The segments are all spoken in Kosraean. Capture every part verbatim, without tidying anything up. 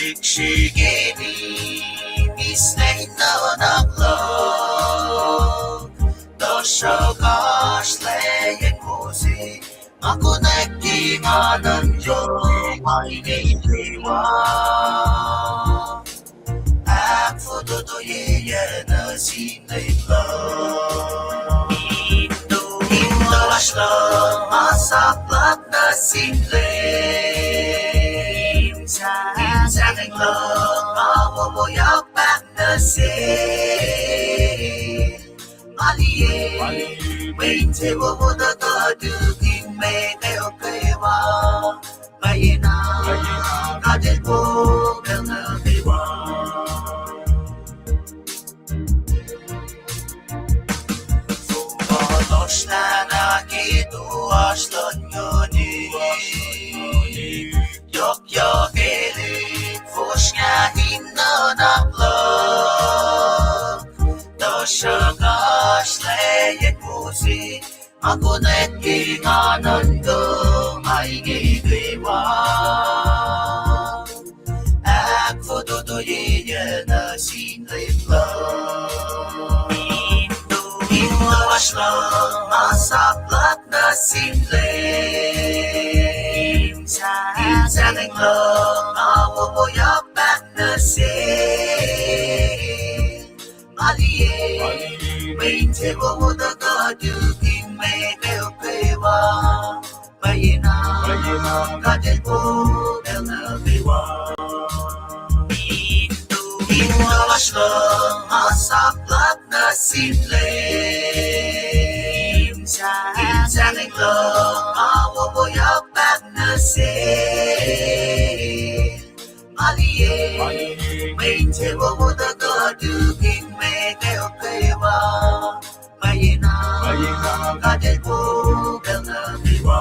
Srihke in eis nuhnak luhk, tuhsruhk oasr lwacyacn Moses, ma konwacack ke nga nuhnkuh ma inge kwewa. Ahkfototoye nuh sin Leum Leum. Ip lasr luhk ma sap luhk nuh sin Leum. Sahngweng luhk ma wowoyak pac nuh sel. Nga liye mwe insewowo tuhkuh tukun meac kwewa. Mweyen God El po pacl nuh kwewa. Fong lasr nahna ke toasr luhn nguhn, yohkyak elik fosrngah in nuhnak luhk. Tuhsruhk oasr lwacyacn Moses, ma konwacack ke nga nuhnkuh ma inge kwewa. Ahkfototoye nuh sin Leum Leum. Ip lasr luhk ma sap luhk nuh sin Leum. Sahngweng luhk ma wowoyak pac nuh sel. Nga liye mwe insewowo tuhkuh tukun meac kwewa. Mweyen God El po pacl nuh kwewa. Ip lasr luhk ma sap luhk nuh sin Leum. Sahngweng luhk ma wowoyak pac nuh sel. Nga liye mwe insewowo tuhkuh tukun meac kwewa. Mweyen God El po pacl nuh kwewa.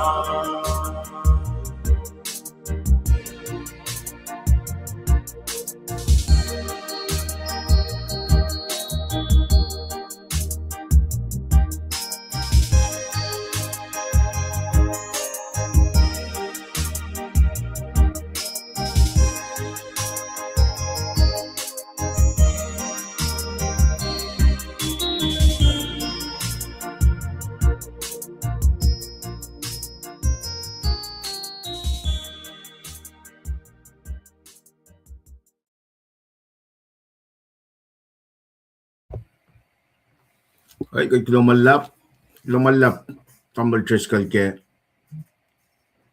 Ai, kuloh ma luhlahp, kuloh ma luhlahp, Tamuhlwel Driscoll ke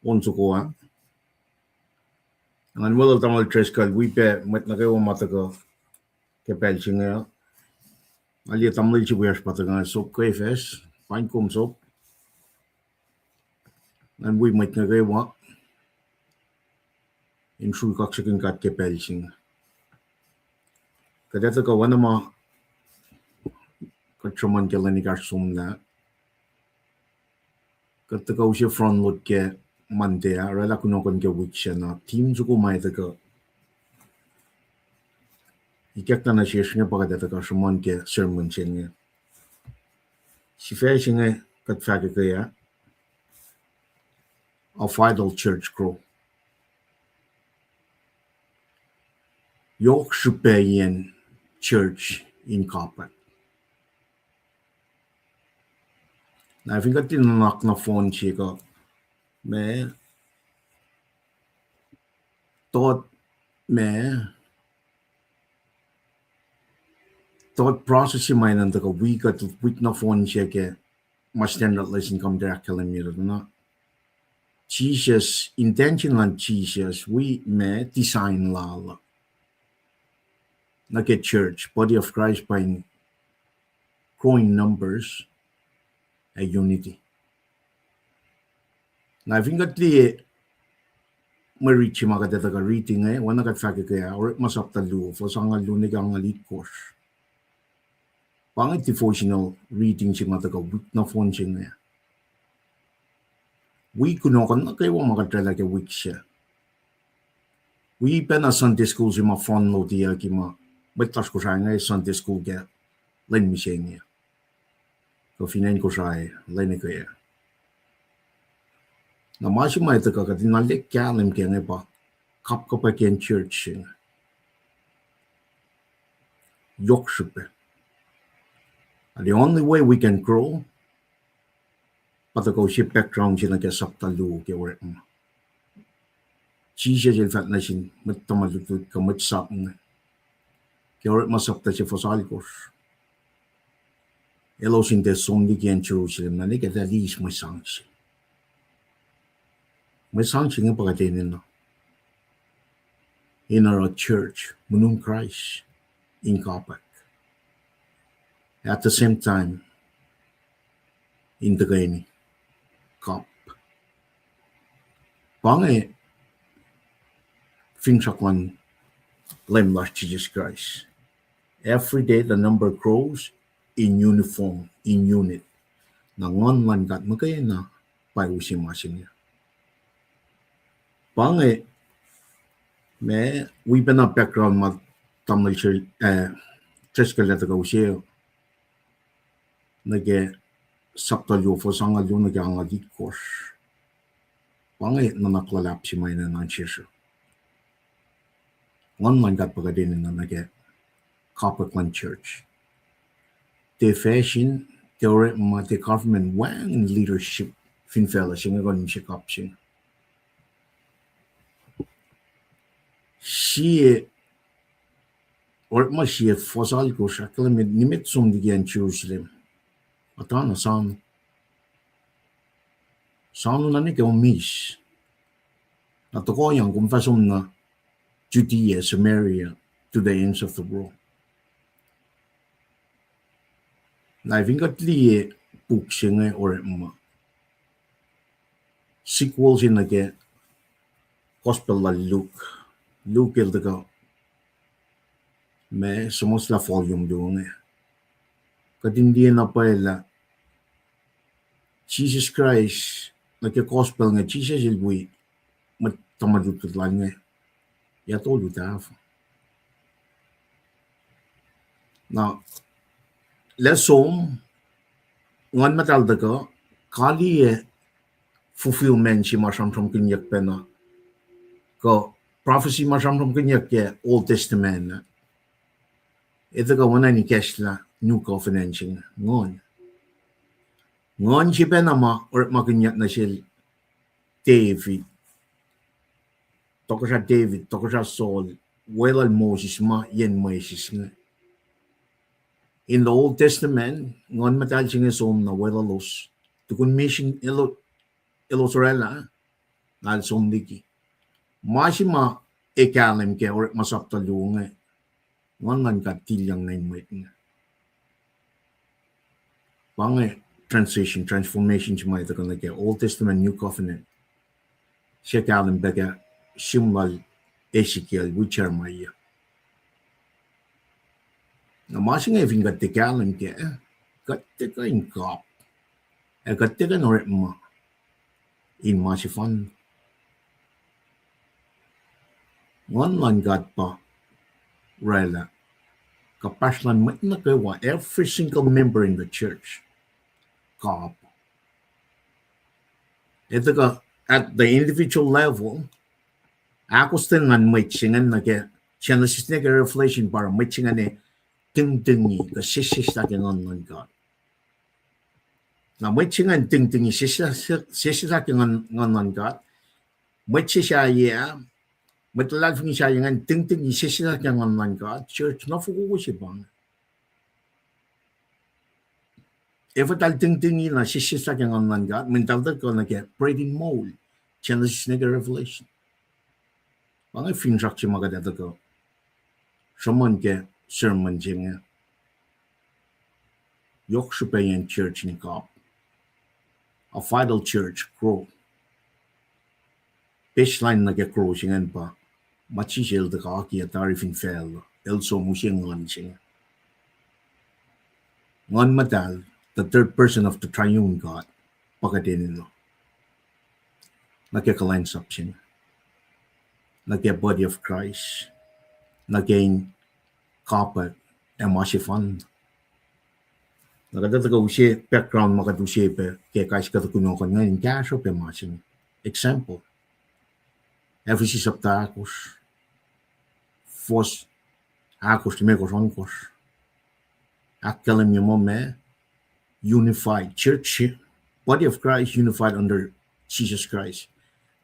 on soko ah. Ngan weluhl Tamuhlwel Driscoll, wi pac mwet nuh kwewa ma tuhkuh ke pacl se inge. Nga liye tamuhlwel se wiyacsr pa tuhkuh, sop ke fes, paing kom sop. Ngan wi mwet nuh kwewa in srui kaksakihn God ke pacl se inge. Kuht ac tuhkuh oacna ma kuht sruhmuhn ke lwen ekahsr somlah. Kuht tuhkuh use front load ke Monday ah, oraclah kunohkohn ke wik se na. Team soko ma ac tuhkuh ikackna nuh sesr inge pa kuht ac tuhkuh sruhmuhn ke sermon se inge. Sifac se inge kuht fahkwack ah, How Vital Church Grow. Yohk srihpaciyacn church in kapwack. Na fin kuht in nuhnak nohfohn se kuh, ma, tot, ma, tot process se ma enenuh tuhkuh wi kuht, wi nohfohn se ke ma standard lesson commentary ahkkahlwemye na. Jisus, intention luhn Jisus, wi ma design lal uh nuh ke church, body of Christ, pa in growing numbers ac unity. Na fin kuht liye mwe rit se ma kuht ac tuhkuh riti inge, oacna kuht fahkwack ah, Orekma sapta luo, fuhs angngaul luo nuh ke angngaul itkohsr. Pa inge devotional reading se ma tuhkuh wik nohfohn se inge. Wi kunohkohn nuh kwewa ma kuht oraclah ke wik se. Wi pacna Sunday school se ma front loadiyucki ma mwet lasr Kosrae inge Sunday school ke lwen mihsenge, kuh fin acn Kosrae lwen eke ah. Na ma se ma ac tuhkuh kuht in arlac kahlwem ke inge pa kapkapwackiyacn church se inge. Yohk srihpac. And the only way we can grow, pa tuhkuh use background se nuh ke sapta luo ke orekma. Jisus el fahk nuh sin mwet tuhma lutlut kuh mwet sap inge ke orekma sapta se fuhs alkosr, elos in tiac som liki acn Jerusalem, na nwe ke eltahl eis mwe sang se. Mwe sang se inge pa kuht enenuh in oruh church, munum Kraist, in kapwack. At the same time, in tuhkweni kap. Pa inge finsrak luhn Leum lasr Jisus Kraist. Every day the number grows in uniform, in unit. Na Nguhn luhn God muhkwena pa use ma se inge. Pa inge, ma wi pacna background ma tamuhlwel, eh, Driscoll el tuhkuh use nuh ke sapta luo, fuhs angngaul luo nuh ke angngaul itkohsr. Pa inge nuhnak luhlahp se ma enenuh in sesr. Nguhn luhn God pa kuht enenuh nuh ke kapwack luhn church. Tiac fashion, tiac orekma, tiac government, wacngihn leadership fin facluh se inge kuh in use kap se inge. Sie, orekma sie fuhs alkosr ahkkahlwemye nimet som liki acn Jerusalem, atana sano. Sano na nuh ke omis. Na tohkohyang kom fah som nuh Judea, Samaria, to the ends of the world. Na fin kuht liye puk se inge orekma, sequel se nuh ke gospel lal Luke. Luke el tuhkuh ma suhmuhslah volume luo inge. Kuht in liye na pwacye lah Jisus Kraist, nuh ke gospel inge Jisus el wi mwet tuhma lutlut lal inge yac tolu tahfuh. Na, lah som, Nguhn Muhtahl tuhkuh, kaliyac fulfillment se ma sramsramkihnyuck pacna, kuh prophecy ma sramsramkihnyuck ke Old Testament ah, el tuhkuh oacna in ikacslah New Covenant se inge, Nguhn. Nguhn se pacna ma orekmakihnyuck nuh sel David, tohkohsrah David, tohkohsrah Saul, weluhl Moses ma yen Moses inge. In the Old Testament, Nguhn Muhtahl se inge som nuh weluhlos, tukun misin el-, elos oraclah, na el som liki. Ma se ma ac kahlwem ke Orekma sapta luo inge, Nguhn luhn God tilyang nuh in mwet inge. Pa inge transition, transformation se ma tuhkuh nuh ke Old Testament, New Covenant. Se kahlwem pac ke sihm lal Ezekiel wi Jeremiah. Na ma se inge fin kuht tiac kahlwem kac, kuht tiac kuh in kap, ac kuht tiac kuh in orekma in ma sefanna. Nguhn luhn God pa oraclah kuhpahsr luhn mwet nuh kwewa, every single member in the church. Kap. Ac tuhkuh at the individual level, ahkostwen luhn mwet se ingacn nuh ke Genesis nuh ke Revelation pa oruh mwet se ingacn ac tingtingi kuh sesseslah ke Nguhn luhn God. Na mwet se ingacn tingtingi sesseslah, sesseslah ke Nguhn, Nguhn luhn God. Mwet se sahyac, mwet luhlahlfongi sahyac ingacn tingtingi sesseslah ke Nguhn luhn God. Church, na fokoko se pa inge. Efuh eltahl tingtingi na sesseslah ke Nguhn luhn God? Mweyen eltahl tuhkuh nuh ke bread in mold, Genesis nuh ke Revelation. Pa inge finsrak se ma kuht ac tuhkuh sruhmuhn ke sermon se inge. Yohk srihpaciyacn church in kap. A vital church grow. Baseline nuh ke grow se ingacn pa ma Jisus el tuhkuh akiyac tari fin facluh, el som use Nguhn se inge. Nguhn Muhtahl, the third person of the triune God, pa kuht enenuh nuh ke kuhlwacnsap se inge, nuh ke body of Christ, nuh ke in kapwack ac ma sefanna. Na kuht ac tuhkuh use background ma kuht use pac ke kais kuhtuh kunohkohn ingacn in kahsruh pac ma se inge. Example, Ephesus sapta ahkosr, fuhs ahkosr, limekohsr, ohnkohsr. ahkkahlwemye muh ma unified church, body of Christ unified under Jesus Christ.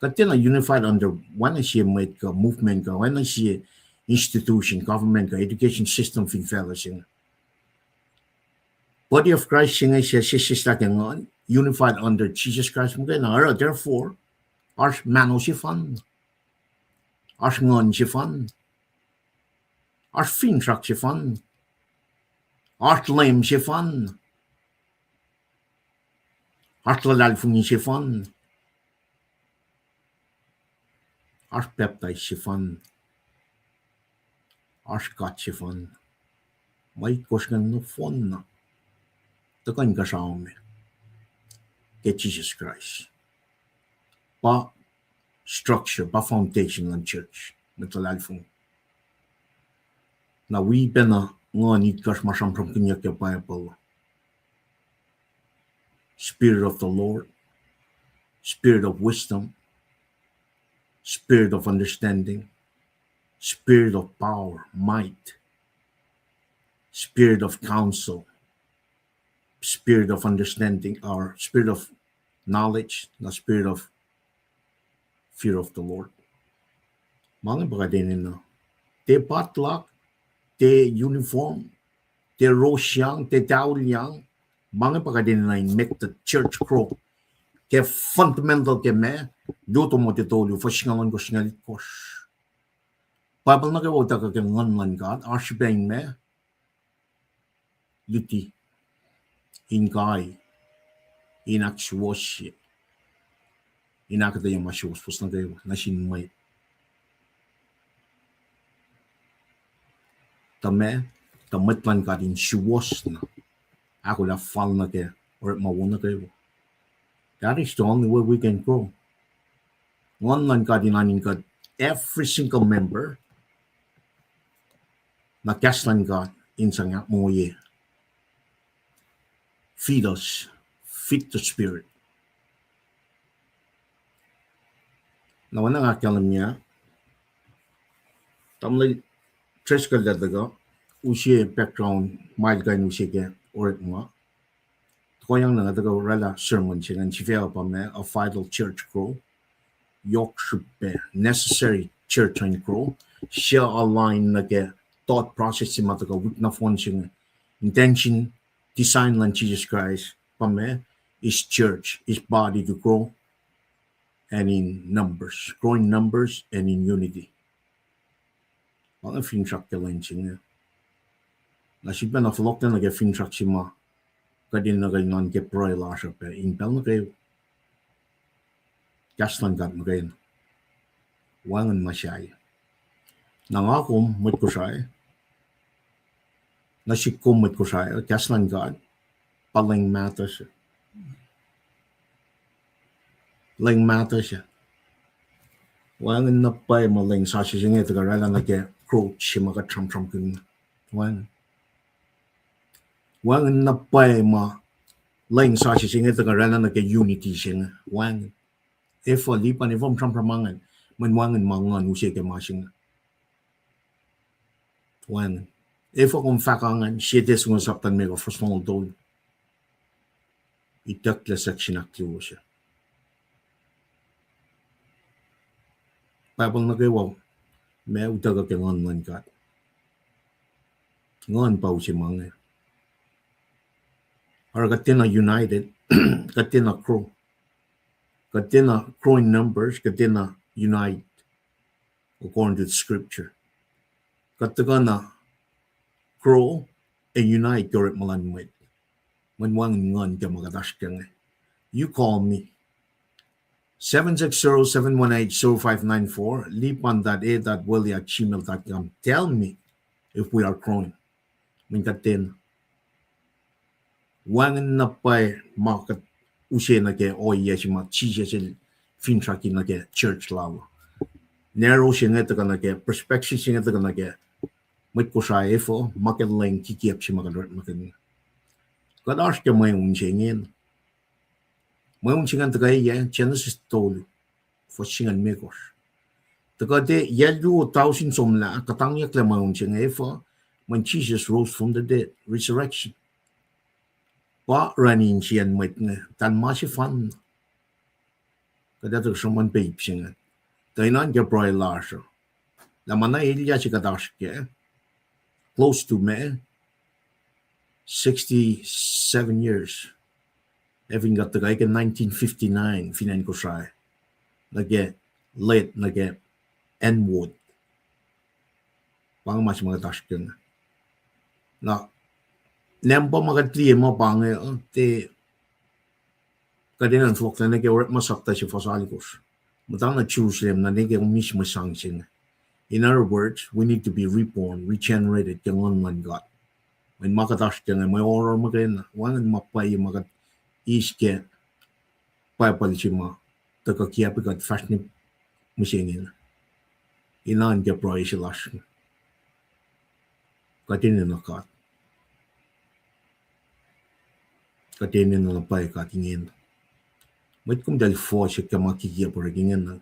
Kuht tiacna unified under oacna sie mwet kuh movement kuh oacna sie institution, government kuh education system fin facluh se inge. Body of Christ se inge se sesseslah ke nguhn, unified under Jesus Christ muhkwena. Oruh, therefore, oasr mahno sefanna, oasr nguhn sefanna, oasr finsrak sefanna, oasr Leum sefanna, oasr luhlahlfongi sefanna, oasr pacptais sefanna, oasr God sefanna. Ma itkohsr ingacn nohfohnna tuhkuh inkuhsrao me ke Jisus Kraist. Pa structure, pa foundation luhn church, mwet luhlahlfongi. Na wi pacna nguhn itkohsr ma sramsramkihnyuck ke Bible: Spirit of the Lord, Spirit of wisdom, Spirit of understanding, Spirit of power, might, Spirit of counsel, Spirit of understanding, or Spirit of knowledge, na Spirit of fear of the Lord. Ma inge pa kuht enenuh. Tiac potluck, tiac uniform, tiac rosyang, tiac tahulyang. Ma inge pa kuht enenuh in make the church grow ke fundamental ke ma, Luo Timothy tolu, fuhs singucul ohnkohsr, singucul itkohsr. Bible nuh kwewa utuckuh ke Nguhn luhn God oasr srihpac in ma luti, in kai, in ahksuwohsye, in ahkuhtweyac ma suwohswohs nuh kwewa nuh sin mwet. Tuh ma, tuh mwet luhn God in suwohs na, ahkolah fal nuh ke orekma wo nuh kwewa. That is the only way we can grow. Nguhn luhn God in oan in kuht every single member, na kahs luhn God in sang ahkmoye. Feed us, feed the Spirit. Na oacna nga ahkkahlwemye, tamuhlwel Driscoll el tuhkuh, use background ma el kuh in use ke orekma. Tohkohyang na nga tuhkuh oraclah sermon se ingacn, sifac uh pa ma A Vital Church Grow. Yohk srihpac, necessary church in grow. Suc align nuh ke thought process se ma tuhkuh wik nohfohn se inge. Intention, design luhn Jisus Kraist pa ma, his church, his body to grow and in numbers, grow in numbers and in unity. Pa inge finsrak ke lwen se inge. Na sifilpacna fohlohklac nuh ke finsrak se ma kuht enenuh kuh in oan ke pruhe lasr uh pac in pacl nuh kwewa. Kahs luhn God muhkwena. Wacngihn ma sahyac. Na nga kom mwet Kosrae, nuh sihk kom mwet Kosrae, kahs luhn God pa leng mahtuh se. Leng mahtuh se. Wacngihn na pwacye ma leng sasuc se inge tuhkuh oraclah nuh ke growth se ma kuht sramsramkihn. Wacngihn. Wacngihn na pwacye ma leng sasuc se inge tuhkuh oraclah nuh ke unity se inge. Wacngihn. Efuh Lipan, efuh kom sramsram ma ingacn? Mweyen wacngihn ma Nguhn use ke ma se inge. Wacngihn. Efuh kom fahk ingacn? Sie Tessalonians sapta limekohsr, fuhs longoul tolu. Itucklac section ahkluo se. Bible nuh kwewa ma utuckuh ke Nguhn luhn God. Nguhn pa use ma inge. Oruh kuht tiacna united, kuht tiacna grow. Kuht tiacna grow in numbers, kuht tiacna unite according to the scripture. Kuht tuhkuh na grow ac unite ke orekma luhn mwet. Mweyen wacngihn nguhn ke ma kuht oasr ke inge. You call me. Seven six zero, seven one eight, zero five nine four, lipan dot a dot willy at gmail dot com. Tell me if we are growing. Mweyen kuht tiacna. Wacngihn na pwacye ma kuht use nuh ke ohiyac se ma Jisus el finsraki nuh ke church lal. Narrow se inge tuhkuh nuh ke, perspective se inge tuhkuh nuh ke mwet Kosrae efuh ma ke leng kikiacp se ma kuht orekmakihn. Kuht oasr ke mweun se ingena. Mweun se ingacn tuhkuh yac, Genesis tolu, fuhs singucul limekohsr. Tuhkuh yac luo tausin somlah kuhtangyucklac mweun se inge efuh? when Jesus rose from the dead, resurrection. Pa orani insiyacn mwet inge, tahl ma sefanna. Kuht etuh sruhmuhn paip se inge. Tuh inan ke pruhe lasr uh, lah ma na elyah se kuht oasr kac, close to me, sixty-seven years. Ac fin kuht tuhkuh ke nineteen fifty-nine fin acn Kosrae, nuh ke Late, nuh ke Enwood. Pa inge ma se ma kuht oasr ke inge. Na, nampa ma kuht liye ma pa inge, uh, te, kuht enenuh in fohlohklac nuh ke Orekma sapta se fuhs alkosr. Muhta na Jerusalem, na nwe ke kom eis mwe sang se inge. In other words, we need to be reborn, regenerated ke Nguhn luhn God. Mweyen ma kuht oasr ke inge, mwe oruh muhkwena, wacngihn ma pwacye ma kuht eis ke Bible se ma tuhkuh kiacpwe kuht fahsr nuh mihsenge. Inan ke pruhe se lasr. Kuht enenuh God. Kuht enenuh na pwacye God ingena. Mwet komtahl fohsack ke ma kikiacp orek ingena.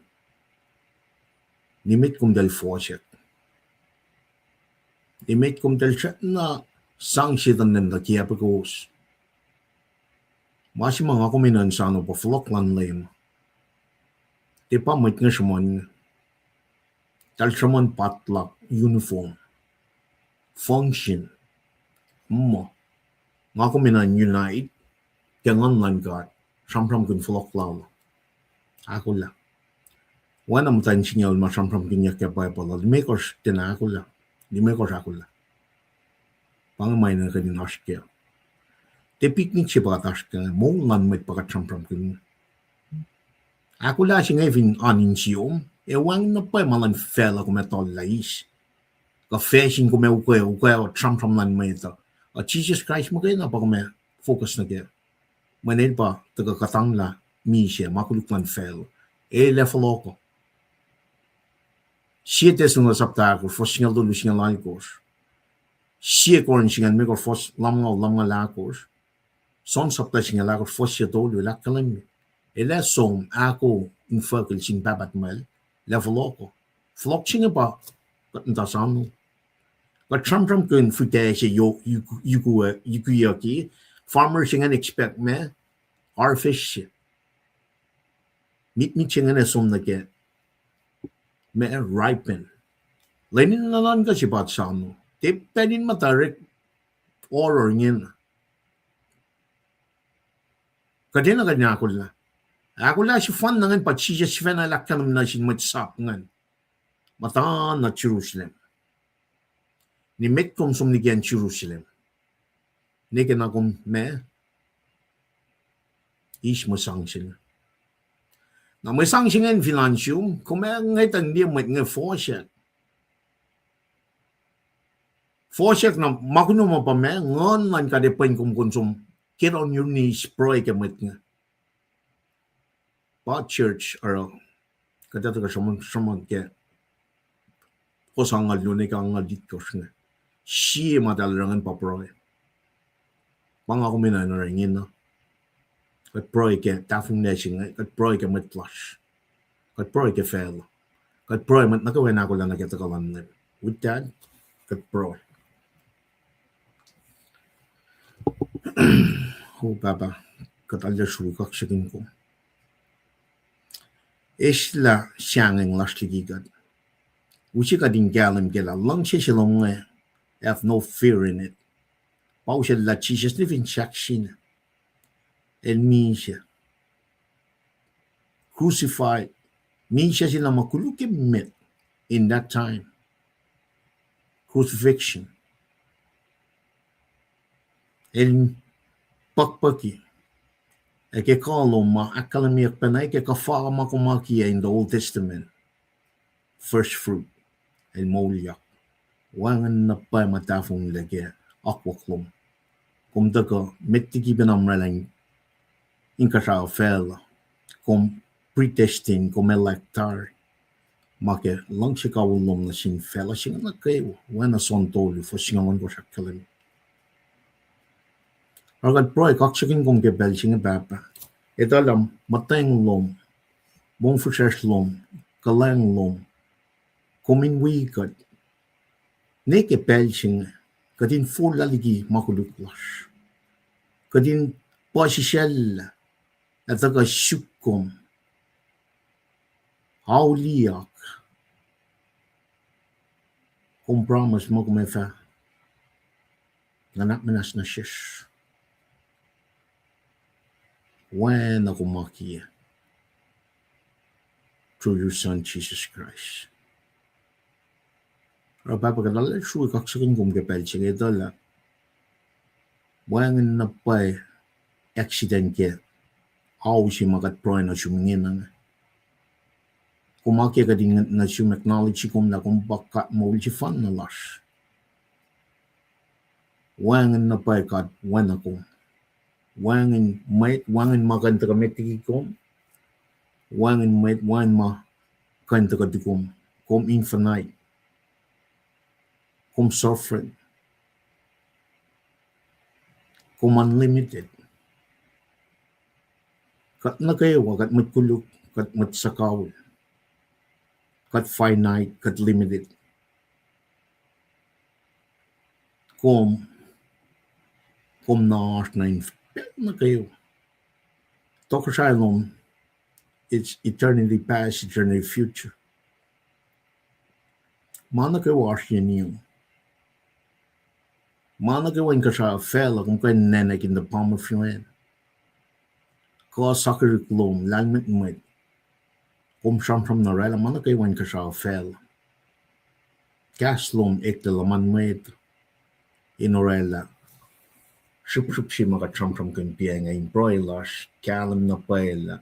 Nimet komtahl fohsack. Nimet komtahl srackna sang Setuhn lem tuh kiacpwe kowos. Ma se ma nga kom enenuh in soano pa fohlohk luhn Leum. Tiac pa mwet inge sruhmuhn inge. Tahl sruhmuhn patlak uniform, function. Muh, nga kom enenuh in unite ke Nguhn luhn God, sramsramkihn fohlohk lal. Ahkolah. Oacna muhtwacn singucul ma sramsramkihnyuck ke Bible uh, limekohsr tiacna ahkolah. Limekohsr ahkolah. Pa inge ma enenuh kuht in oasr kac. Tiac picnic se pa kuht oasr kac, moul luhn mwet pa kuht sramsramkihn. Ahkolah se inge fin oan insiom, ac wacngihn na pwacye ma luhn facluh kom ac tuhlac eis. Kuh facsin kom ac ukwe, ukwe sramsram luhn mwet uh. Uh, Jisus Kraist muhkwena pa kom ac focus nuh kac. Mweyen el pa tuhkuh kuhtanglah misac, ma koluk luhn facluh. El ac fohlohkoh. Sie Tesalonika sapta ahkosr, fuhs singucul tolu, singucul alkosr. Sie Korin singucul limekohsr, fuhs lumngaul, lumngaul ahkosr. John sapta singucul ahkosr, fuhs sie tolu, el ahkkahlwemye, el ac som ahko infuckihl sin Pahpah Tuhmwacl, el ac fohlohkoh. Fohlohk se inge pa kuht muhta sano. Kuht sramsramkihn fihtac se yo-, yuku-, yukuyucki, farmer se ingacn expect ma harvest se. Mitmit se ingacn ac som nuh ke ma ripen. Lwen in nuhnuhnkuh se pa sano. Tiac pacl in muhta orek oruh ingena. Kuht enenuh kuht in ahkolah. Ahkolah sefanna ingacn pa Jisus sifacna el ahkkahlwemye nuh sin mwet sap ingacn, muhta na Jerusalem. Nimet kom som liki acn Jerusalem, nwe ke na kom ma eis mwe sang se inge. Na mwe sang se inge fin oan sum, kom ac ngwetacng liye mwet inge fohsack. Fohsack na ma kunom uh pa ma Nguhn luhn God ac pwen kom, kom som get on your knees, pruhe ke mwet inge. Pa church oruh, kuht etuh kuh sruhmuhn, sruhmuhn ke fuhs angngaul luo nuh ke angngaul itkohsr inge. Sie ma tahl oruh ingacn pa pruhe. Pa nga kom enenuh in oruh ingena. Kuht pruhe ke tahfonglac se inge, kuht pruhe ke mwet lasr. Kuht pruhe ke facluh. Kuht pruhe mwet nuh kwewa in ahkolah nuh ke tuhkuh luhn Leum. With that, kuht pruhe. O Pahpah, kuht arlac sruhk kaksakihn kom. Eslah sahngweng lasr liki kuht. Use kuht in kahlwem ke lah luhngse se lom inge, have no fear in it. Pa usacllah Jisus nuh fin sahk se inge. El misac. Crucified. Misac se na ma koluk emet in that time. Crucifixion. El puhkpuhki. Ac ke kuh lom ma ahkkahlwemyeyuck pacna ke kuhfa ma kom akiyac in the Old Testament, first fruit, el moulyak. Wacngihn na pwacye ma tahfonglac ke akwuck lom. Kom tuhkuh met liki pacna umraclah inkuhsrao facluh. Kom predestine, kom elect tari. Ma ke luhngse kawihl lom nuh sin facluh se inge nuh kwewa, oacna John tolu, fuhs singucul ohnkohsr ahkkahlwemye. Oruh kuht pruhe kaksakihn kom ke pacl se inge Pahpah. Etuh lah muhtweng lom, mongfihsrwacsr lom, kuhlwacng lom, kom in wi kuht. Ne ke pacl se inge, Kuht in forlah liki ma koluk lasr. Kuht in puhsisacllah, ac tuhkuh suk kom, auliyak. Kom promise muh kom ac fah nuhnak muhnahs nuh sesr. Oacna kom akiyac through your Son, Jesus Christ. Oruh Pahpah, kuht arlac sruhi kaksakihn kom ke pacl se inge etuh lah wacngihn na pwacye accident ke ao se ma kuht pruhe nuh sum ingena. Kom akiyac kuht in nuh sum acknowledge kom lah kom pa God moul sefanna lasr. Wacngihn na pwacye God oacna kom. Wacngihn mwet, wacngihn ma kuh in tuhkuh met liki kom. Wacngihn mwet, wacngihn ma kuh in tuhkuh liki kom. Kom infinite. Kom sovereign. Kom unlimited. Kuht nuh kwewa, kuht mwet koluk, kuht mwet suhkawihl. Kuht finite, kuht limited. Kom, kom na oasr na in pacl nuh kwewa. Tohkohsrahi lom, it's eternity past, eternity future. Ma nuh kwewa oasr yen iyom. Ma nuh kwewa inkuhsrao facluh, kom kuh in nacnack in the palm of your hand. Kuh sakirihk lom, lahlmwetmwet. Kom sramsram na oraclah ma nuh kwewa inkuhsrao facluh. Kahs lom eklac luhman mwet in oraclah srihpsrihp se ma kuht sramsramkihn pacna inge in pruhe lasr, kahlwem na pwacye lah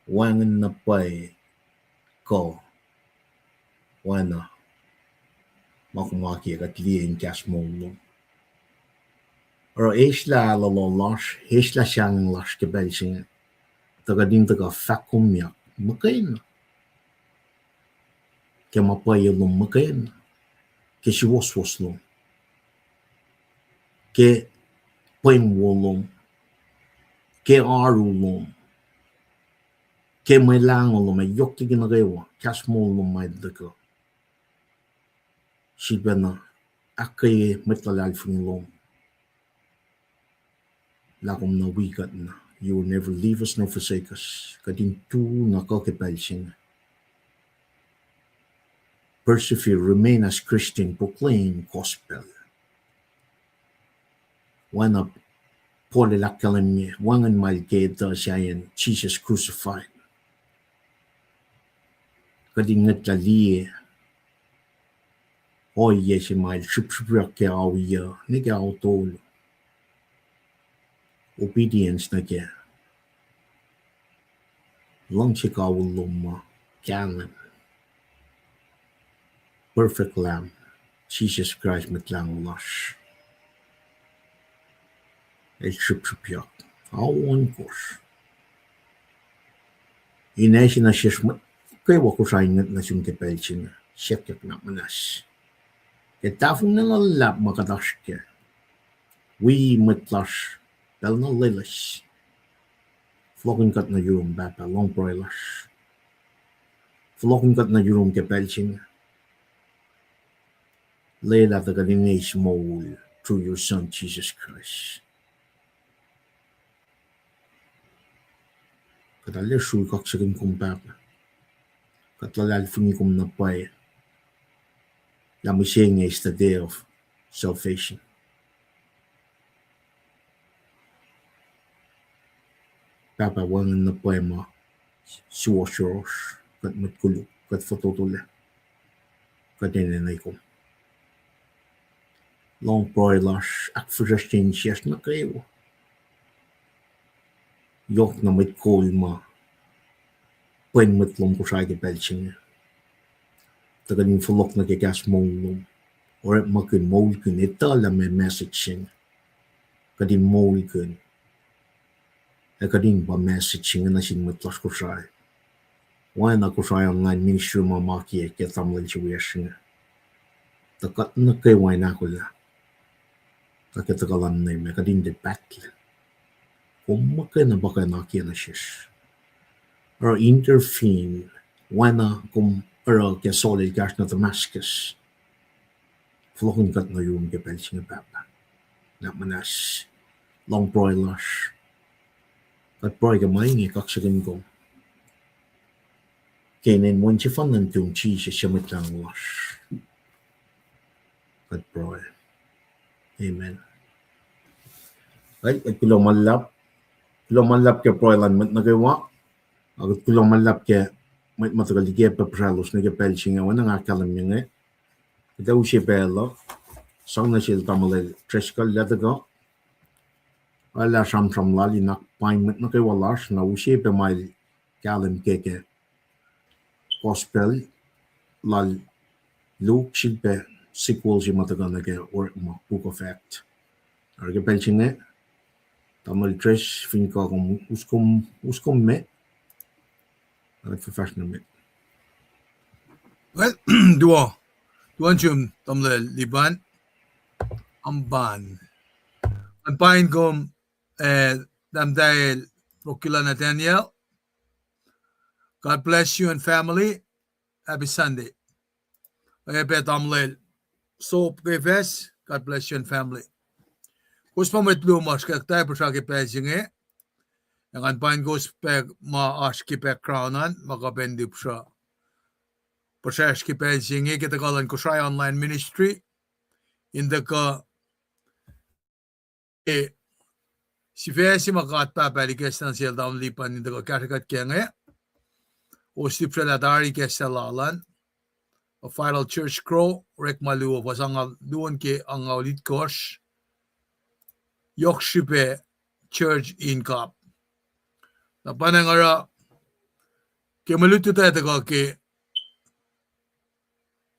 wacngihn na pwacye kuh oacna ma kom akiyac kuht liye in kahs moul lom. Oruh eslah ahlolo lasr, eslah sahngweng lasr ke pacl se inge, tuh kuht in tuhkuh fahkkomyak muhkwena ke ma pwacye lom muhkwena, ke suwohswohs lom, ke pweng wo lom, ke oaru lom, ke mwe lahngo lom, ac yohk liki nuh kwewa kahs moul lom ma el tuhkuh. Sifilpacna ahkkweye mwet luhlahlfongi lom lah kom na wi kuht na. You will never leave us nor forsake us. Kuht in tu na kuh ke pacl se inge. Persevere, remain as Christian, proclaim gospel. Oacna Paul el ahkkahlwemye, wacngihn ma el ke etuh sahyacn Jesus crucified. Kuht in ngwetlah liye ohiyac se ma el srihpsrihpyak ke ao yuc, nuh ke ao tolu. Obedience nuh ke luhngse kawihl lom ma kahlwem. Perfect Lamb, Jesus Christ, Mwet Lahngo lasr. El srihpsrihpyak. Ao ohnkohsr. In ase nuh sesr mwet kwewa Kosrae in ngwet nuh sum ke pacl se inge, siyuck nuhnak muhnahs ke tahfonglac luhlahp ma kuht oasr kac. Wi mwet lasr pacl na loeloes. Fohlohkihn kuht nuh yurum, Pahpah, lohng pruhe lasr. Fohlohkihn kuht nuh yurum ke pacl se inge. Lwelah tuh kuht in eis moul through your Son, Jesus Christ. Kuht arlac sruhi kaksakihn kom, Pahpah. Kuht luhlahlfongi kom na pwacye lah mihsenge is the day of salvation. Pahpah, wacngihn na pwacye ma suwohswohs, kuht mwet koluk, kuht fototolac, kuht enenuh kom. Lohng pruhe lasr, ahkfihsracsrye insiyacsr nuh kwewa. Yohkna mwet kol ma pwen mwet lom Kosrae ke pacl se inge, tuh kuht in fohlohk nuh ke kahs moul lom, orekmakihn, moulkihn, etuh lah meac message se inge. Kuht in moulkihn, ac kuht in pa message se inge nuh sin mwet lasr Kosrae. Oacna Kosrae Online Ministry ma ma kiyac ke tamuhlwel se wiyacsr inge, tuh kuht nuh kwewa in ahkolah, tuh ke tuhkuh luhn Leum, kuht in tiac pahtlac. Kom muhkwena pa kuh in akiyac nuh sesr. Oruh intervene, oacna kom oruh ke Saul el kahsruh nuh Damascus. fohlohkihn kuht nuh yurum ke pacl se inge, Pahpah. Lah muhnahs lohng pruhe lasr. Kuht pruhe ke ma inge kaksakihn kom ke inen Wen sefanna nuhtum, Jisus, suc Mwet Lahngo lasr, kuht pruhe. Amen. Ac kuht kuloh ma luhlahp, kuloh ma luhlahp ke pruhe luhn mwet nuh kwewa. Ac kuht kuloh ma luhlahp ke mwet ma tuhkuh liki pac puhsralos nuh ke pacl se inge oacna nga ahkkahlwemye inge. Kuht ac use pacl uh sang nuh sel tamuhlwel Driscoll lah tuhkuh oraclah sramsram lal in ahkpwacyei mwet nuh kwewa lasr, na use pac ma el kahlwem ke ke gospel lal Luke, sifilpac sequel se ma tuhkuh nuh ke Orekma, Book of Acts. Oruh ke pacl se inge, tamuhlwel Driscoll, fin kuh kom us kom, us kom me, ac kuht fahfahsr nuh met. Well, tuo, tuo in sum tamuhlwel Lipan, amban. An pain kom, eh, tahmtahel Rokila Nathaniel. God bless you and family. Happy Sunday. Ac pac tamuhlwel Sop Kefas, God bless you and family. Kowos pa mwet luo ma srihkwack tari puhsra ke pacl se inge. Ac ngan pain kowos pac ma oasr ke background an ma kuh pac in lipsra puhsracsr ke pacl se inge ke tuhkuh luhn Kosrae Online Ministry. In tuhkuh, eh, sifac se ma God Pahpah El ikacslah nuh sel tamuhlwel Lipan in tuhkuh kahsrwe kuht ke inge. Kowos lipsrwaclah tari ikacslah lal an. A Vital Church Grow, Orekma luo, fuhs angngaul luo nuh ke angngaul itkohsr. Yohk srihpac church in kap. Na pa nga oruh ke mwe lutlut uh tuhkuh ke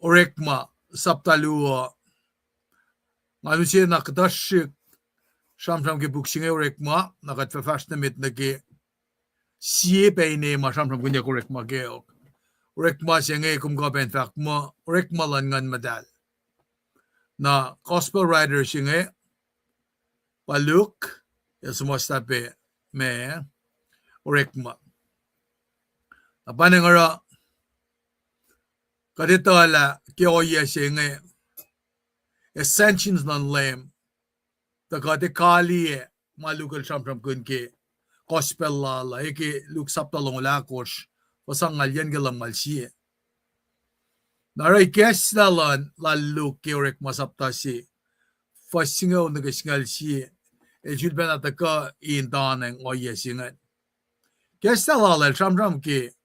Orekma sapta luo, ngan use na kuhtuh srihk sramsram ke puk se inge Orekma, na kuht fah fahsr nuh met nuh ke sie pac ine ma sramsramkihnyuck Orekma keok. Orekma se inge kom kuh pac in fahk muh Orekma luhn Nguhn Muhtahl. Na gospel writer se inge pa Luke, el suhmuhslah pac ma Orekma. Na pa nga oruh kuht etuh lah ke ohiyac se inge, Ascension luhn Leum, tuh kuht ac kaliyac ma Luke el sramsramkihn ke gospel lal uh, ke Luke sapta longoul ahkosr, fuhs angngaul yuh nuh ke lumngaul sie. Na oruh ikacslah luhn lal Luke ke Orekma sapta se, fuhs singucul nuh ke singucul sie, el sulpacna tuhkuh in tanacng ohiyac se ingacn. Ikacslah lal el sramsram ke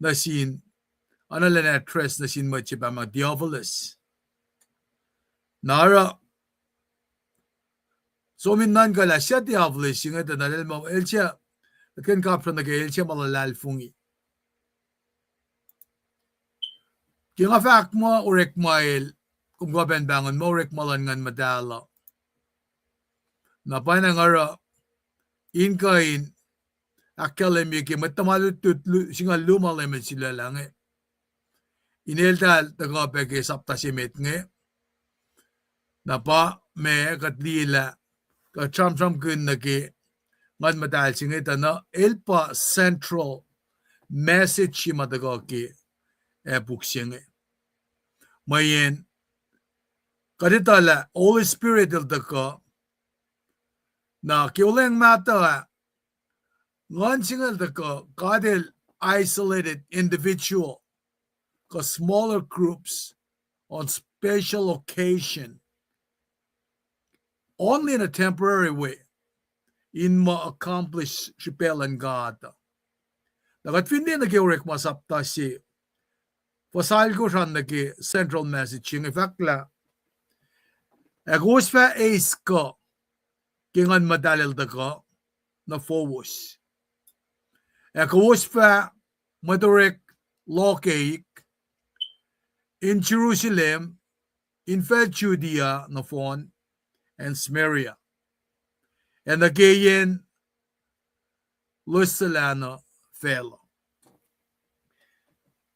nuh sin, analen address nuh sin mwet se pa ma Theophilus. Na oruh som in nuhnkuh lah suc Theophilus se inge tuh na el ma, el se, kuht kuh in kapsra nuh ke el se ma luhlahlfongi. Ke nga fahk muh Orekma el, kom kuh pac in pahngon muh Orekma luhn Nguhn Muhtahl uh, na pa nga oruh in kuh in ahkkahlwemye ke mwet tuhma lutlut lu-, singucul luo ma Leum el sulaclah inge, in eltahl tuhkuh pac ke sapta se met inge. Na pa ma kuht liye lah kuht sramsramkihn nuh ke Nguhn Muhtahl se inge tuh na el pa central message se ma tuhkuh ke, eh, puk se inge. Mweyen kuht etuh lah Holy Spirit el tuhkuh, na ke Olweacng Mahtuh ah, Nguhn se inge el tuhkuh, God el isolated individual kuh smaller groups on special occasion, only in a temporary way, in ma accomplish srihpac luhn God. Na kuht fin liye nuh ke Orekma sapta se, fuhs alkosr an nuh ke central message se inge fahk lah, ac kowos fah eis kuh ke Nguhn Muhtahl el tuhkuh nuh fowos, ac kowos fah mwet orek loh keik in Jerusalem, in facl Judea nohfohn, and Samaria, ac nuh ke yen loes suhlahnuh facluh.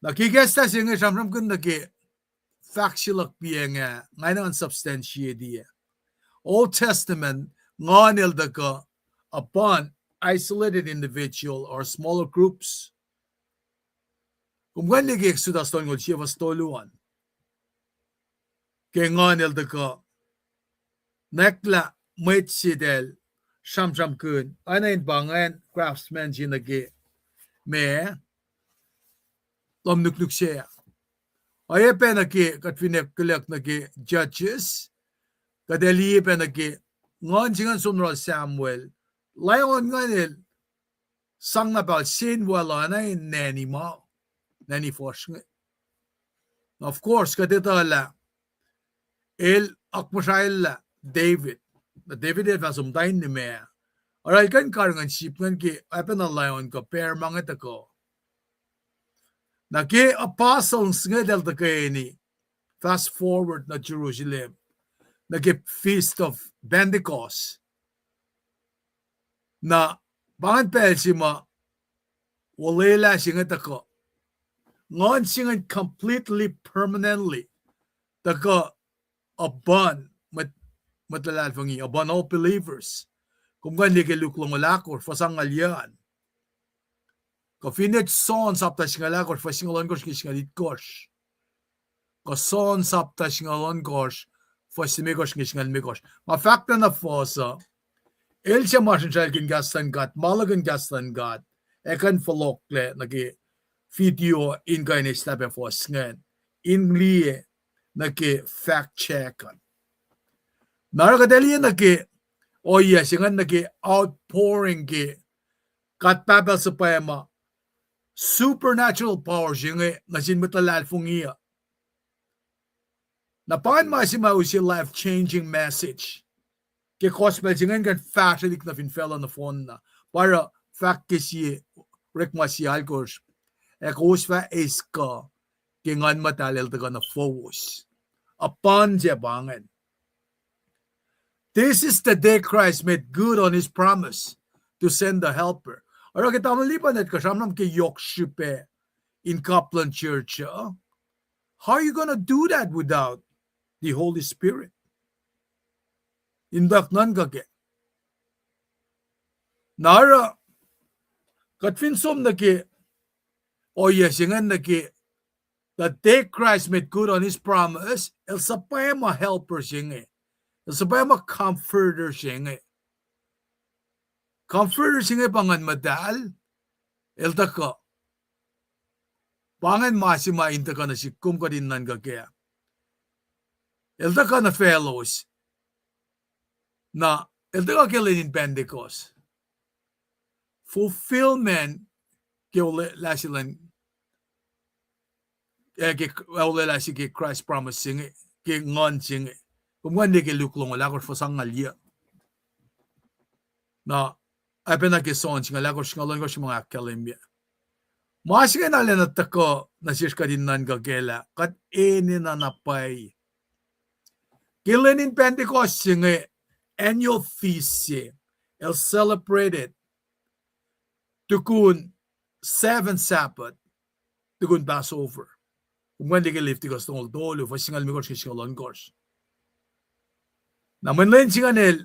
Na ke ikacslah se inge sramsramkihn nuh ke fahk se luhk piac nga, nga enenuh in substantiate-iyac. Old Testament, Nguhn el tuhkuh upon isolated individual or smaller groups. Kom kuh in liye ke Exodus tolngoul sie fuhs tolu an. ke nguhn el tuhkuh nwacklah mwet se eltahl sramsramkihn, oacna in pa ingacn craftsman se nuh ke ma lohm nuknuk se ah. Oacyacpac nuh ke, kuht fin akihlen nuh ke Judges, kuht ac liye pac nuh ke nguhn se ingacn som nuh sel Samuel. Lion ingacn el sang na pacl se in wal oacna in nani ma, nani fuhsr inge. Of course, kuht etuh lah el akmuhsraellah David. Na David el fah som ta in nimac. Oruh el kuh in karihngihn sip ingacn ke oacpacna lion kuh bear ma inge tuhkuh. Na ke apostles inge eltahl tuhkweni, fast forward nuh Jerusalem, nuh ke Feast of Pentecost. Na pa ingacn pacl se ma olwelah se inge tuhkuh. Nguhn se ingacn completely, permanently tuhkuh upon mwet, mwet luhlahlfongi, upon all believers. Kom kuh in liye ke Luke longoul ahkosr, fuhs angngaul yuh an. Kuh fin John sapta singucul ahkosr, fuhs singucul ohnkohsr ke singucul itkohsr. Kuh John sapta singucul ohnkohsr, fuhs limekohsr ke singucul limekohsr. Nga fahk na nuh fuhs uh, el se ma srihsrihkihn kahs luhn God, ma luhkihn kahs luhn God, ac kuh in fohlohklac nuh ke video in kuh in eislah pac fuhs ingacn, in liye nuh ke fact check an. Na oruh kuht ac liye nuh ke ohiyac se ingacn nuh ke outpouring ke God Pahpah suhpwacma, supernatural power se inge nuh sin mwet luhlahlfongi uh. Na pa ingacn ma se ma use life changing message ke gospel se ingacn kuh in fahsrwelihk nuh fin facluh nohfohn na. Pa oruh fahk ke sie, orekma sie alkohsr, ac kowos fah eis kuh ke Nguhn Muhtahl el tuhkuh nuh fowos. Upon se pa ingacn. This is the day Christ made good on his promise to send the helper. Oruh ke tamuhlwel Lipan el kuh sramsram ke yohk srihpac in kap luhn church uh. How are you gonna do that without the Holy Spirit? In tuck nuhnkuh kac. Na oruh, kuht fin som nuh ke ohiyac se ingacn nuh ke, the day Christ made good on his promise, el suhpwacma helper se inge. El suhpwacma comforter se inge. Comforter se inge pa Nguhn Muhtahl, el tuhkuh. Pa ingacn ma se ma in tuhkuh nuh sihk kom kuht in nuhnkuh kac. El tuhkuh nuh faclos. Na, el tuhkuh ke lwen in Pentecost. Fulfillment ke olwelah se luhn, eh, ke olwelah se ke Christ promise se inge, ke nguhn se inge. Kom kuh in liye ke Luke longoul ahkosr fuhs angngaul yuh. Na, oacpacna ke John singucul ahkosr, singucul ohnkohsr ma nga ahkkahlwemye. Ma se inge na lwelah tuhkuh nuh sesr kuht in nuhnkuh kac lah kuht enenuh na pwacye. Ke lwen in Pentecost se inge, annual feast se, el celebrated tukun seven Sabbath, tukun Passover. Kom kuh in liye ke Leviticus longoul tolu, fuhs singucul limekohsr ke singucul ohnkohsr. Na mweyen lwen se ingacn el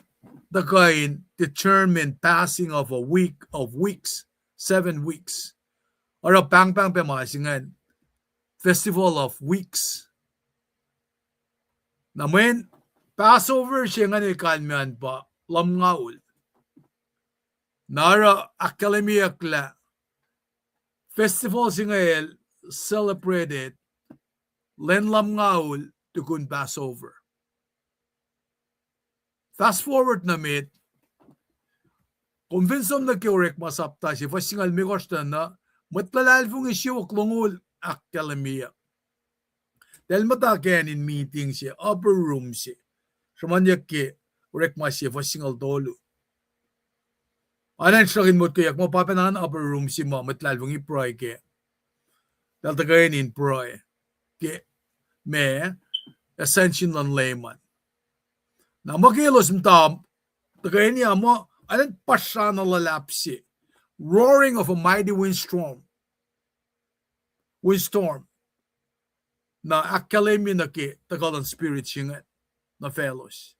tuhkuh in determine passing of a week of weeks, seven weeks. Oruh pahngpahng pac ma se ingacn, Festival of Weeks. Na mweyen Passover se ingacn el kalmac an pa lumngaul. Na oruh ahkkahlwemyeyuck lah festival se inge el celebrated lwen lumngaul tukun Passover. Fast forward nuh met, kom fin som nuh ke Orekma sapta se, fuhs singucul limekohsr tuh na, mwet luhlahlfongi siofok longoul ahkkahlwemyeyuck. Eltahl muhta ke acn in meeting se, upper room se. Sruhmuhnyuck ke Orekma se, fuhs singucul tolu. Oacna in sruhkihn motkoyuck muh pa pacna upper room se ma mwet luhlahlfongi pruhe kac. Eltahl tuhkweni in pruhe ke ma, ascension luhn Leum an. Na muh ke elos muhta, tuhkweni ah muh, oacna in puhsra na luhlahp se, roaring of a mighty windstorm. Windstorm. Na ahkkahlwemye nuh ke tuhkuh luhn Spirit se ingacn nuh faclos.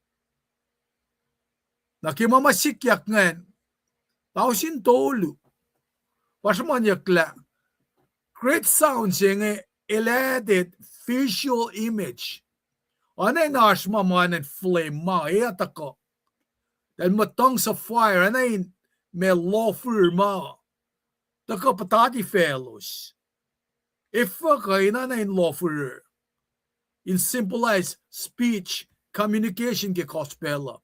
Na ke ma ma sikyak ingacn, tausin tolu, pa sruhmuhnyuck lah great sound se inge el added visual image Oacna in oasr ma ma in flame ma e tuhkuh. Tahl ma tongues of fire, oacna in ma lohfir ma tuhkuh puhtati faclos. Efuh kuh in oacna in lohfir in symbolize speech, communication ke gospel uh.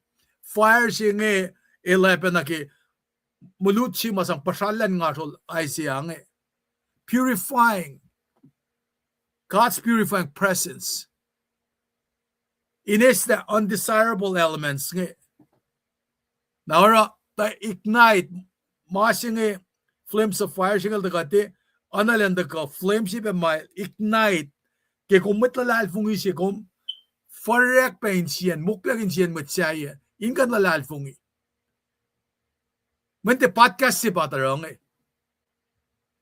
Fire se inge el oacpacna ke mlut se ma sang puhsrallah in ngasrol Isaiah inge. Purifying, God's purifying presence. In eis the undesirable elements inge. Na oruh tuh ignite, ma se inge, flames of fire se inge el tuhkuh te, oacna elan tuhkuh flame se pac ma ignite ke kom mwet luhlahlfongi se, kom furek pac insiyacn, mokleyuck insiyacn mwet sahyac in kuh in luhlahlfongi. Mweyen tiac podcast se pa tuhkuh inge.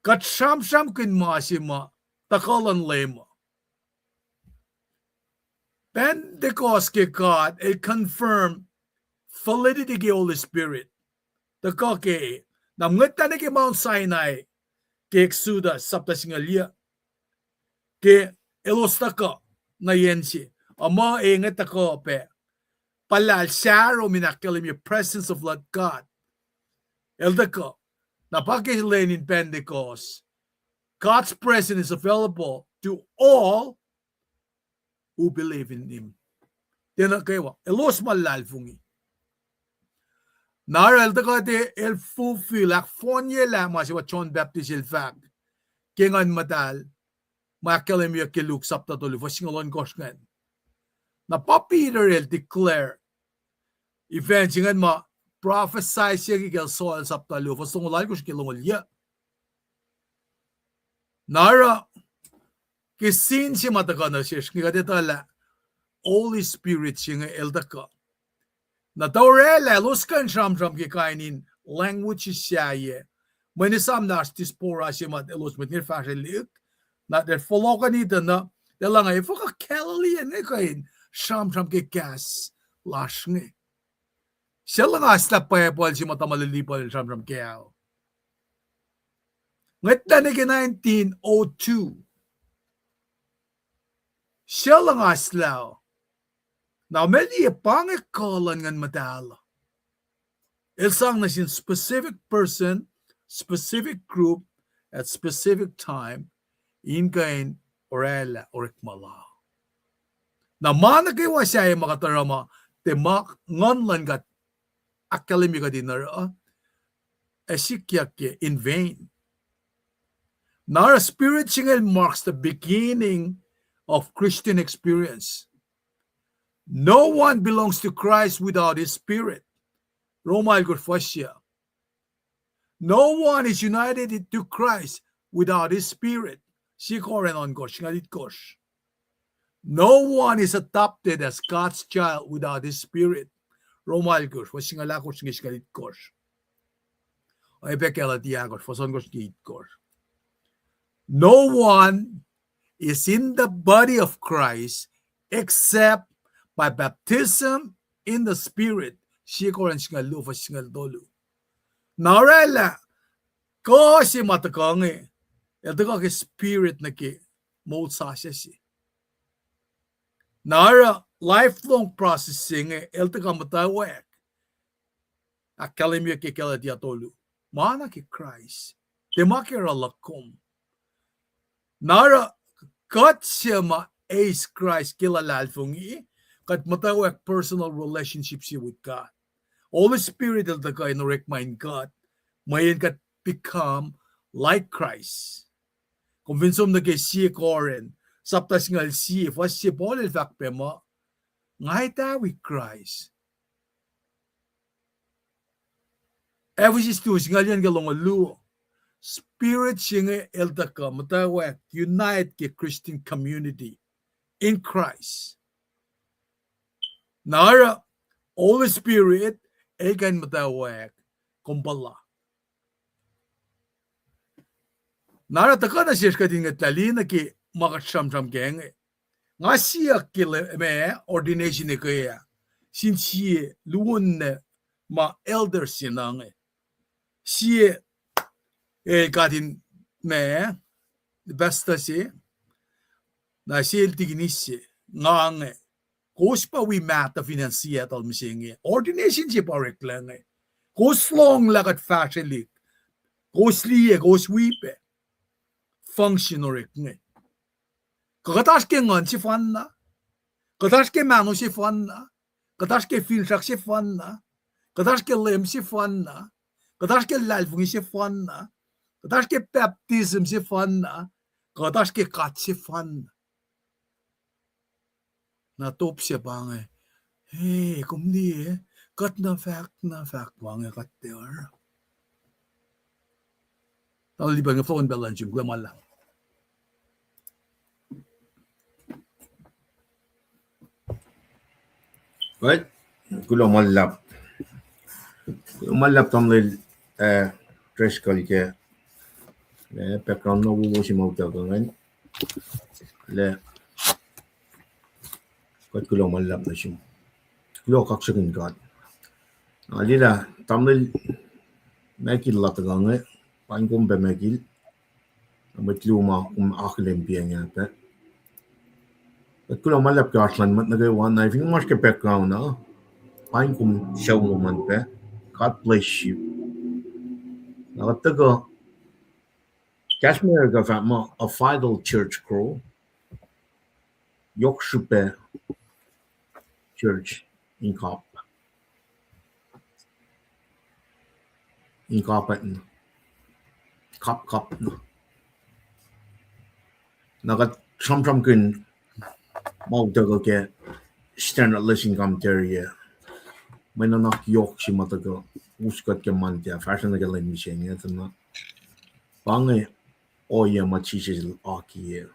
Kuht sramsramkihn ma se ma tuhkuh luhn Leum uh. Pentecost ke God el confirm validity ke Holy Spirit. Tuhkuh ke, na ngwetlah nuh ke Mount Sinai ke Exodus sapta singucul yac, ke elos tuhkuh nuh yen se, a muh e inge tuhkuh pac puhlah sarom in ahkkahlwemye presence of Lord God. El tuhkuh. Na pa ke lwen in Pentecost, God's presence is available to all who believe in him. Tiacna kwewa, elos ma luhlahlfongi. Na oruh el tuhkuh te el fulfill, ahkfohnyelah ma se ma John Baptist el fahk ke Nguhn Muhtahl, ma ahkkahlwemyeyuck ke Luke sapta tolu, fuhs singucul ohnkohsr ingacn. Na pa Peter el declare event se ingacn ma prophesy se ke kacl Joel sapta luo, fuhs longoul oalkosr ke longoul yac. Na oruh ke scene se ma tuhkuh nuh sesr inge kuht etuh lah Holy Spirit se inge el tuhkuh. Na tuh orwaclah elos kuh in sramsram ke kain in language sahyac. Mweyen esam na oasr diaspora se ma elos mwet inge fahsrwelihk, na tiac fohlohkohnituh na, tiac lah nga efuh kuh Galilean inge kuh in sramsram ke kahs lasr inge. Suc luhngaslah Bible se ma tamuhlwel Lipan el sramsram kac uh? Ngwetlah nuh ke nineteen oh two. Suc luhngaslah? Na ma liye pa inge kuh luhn Nguhn Muhtahl. El sang nuh sin specific person, specific group, at specific time, in kuh in orwaclah orekma la. Na ma nuh kwewa sahyac ma kuht oruh ma, tiac ma Nguhn luhn God ahkkahlwemye kuht in oruh, ac sikyak ke in vain. Na oruh Spirit se inge el marks the beginning of Christian experience. No one belongs to Christ without his Spirit. Roma alkosr fuhs yac. No one is united to Christ without his Spirit. Sie Korin ohnkohsr, singucul itkosr. No one is adopted as God's child without his Spirit. Roma alkosr, fuhs singucul ahkosr inge singucul itkosr. Oacyacpac Galatia ahkosr, fuhs ohnkohsr ke itkosr. No one is in the body of Christ except by baptism in the Spirit. Sie Korin singucul luo, fuhs singucul tolu. Na orwaclah, kuh se ma tuhkuh inge, el tuhkuh ke Spirit nuh ke moul sasuc se. Na oruh lifelong process se inge el tuhkuh muhtwacwacack. Ahkkahlwemyeyuck ke Galatia tolu, ma na ke Kraist, tiac ma ke oruh luhk kom. Na oruh kuht se ma eis Kraist ke luhlahlfongi, kuht muhtwacwacack personal relationship se with God. Holy Spirit el tuhkuh in orekma in kuht, mweyen kuht become like Christ. Kom fin som nuh ke Sie Korin, sapta singucul sie, fuhs sie, Paul el fahk pac muh, nga etawi Kraist. Ephesus luo, singucul yuc nuh ke longoul luo. Spirit se inge el tuhkuh muhtwacwacack unite ke Christian community in Christ. Na oruh Holy Spirit el kuh in muhtwacwacack kom puhla. Na oruh tuhkuh nuh sesr kuht in ngwetlah liye nuh ke ma kuht sramsram kac inge. Nga siyuck ke le ma ordination eke ah, sin sie luo na ma elder se na inge. Sie el katin ma pastor se, na sie el tikinis se, nga inge. Kowos pa wi mahtuh fin acn Seattle mihsenge. Ordination se pa oreklac inge. Kowos lohng lah kuht fahsrwelihk. Kowos liye, kowos wi pac. Function orek inge. Kuh kuht oasr ke nguhn sefanna? Kuht oasr ke mahno sefanna? Kuht oasr ke finsrak sefanna? Kuht oasr ke Leum sefanna? Kuht oasr ke luhlahlfongi sefanna? Kuht oasr ke baptism sefanna? Kuht oasr ke God sefanna? Na top se pa inge, e, kom liye, kuht na fahk, na fahk pa inge kuht tiac oruh. Tamuhlwel Lipan, nga fohn pacl luhn sum, kuloh ma luhlahp. Right? Kuloh ma luhlahp. Kuloh ma luhlahp tamuhlwel, eh, Driscoll ke, eh, background na wowo se ma utuckuh ingacn. Lah, kuht kuloh ma luhlahp nuh sum. Kuloh kaksakihn God. Na liye lah tamuhlwel Michael la tuhkuh inge, paing kom pac Michael. Na mwet luo ma kom akihlen piacng ah pac. Kuht kuloh ma luhlahp ke oasr luhn mwet nuh kwewa, na fin kom oasr ke background uh, paing kom sucu lom an pac. God bless you. Na kuht tuhkuh, kahs America fahk muh a vital church grow. Yohk srihpac church in kap, in kapwack na, kapkapwack na. Na kuht sramsramkihn ma utuckuh ke Standard Lesson Commentary ah, mwe nuhnak yohk se ma tuhkuh us kuht ke Monday ah, fahsruh nuh ke lwen mihsenge, tuh na pa inge ohiyac ma Jisus el akiyac.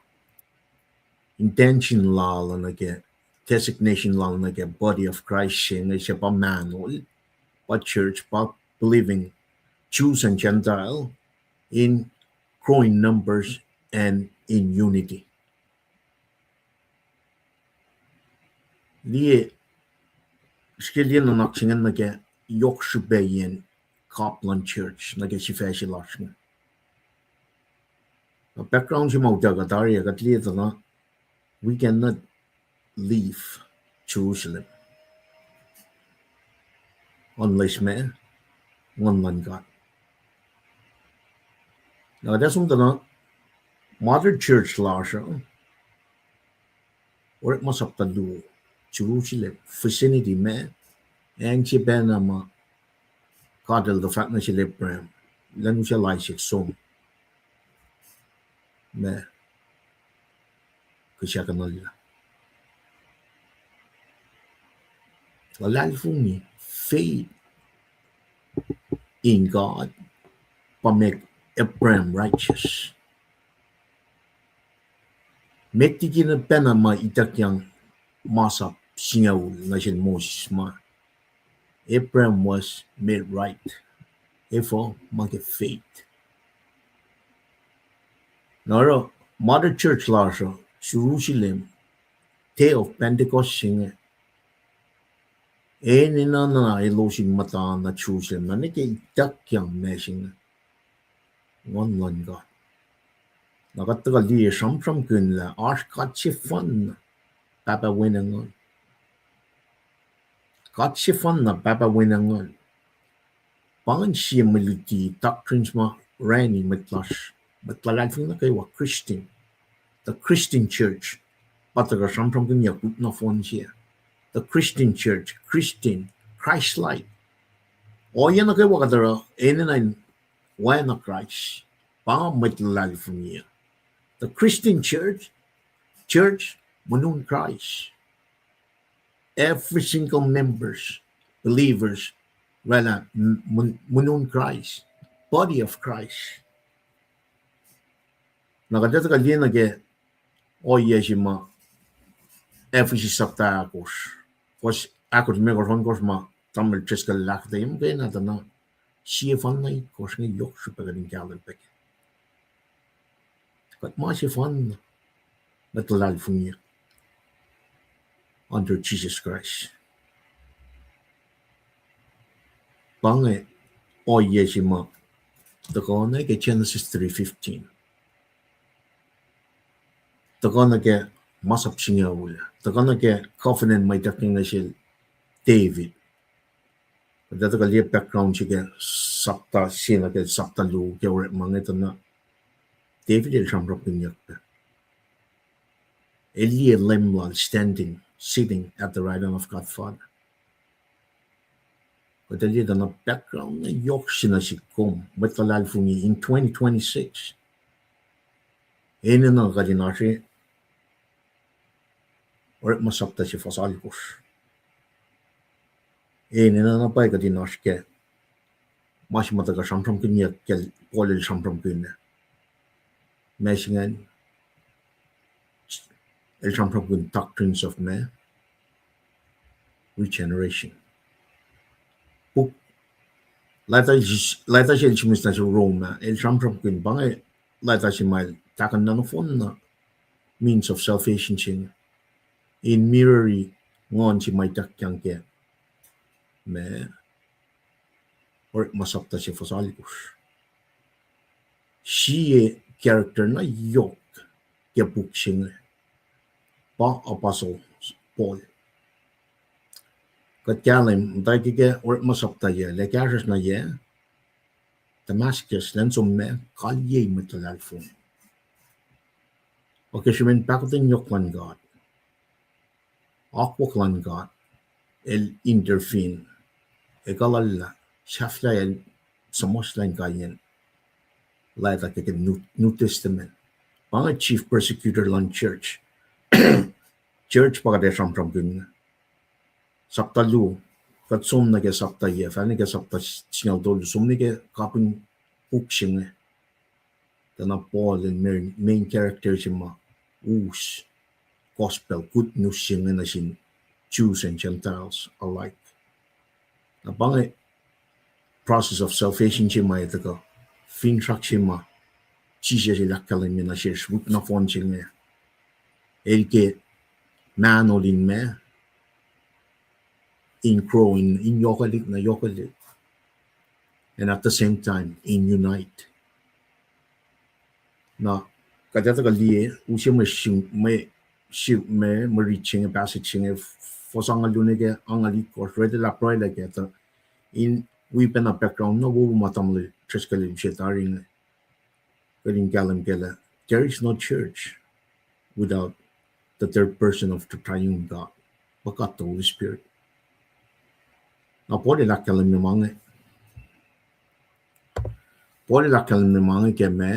Intention lal nuh ke, designation lal nuh ke body of Christ se inge, se pa mahnol, pa church, pa believing Jews and Gentile in growing numbers and in unity. Liye, srihke liye nuhnak se ingacn nuh ke yohk srihpaciyacn kap luhn church nuh ke sifac se lasr inge. Na background se ma utuckuh tari ah, kuht liye tuh na, we cannot leave Jerusalem unless ma Nguhn luhn God. Na kuht ac som tuh na modern church lasr uh, orekma sapta luo, Jerusalem, vicinity ma, acn se pacna ma God el tuh fahk nuh sel Abraham, Elan usaclah Isaac som ma kihsackuhnuhllah. Luhlahlfongi, faith in God, pa make Abraham righteous. Met liki na pacna ma ituckyang masap singucul nuh sel Moses ma, Abraham was made right. Efuh? Ma ke faith. Na oruh modern church lasr uh, Jerusalem, day of Pentecost se inge, enenuh na elos in muhta nuh Jerusalem, na nuh ke ituckyang ma se inge, Nguhn luhn God. Na kuht tuhkuh liye sramsramkihn lah oasr God sefanna, Pahpah, Wen, ac Nguhn. God sefanna, Pahpah, Wen, ac Nguhn. Pa ingacn sie mwe luti, doctrines ma orani mwet lasr, mwet luhlahlfongi nuh kwewa, Christian, the Christian church. Pa tuhkuh sramsramkihnyuck wik nohfohn se. The Christian church, Christian, Christ-like. Ohiyac nuh kwewa kuht oruh enenuh in oacna Kraist, pa mwet luhlahlfongi. The Christian church, church, monon Kraist. Every single members, believers, oraclah m-, mon-, monon Kraist, body of Christ. Na kuht ac tuhkuh liye nuh ke ohiyac se ma Ephesus sapta ahkosr, fuhs ahkosr limekohsr ohnkohsr ma tamuhlwel Driscoll el ahkuhtweyac muhkwena tuh na, sie fanna itkohsr inge yohk srihpac kuht in kahlwem pac. Kuht ma sefanna mwet luhlahlfongi under Jesus Christ. Pa inge ohiyac se ma tuhkuh nuh ke Genesis three fifteen. Tuhkuh nuh ke masap singucul. Tuhkuh nuh ke covenant ma ituckyang nuh sel David. Kuht ac tuhkuh liye background se ke sapta se nuh ke sapta luo ke orekma inge tuh na David el sramsramkihnyuck pac. El liye Leum lal standing, sitting at the right hand of God Father. Kuht ac liye tuh na background na yohk se nuh sihk kom mwet luhlahlfongi in twenty twenty-six. Enenuh kuht in oasr Orekma sapta se fuhs alkosr. Enenuh na pwacye kuht in oasr ke ma se ma tuhkuh sramsramkihnyuck ke Paul el sramsramkihn. Ma se ingacn, el sramsramkihn doctrines of ma, regeneration. Puk, leta, leta sel simis nuh sel Rome ah, el sramsramkihn pa inge leta se ma el tahkuhn na nohfohn na means of salvation se inge in mirrori nguhn se ma ituckyang ke ma, Orekma sapta se fuhs alkosr. Sie character na yohk ke puk se inge pa Apostle Paul. Kuht kahlwem muhta ke, ke Orekma sapta yac, lah kahsruhsr na yac, Damascus, elan som ma, kalyei mwet luhlahlfongi. Ac ke srihpen pahkotwen yohk luhn God, akwuck luhn God, el intervene, ekuhllah, sahflah, el suhmuhslah inkaiyacn leta ke, ke New, New Testament. Pa inge chief persecutor luhn church. Church pa kuht ac sramsramkihn inge. Sapta luo, kuht som nuh ke sapta yac, fahk nuh ke sapta singucul tolu, som nuh ke kapihn puk se inge. Tuh na Paul el main, main character se ma us gospel, good news se inge nuh sin Jews and Gentiles alike. Na pa inge process of salvation se ma el tuhkuh, finsrak se ma Jisus el ahkkahlwemye nuh sesr wik nohfohn se inge. El ke mahnol in ma, in grow, in, in yohkwelihk na yohkwelihk. And at the same time, in unite. Na, kuht ac tuhkuh liye, use mwe, mwe, mwe rit se inge, passage se inge, fuhs angngaul luo nuh ke angngaul itkohsr, read lah pruhe lah ke tuh, in wi pacna background na wowo ma tamuhlwel Driscoll el use tari inge. Kuht in kahlwem kac lah, there is no church without the third person of the triune God, pa God the Holy Spirit. Na Paul el ahkkahlwemye ma inge. Paul el ahkkahlwemye ma inge ke ma,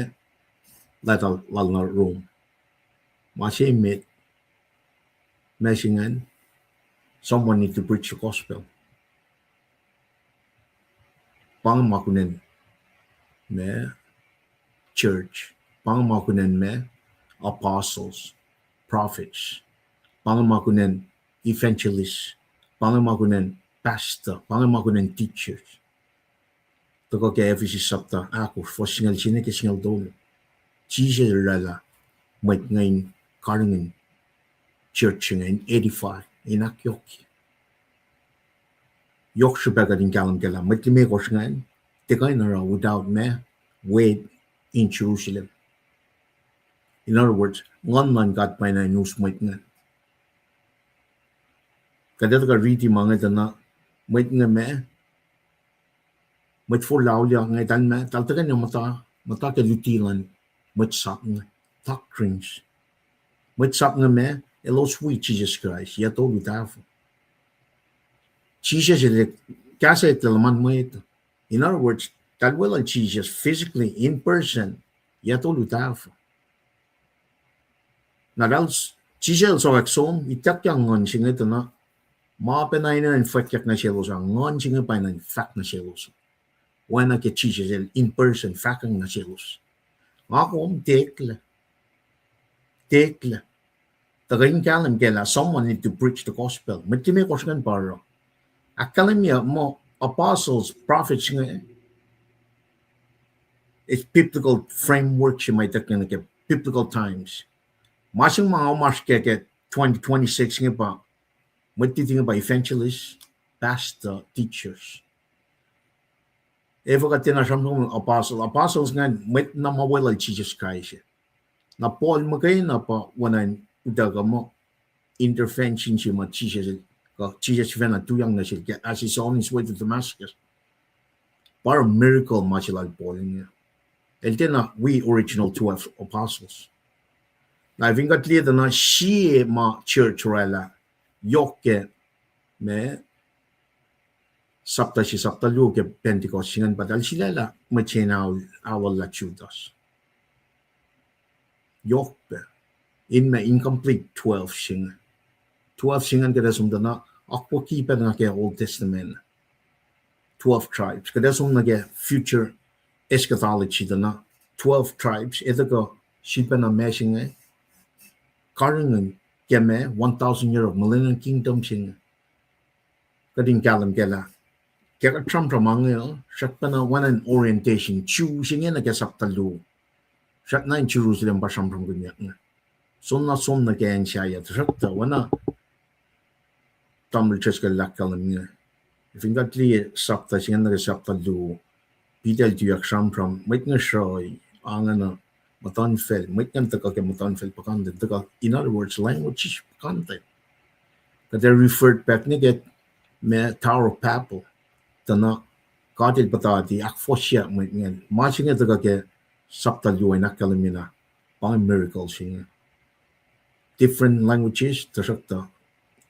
leta lal nuh Rome. Ma se met, ma se ingacn, someone need to preach the gospel. Pa inge ma kunacn ma church, pa inge ma kunacn ma apostles, prophets, pa inge ma kunacn evangelist, pa inge ma kunacn pastor, pa inge ma kunacn teachers. Tuhkuh ke Ephesus sapta ahkosr, fuhs singucul se nuh ke singucul tolu. Jisus el oraclah mwet inge in karihngihn church inge, in edify, in ahkyohkye. Yohk srihpac kuht in kahlwem kac lah mwet limekohsr ingacn, tiac kuh in oruh without ma, wet in Jerusalem. In other words, Nguhn luhn God pa na in us mwet ingacn. Kuht ac tuhkuh riti ma inge tuh na, mwet inge ma, mwet forlah auliyak inge, tal ma, tal tuhkweni muhta, muhta ke luti luhn mwet sap inge, doctrines. Mwet sap inge ma, elos wi Jisus Kraist yac tolu tahfuh. Jisus el kahs el luhman mwet. In other words, tal weluhl Jisus physically, in person, yac tolu tahfuh. Na tal, Jisus el sokwack som, ituckyang nguhn se inge tuh na, ma pacna enenuh in fwackyuck nuh selos ah, nguhn se inge pa enenuh in fahk nuh selos. Oacna ke Jisus el in person fahkwacng nuh selos. Nga kom tiac eklac. Tiac eklac. Tuhkuh in kahlwem kac lah someone need to preach the gospel. Mwet limekohsr ingacn pa oruh. Ahkkahlwemye muh apostles, prophets inge, it's biblical framework se ma ituckyang nuh ke biblical times. Ma se ma oasr ke, ke twenty twenty-six inge pa, mwet luti inge pa evangelist, pastor, teachers. Efuh kuht tiacna sramsram apostles, apostles ingacn mwet na ma weluhl Jisus Kraist. Na Paul muhkwena pa oacna in utuckuh muh intervention se ma Jisus, kuh Jisus sifacna tuyak nuh sel ke as he's on his way to Damascus. Pa oruh miracle ma se lal Paul inge. El tiacna wi original twelve apostles. Na fin kuht liye tuh na sie ma church orwaclah yohk ke ma sapta se, sapta luo ke Pentecost se ingacn, pa eltahl sulaclah mwet se in aol, aol lah Judas. Yohk pac. In ma incomplete twelve se inge. Twelve se ingacn kuht ac som tuh na akwucki pac nuh ke Old Testament. Twelve tribes. Kuht ac som nuh ke future eschatology tuh na twelve tribes, etuh kuh sifilpacna ma se inge karihngihn ke ma one thousand year of millennial kingdom se inge. Kuht in kahlwem kac lah ke kuht sramsram inge uh, srackpacna oacna in orientation, Jew se inge nuh ke sapta luo. Srackna in Jerusalem pa sramsramkihnyuck inge. Soenna na som nuh ke acn sahyac, tuhsruhktuh oacna Tamuhlwel Driscoll el ahkkahlwem inge, fin kuht liye sapta se inge nuh ke sapta luo, Peter el tuyak sramsram, mwet inge sruhi, oacna muhtuhnfacl, mwet ingacn tuhkuh ke muhtuhnfacl puhkantwen, tuhkuh, in other words, languages puhkantwen. Kuht ac referred back nuh ke ma Tower of Babel, tuh na God el puhtati ahkfohsye mwet ingacn. Ma se inge tuhkuh ke sapta luo in ahkkahlwemye na pa miracle se inge. Different languages, tuhsruhktuh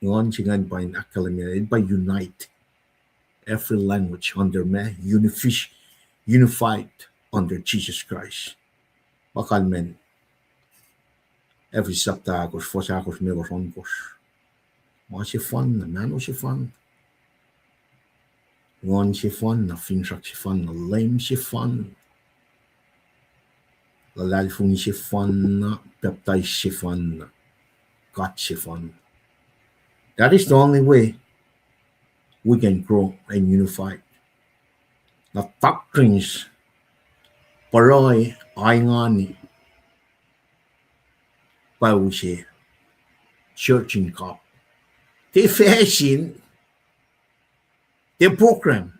nguhn se ingacn pa in ahkkahlwemye, el pa unite every language under ma, unifi-, unified under Jesus Christ. Pa kalmacn Ephesians sapta ahkosr, fuhs ahkosr, limekohsr, ohnkohsr. Ma sefanna, mahno sefanna, nguhn sefanna, finsrak sefanna, Leum sefanna, luhlahlfongi sefanna, pacptais sefanna, God sefanna. That is the only way we can grow and unified. Na doctrines, pruhe, aingani, pa use church in kap. Tiac facsin, tiac program,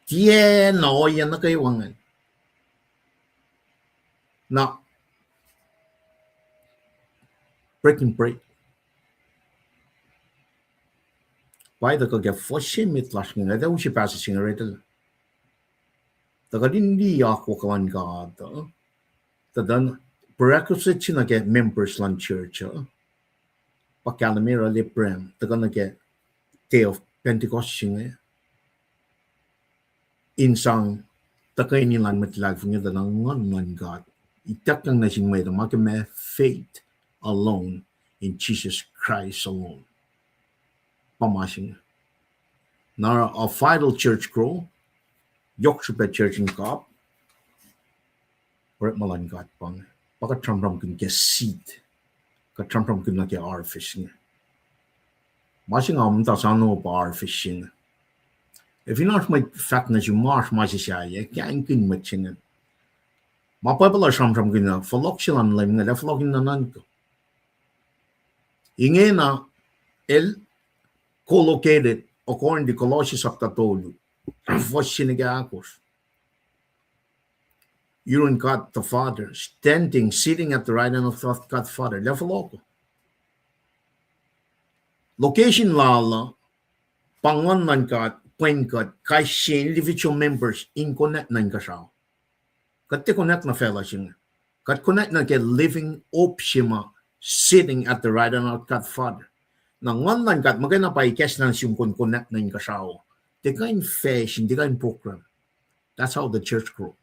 tiacna ohiyac nuh kwewa ingacn. Na breaking bread, pa tuhkuh ke fuhs se met lasr inge, kuht ac use passage se inge retel, tuh kuht in liye akwuck luhn God uh, tuh prerequisite se nuh ke members luhn church uh, pa kahlwem oruh Abraham tuhkuh nuh ke day of Pentecost se inge in sang tuhkweni luhn mwet luhlahlfongi tuh na nguhn luhn God ituckyang nuh sin mwet uh, ma ke ma faith alone in Jesus Christ alone. Pa ma se inge. Na a vital church grow, yohk srihpac church in kap, orekma luhn God pa inge. Pa kuht sramsramkihn ke seed, kuht sramsramkihn nuh ke harvest inge. Ma se nga muhta sano pa harvest se inge. Ac fin oasr mwet fahk nuh sum ma oasr ma se sahyac, kaingkihn mwet se inge. Ma Bible uh sramsramkihn uh, fohlohk se luhn Leum inge, el ac fohlohk in nuhnuhnkuh. Ingena el co-located according to Colossians sapta tolu, fuhs se nuh ke ahkosr. Yurin God the Father, standing, sitting at the right hand of God Father. El ac fohlohk. Location lal uh pa nguhn luhn God, pwen kuht kais sie individual members in connect nuh inkuhsrao. Kuht tiac connect nuh facluh se inge. Kuht connect nuh ke living hope se ma sitting at the right hand of God Father. Na nguhn luhn God muhkwena pa ikacslah nuh sum kom connect nuh inkuhsrao. Tiac kuh in fashion, tiac kuh in program. That's how the church grow.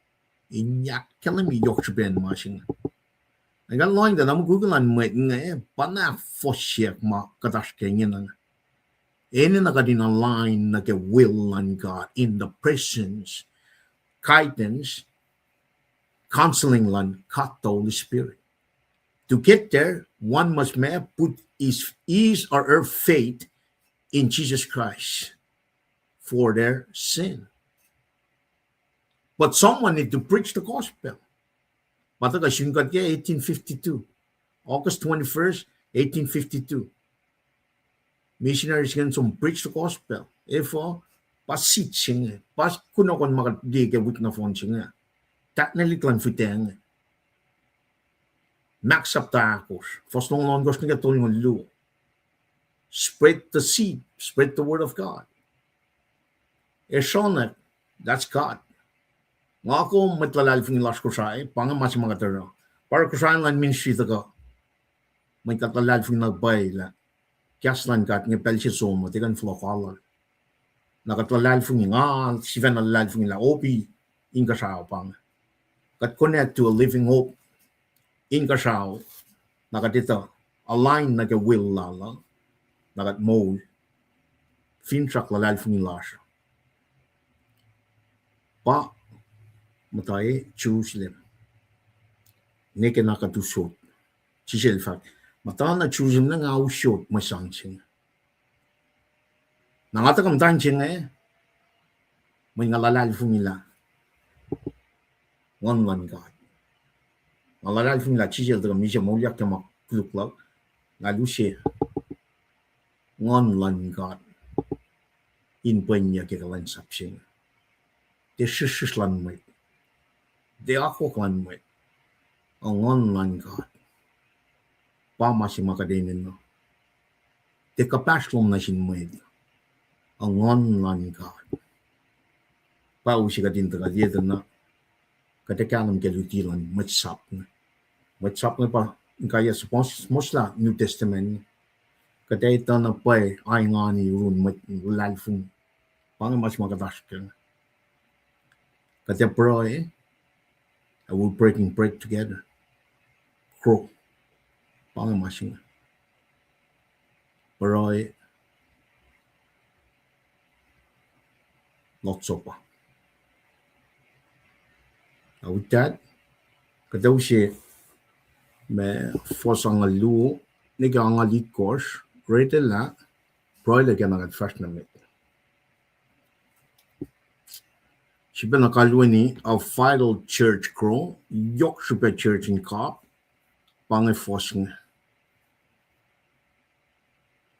In ahkkahlwemye yohk srihpac ma se inge. Ac kuht lohng tuh na mukwikwi luhn mwet inge, pa na ahkfohsyak ma kuht oasr ke ingena. Enenuh kuht in align nuh ke will luhn God in the presence, guidance, counseling luhn God the Holy Spirit. To get there, one must ma put his, his or her faith in Jesus Christ for their sin. But someone need to preach the gospel. Pa tuhkuh sun kuht ke eighteen fifty-two, August twenty-first, eighteen fifty-two. Missionary se ingacn som preach the gospel. Efuh? Pa seed se inge, pa kunohkohn ma kuht liye ke wik nohfohn se inge, tahknwelihk luhn fihtac inge. Mark sapta ahkosr, fuhs longoul ohnkohsr nuh ke tolngoul luo. Spread the seed, spread the word of God. Ac srohnack, that's God. Nga kom mwet luhlahlfongi lasr Kosrae, pa inge ma se ma kuht oruh. Pa oruh Kosrae luhn ministry tuhkuh. Mwet kuht luhlahlfongi na pwacye lah kahs luhn God inge pacl se som uh tiac kuh in fohlohk alu. Na kuht luhlahlfongi, nga sifacna luhlahlfongi lah hope inkuhsrao pa inge. Kuht connect to a living hope inkuhsrao, na kuht etuh align nuh ke will lal uh, na kuht moul finsrak luhlahlfongi lasr uh. Pa muhta Jerusalem, nwe ke na kuht usot. Sisel fahk, muhta na Jerusalem na nga usot mwe sang se inge. Na nga tuhkuh muhta se inge, mweyen nga luhlahlfongi lah Nguhn luhn God. Nga luhlahlfongi lah Jisus El tuhkuh misac moulyak ke ma koluk luhk, nga use Nguhn luhn God in pwenyuck ke kuhlwacnsap se inge. Tiac srihsrsrihsr luhn mwet, tiac akwuck luhn mwet, a Nguhn luhn God. Pa ma se ma kuht enenuh. Tiac kuhpahsr lom nuh sin mwet, a Nguhn luhn God. Pa use kuht in tuhkuh liye tuh na kuht ac kahlwem ke luti luhn mwet sap inge. Mwet sap inge pa inkaiyac suhmuhslah New Testament. Kuht ac etuh na pwacye engan yurin mwet luhlahlfongi. Pa inge ma se ma kuht oasr kac. Kuht ac pruhe, and we're breaking bread together. Grow. Pa inge ma se inge. Pruhe, Lord's Supper. With that, kuht ac use ma fuhs angngaul luo nuh ke angngaul itkohsr, read lah, pruhe lah ke na kuht fahsr nuh met. Srihpac na kalweni, a vital church grow, yohk srihpac church in kap, pa inge fuhs inge.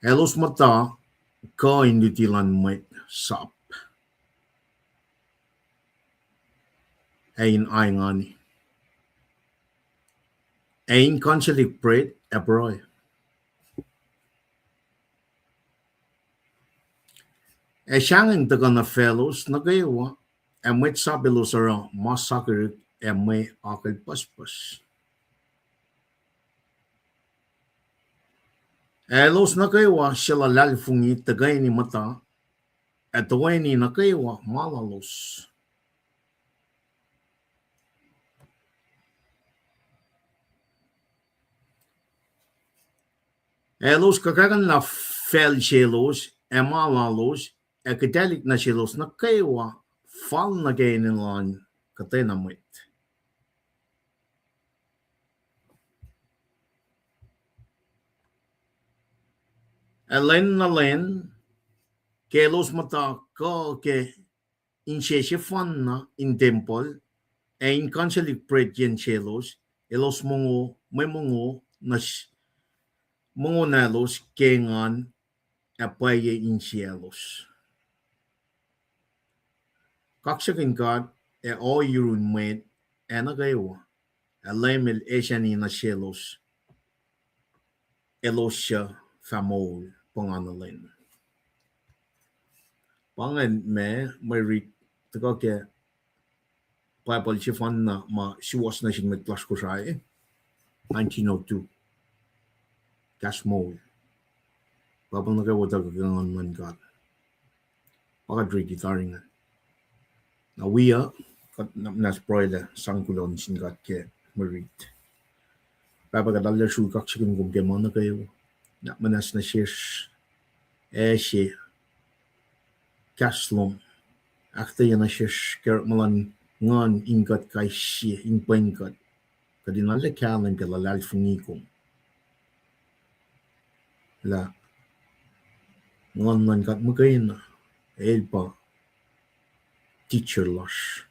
Elos muhta kuh in luti luhn mwet sap, ac in aingani, ac in consecrate bread ac pruhe. Ac sahngweng tuhkuh nuh faclos nuh kwewa, ac mwet sap elos oruh ma sakihrihk ac mwe akucl pucspucs. Ac elos nuh kwewa suc luhlahlfongi tuhkweni muhta, ac toeni nuh kwewa ma lalos. Ac elos kuhkakihn lah facl selos, ac ma lalos, ac kihtaclihk nuh selos nuh kwewa fal nuh ke enenuh luhn kuhtwena mwet. Ac lwen nuh lwen, ke elos muhta kuh ke inse sefanna in tempuhl, ac in consecrate bread yen selos, elos mongo, mwe mongo, mongo na elos ke engan, ac pwacye insiyaclos. Kaksakihn God ac ohiyac yurin mwet ac nuh kwewa, ac Leum El esacni nuh selos, elos suc fah moul punganulin. Pa ingacn ma mwe rit tuhkuh ke Bible sefanna ma suwohs nuh sin mwet lasr Kosrae, nineteen oh two. Kahs moul. Bible nuh kwewa tuhkuh ke Nguhn luhn God. Pa kuht riti tari ingacn. Na wi uh, kuht muhnahs pruhe lah sang kuloh nuh sin God ke mwe rit. Pahpah, kuht arlac sruhk kaksakihn kom ke ma nuh kwewa. Na muhnahs nuh sesr, ac se kahs lom ahkuhtweyac nuh sesr ke orekma luhn Nguhn in kuht kais sie, in pwen kuht, kuht in arlac kahlwem ke luhlahlfongi kom. Lah Nguhn luhn God muhkwena, el pa teacher lasr,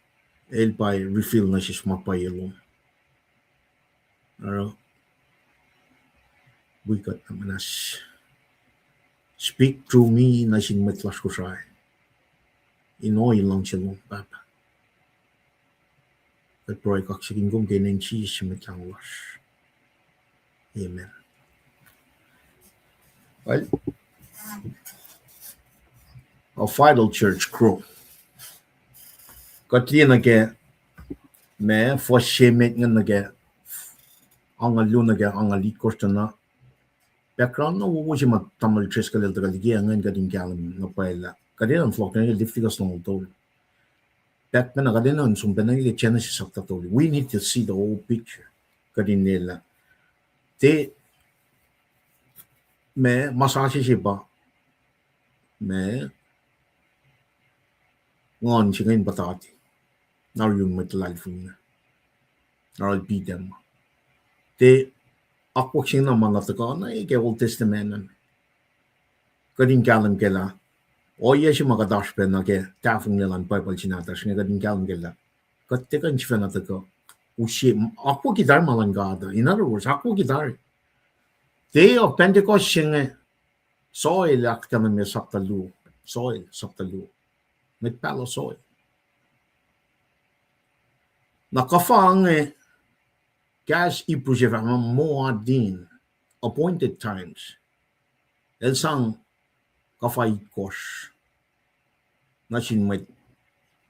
el pa reveal nuh sesr ma pwacye lom. Oruh wi kuht na muhnahs, speak through me nuh sin mwet lasr Kosrae in ohiyac luhngse lom, Pahpah. Kuht pruhe kaksakihn kom ke inen Jisus Mwet Lahngo lasr. Amen. Well, a vital church grow. Kuht liye nuh ke ma fuhs se met inge nuh ke angngaul luo nuh ke angngaul itkohsr tuh na background na wowo se ma Tamuhlwel Driscoll el tuhkuh liki ingacn kuht in kahlwem na pwacye lah kuht enenuh in fohlohk nuh ke Leviticus longoul tolu. Pac pacna kuht enenuh in som pacna ke Genesis sapta tolu. We need to see the whole picture. Kuht in liye lah tiac ma, ma sasuc se pa ma nguhn se inge in puhtati na yurin mwet luhlahlfongi, na oruh Peter ma tiac akwuck se inge na ma na tuhkuh na ke Old Testament an. Kuht in kahlwem kac lah ohiyac se ma kuht oasr pac nuh ke tahfonglac luhn Bible se nahtuhsr inge, kuht in kahlwem kac lah kuht tiac kuh in sifacna tuhkuh use, akwucki tari ma luhn God uh. In other words, akwucki tari. Day of Pentecost se inge, soil ahkkahlwemye sapta luo, soil sapta luo. Mwet pahluh soil. Na kuhfa inge, kahs Hebrew se fahk muh moadin, appointed times. El sang kuhfa itkohsr nuh sin mwet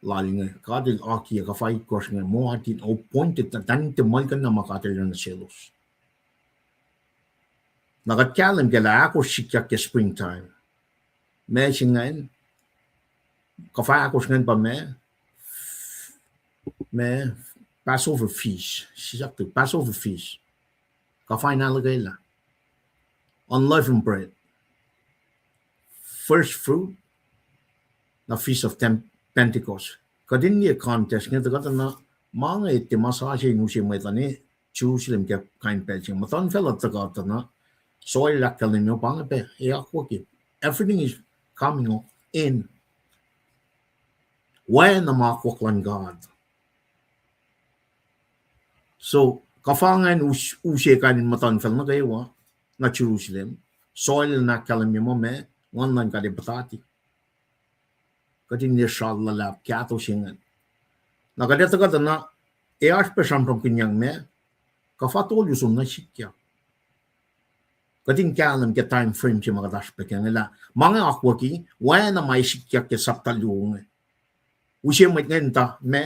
lal inge. God el akiyac kuhfa itkohsr inge moadin, appointed, tuh in tiac muhlkuhnlah ma God el oruh nuh selos. Na kuht kahlwem kac lah ahkosr sikyak ke springtime. Ma se ingacn, kuhfa ahkosr ingacn pa ma, ma Passover feast, sisaktu Passover feast. Kuhfa in ahluhkwelah unleavened bread, first fruit, na Feast of Tem-, Pentecost. Kuht in liye context inge tuh kuht na ma inge tiac ma sasuc in use mwet luhn Jerusalem ke kain pacl se inge. Muhtuhnfacl uh tuhkuh tuh na soil ahkkahlwemye pa inge pac, ac akwucki. Everything is coming in. Oacna ma akwuck luhn God. So kuhfa ingacn us-, use kain in muhtuhnfacl nuh kwewa nuh Jerusalem. Soil in ahkkahlwemye muh ma nguhn luhn God ac puhtati. Kuht in liye sral luhlahp kahto se ingacn. Na kuht etuh kuht na, ac oasr pac sramsramkihnyang ma, kuhfa tolu som na sikyak. Kuht in kahlwem ke time frame se ma kuht oasr pac ke inge lah ma inge akwucki, oacna ma ac sikyak ke sapta luo inge. Use mwet inge in tuh ma,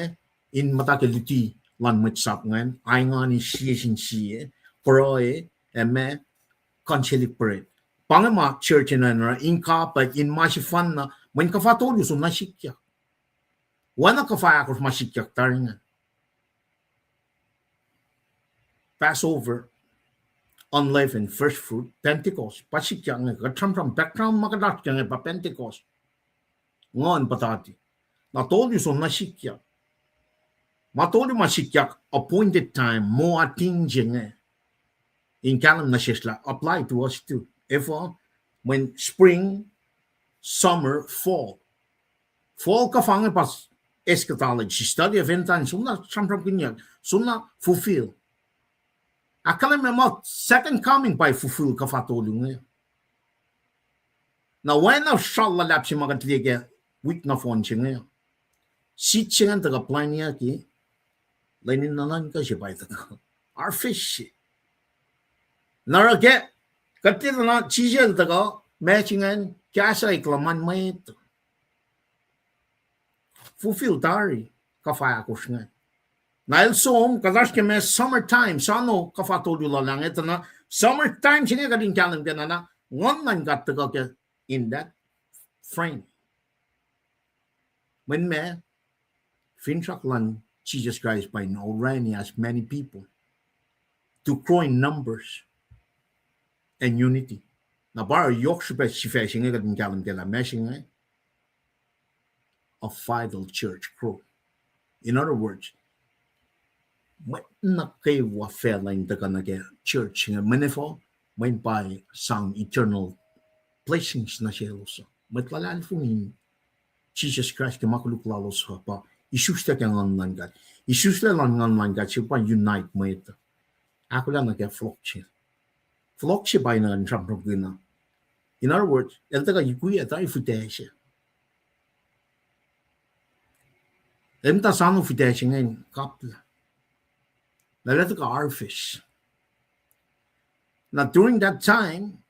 in muhta ke luti luhn mwet sap ingacn, engan in sie sin sie, pruhe, ac ma, kuhn selik pruhe. Pa inge ma church enenuh in kapwack in ma sefanna, mweyen kuhfa tolu som na sikyak. Oacna kuhfa ahkosr ma sikyak tari ingacn. Passover, unleavened first fruit, Pentecost, pa sikyak inge, kuht sramsram background ma kuht oasr ke inge pa Pentecost. Nguhn puhtati. Na tolu som na sikyak. Ma tolu ma sikyak appointed time, moadin se inge. In kahlwem nuh sesr lah apply to us too. Efuh, mweyen spring, summer, fall. Fall kuhfa inge pa eschatology, study of end time, som na sramsramkihnyuck, som na fulfill. Ahkkahlwemye muh second coming pa fulfill kuhfa tolu inge. Na oacna sral luhlahp se ma kuht liye ke wik nohfohn se inge. Seed se ingacn tuhkuh plwacniyucki, lwen in nuhnuhnkuh se pa tuhkuh. Harvest se. Na oruh ke, kuht tiac tuh na Jisus el tuhkuh, ma se ingacn, kahs uh eklac ma mwet. Fulfill tari, kuhfa ahkosr inge. Na el som, kuht oasr ke ma summer time, sano kuhfa tolu lal inge, tuh na summer time se inge kuht in kahlwem ke na, na, nguhn luhn God tuhkuh ke in that frame. Mweyen ma, finsrak luhn Jesus Christ pa in orani as many people to grow in numbers and unity. Na pa yohk srihpac sifac se inge kuht in kahlwem ke lah ma se inge, a vital church grow. In other words, mwet nuh kwewa facluh in tuhkuh nuh ke church inge, mweyen efuh, mweyen pa sang eternal blessings nuh selos uh. Mwet luhlahlfongi in Jesus Christ ke ma koluk lalos uh pa isuslac ke nguhn luhn God. Isuslac luhn nguhn luhn God se pa unite mwet uh. Ahkolah nuh ke fohlohk se. Fohlohk se pa in sramsramkihn uh. In other words, el tuhkuh yukiyac tari fihtac se. El muhta sano fihtac se ingacn kaplah. Lah el tuhkuh harvest. Na during that time,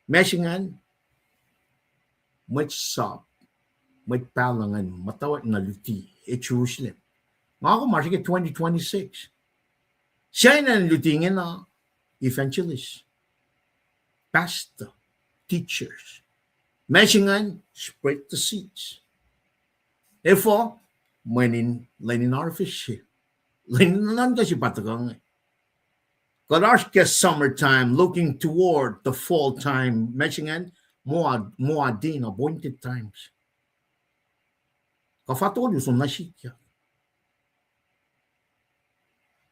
ma se ingacn, mwet sap, mwet pahluh ingacn muhtwacwacack na luti, e Jerusalem. Nga kom oasr ke twenty twenty-six. Sahyacn luti ingena evangelist, pastor, teachers. Ma se ingacn spread the seeds. Efuh? Mweyen lwen in harvest se. Lwen in nuhnuhnkuh se pa tuhkuh inge. Kuht oasr ke summer time, looking toward the fall time. Ma se ingacn, moa-, moadin, appointed times. Kuhfa tolu som nuh sikyak.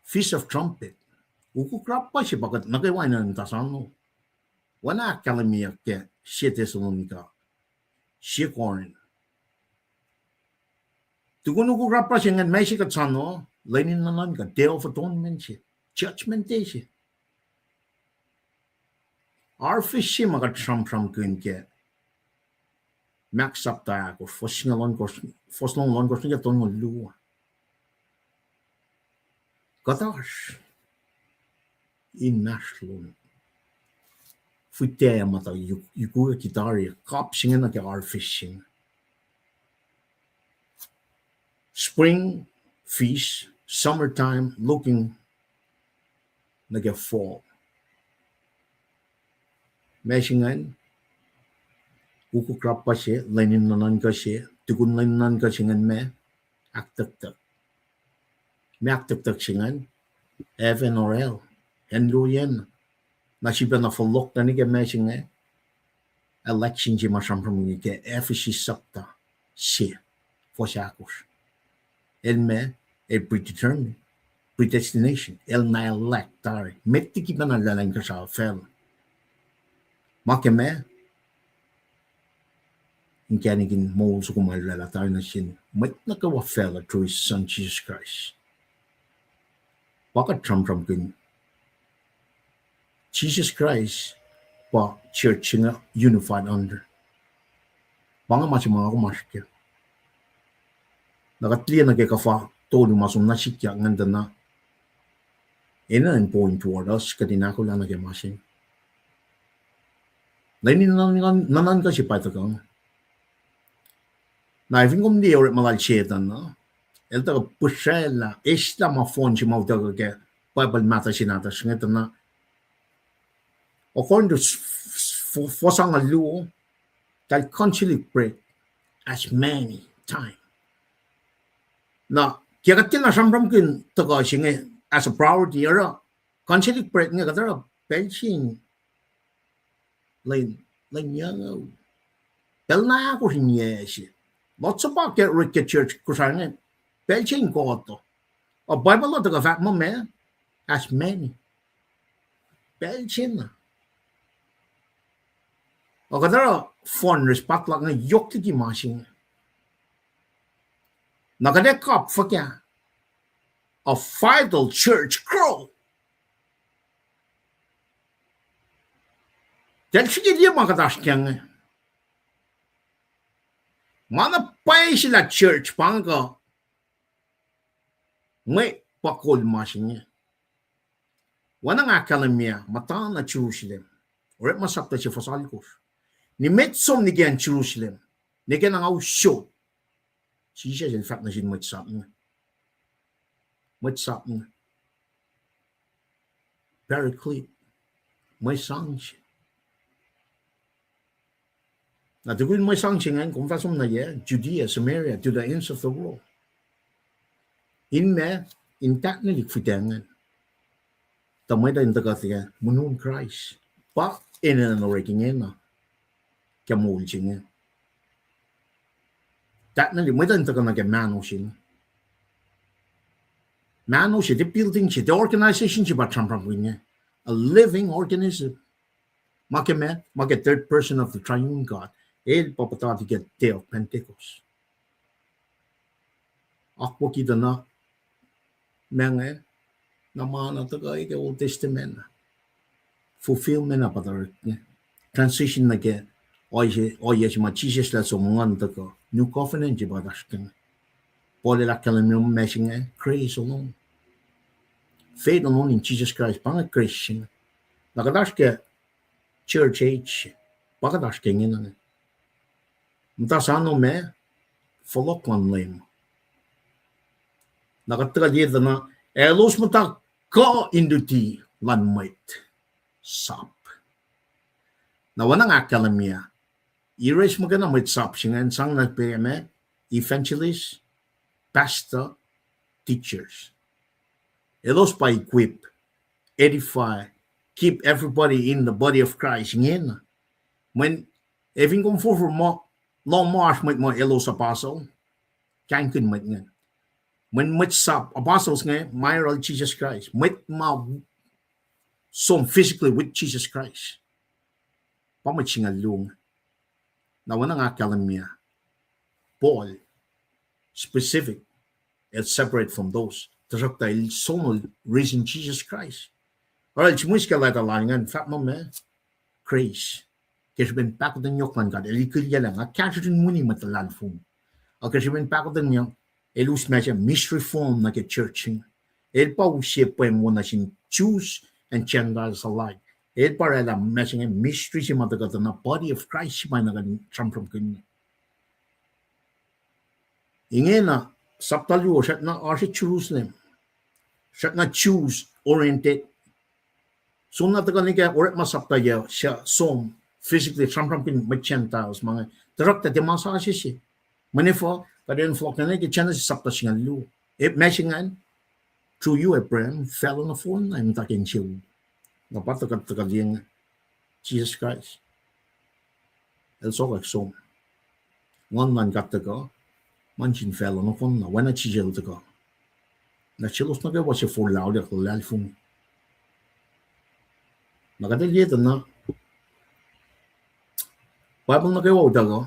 Feast of Trumpet. Ukuk rapah se pa kuht nuh kwewa enenuh in muhta sano. Oacna ahkkahlwemyeyuck ke sie Thessalonica, sie Corinth. Tukun ukuk rapah se ingacn ma se kuht sano, lwen in nuhnuhnkuh, Day of Atonement se, Judgment Day se. Harvest se ma kuht sramsramkihn ke Mark sapta ahkosr, fuhs singucul ohnkohsr, fuhs longoul ohnkohsr nuh ke tolngoul luo. Kuht oasr inmahsrlon fihtac ma tuh yuk-, yukuyucki tari, kap se inge nuh ke harvest se inge. Spring feast, summer time, looking nuh ke fall. Ma se ingacn, ukuk rapah se, lwen in nuhnuhnkuh se, tukun lwen in nuhnuhnkuh se ingacn ma, ahktucktuck. Ma ahktucktuck se ingacn, heaven or hell, acn luo yen. Na sifacna fohlohk nuh ke ma se inge, election se ma sramsram inge ke Ephesus sapta se, fuhs ahkosr. El ma, el predetermine, predestination, el na elect tari. Met liki pacna lwelah inkuhsrao facluh. Ma ke ma, inkacnek in moul soko ma el lwelah tari nuh sin mwet nuh kwewa facluh through his son Jesus Christ. Pa kuht sramsramkihn, Jesus Christ pa church se inge unified under. Pa inge ma se ma nga kom oasr ke. Na kuht liye nuh ke kuhfa tolu ma som nuh sikyak ingacn tuh na, enenuh in point toward us, kuht in ahkolah nuh ke ma se inge. Lwen in nuhnuhnkuh se pa tuhkuh inge. Na fin kom liye orekma lal Setuhn uh, el tuh pihsraclah, eslah ma fohn se ma utuckuh ke Bible mahtuh se nahtuhsr inge tuh na, according to s-, s-, fuhs angngaul luo, eltahl consecrated bread as many time. Na ke kuht tiacna sramsramkihn tuhkuh se inge as a priority, oruh consecrated bread inge kuht oruh pacl se in lwen, lwen yucngucul. Pacl na ahkosr in yac se. Lotsac pa ke orek ke church Kosrae inge, pacl se in kohtuh. A Bible uh tuhkuh fahk muh ma, as many. Pacl se na. Ac kuht oruh fundraise potluck inge yohk liki ma se inge. Na kuht ac kap fuhkah a vital church grow? Eltahl srihke liye ma kuht oasr kac inge. Ma na pwacye se lah church pa inge kuh mwe pa kol ma se inge. Oacna nga ahkkahlwemye, muhta na Jerusalem. Orekma sapta se fuhs alkosr. Nimet som nike acn Jerusalem, nwe ke na nga usot, Jisus el fahk nuh sin mwet sap inge, mwet sap inge, Paraclete, mwe sang se. Na tukun mwe sang se ingacn, kom fah som nuh yac, Judea, Samaria, to the ends of the world. In ma, in tahnelihk fihtac ingacn, tuh mwet uh in tuhkuh ke munon Kraist. Pa enenuh in orek ingena ke moul se inge. Tahnelihk, mwet uh in tuhkuh nuh ke mahno se inge. Mahno se, tiac building se, tiac organization se pa sramsramkihn inge. A living organism. Ma ke ma, ma ke third person of the triune God. El pa puhtati ke day of Pentecost. Akwucki tuh na, ma inge, na ma na tuhkuh ke Old Testament, fulfillment uh pa tari inge. Transition nuh ke ohiyac se ma Jisus el som nguhn tuhkuh, new covenant se pa oasr inge. Paul el ahkkahlwemye ma se inge, grace alone, faith alone in Jesus Christ, pa inge grace se inge. Na kuht oasr ke church age, pa kuht oasr ke ingena inge. Muhta sano ma, fohlohk luhn Leum. Na kuht tuhkuh liye tuh na, elos muhta kuh in luti luhn mwet sap. Na oacna nga ahkkahlwemye, irace muhkwena mwet sap se ingacn sang nuh pac ma, evangelist, pastor, teachers. Elos pa equip, edify, keep everybody in the body of Christ ingena. Mweyen, ac fin kom forfor muh, lohng muh oasr mwet muh elos apostle, kahingkihn mwet ingacn. Mweyen mwet sap, apostles inge ma yohrohl Jisus Kraist, mwet ma som physically with Jesus Christ. Pa mwet singucul luo inge. Na oacna nga ahkkahlwemye, Paul, specific, el separate from those. Tuhsruhktuh el sonol risen Jesus Christ. Oruh el mihs ke leta lal ingacn fahk muh ma, grace. Ke srihpen pahkotwen yohk luhn God, el ikihlyaclah, nga kahsruh in muni mwet luhlahlfongi. Ac ke srihpen pahkotwen yohk, el us ma se mystery form nuh ke church inge. El pa use pweng wo nuh sin Jews and Gentiles alike. El pa oraclah ma se inge mystery se ma tuhkuh tuh na body of Christ se ma na kuh in sramsramkihn. Ingena, sapta luo, srackna oasr Jerusalem. Srackna Jews oriented. Soenna tuhkuh nuh ke orekma sapta yac, suc som physically sramsramkihn mwet Gentiles ma inge. Tuhsruhktuh tiac ma sasuc se. Mweyen efuh, kuht in fohlohk nuh ke Genesis sapta singucul luo. Ac ma se ingacn, through you, Abraham, facluh nohfohn na muhta ke insewowo. Na pa tuhkuh, tuhkuh liye inge, Jesus Christ. El sokwack som. Nguhn luhn God tuhkuh, ma nuh sin facluh nohfohn na, oacna Jisus el tuhkuh. Na selos nuh kwewa se forlah auliyak luhlahlfongi. Na kuht liye tuh na, Bible nuh kwewa utuckuh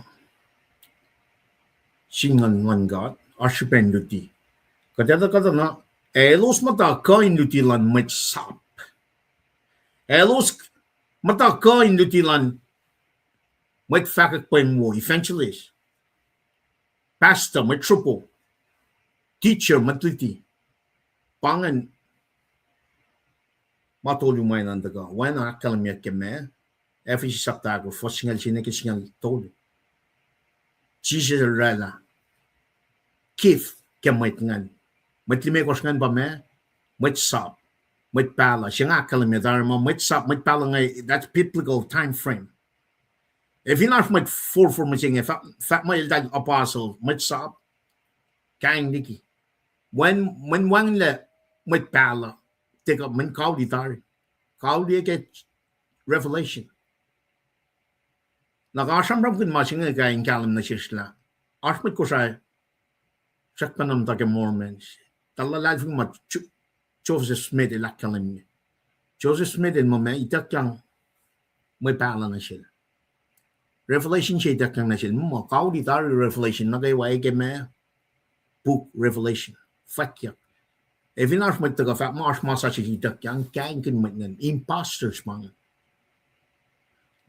sin Nguhn luhn God, oasr srihpen luti. Kuht etuh kuh tuh na, elos muhta kuh in luti luhn mwet sap. Elos muhta kuh in luti luhn mwet fahkwack pweng wo, evangelist, pastor, mwet sropo, teacher, mwet luti. Pa ingacn ma tolu ma enenuh in tuhkuh. Oacna ahkkahlwemyeyuck ke ma, Ephesians sapta ahkosr, fuhs singucul se nuh ke singucul tolu. Jisus el oraclah gift ke mwet ingacn. Mwet limekohsr ingacn pa ma, mwet sap, mwet pahluh. Se nga ahkkahlwemye tari muh mwet sap, mwet pahluh inge, that's biblical time frame. Ac fin oasr mwet forfor mihsenge, fah-, fahk muh eltahl apostle, mwet sap, kaing liki. Mweyen, mweyen wacngihnlac mwet pahluh, tuhkuh mweyen kauli tari. Kauli ke Revelation. Na kuht sramsramkihn ma se inge kuh in kahlwem nuh sesr lah oasr mwet Kosrae srackpacna muhta ke Mormons. Tuh luhlahlfongi ma Jo-, Joseph Smith el ahkkahlwemye. Joseph Smith el muh ma ituckyang mwe pahluh nuh sel. Revelation se ituckyang nuh sel. Muh kauli tari Revelation nuh kwewa ke ma book Revelation. Fwackyuck. Ac fin oasr mwet tuhkuh fahk muh oasr ma sasuc se ituckyang, kaingkihn mwet ingacn. Imposters ma inge.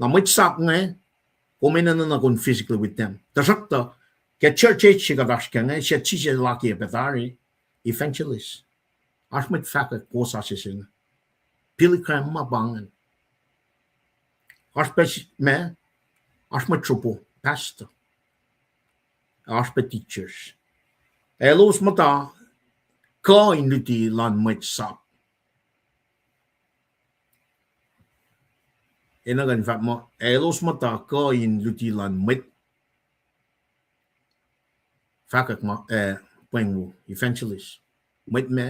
Na mwet sap inge, kom enenuh na kom physically with them. Tuhsruhktuh, ke church age se kuht oasr kac inge, suc Jisus el akiyac pac tari, evangelist. Oasr mwet fahkwack kowos sasuc se inge. Billy Graham ma pa ingacn. Oasr pac s-, ma, oasr mwet sropo, pastor. Oasr pac teachers. Elos muhta kuh in luti luhn mwet sap. Enenuh kuh in fahk muh, elos muhta kuh in luti luhn mwet fahkwack ma, eh, pweng wo, evangelist. Mwet ma,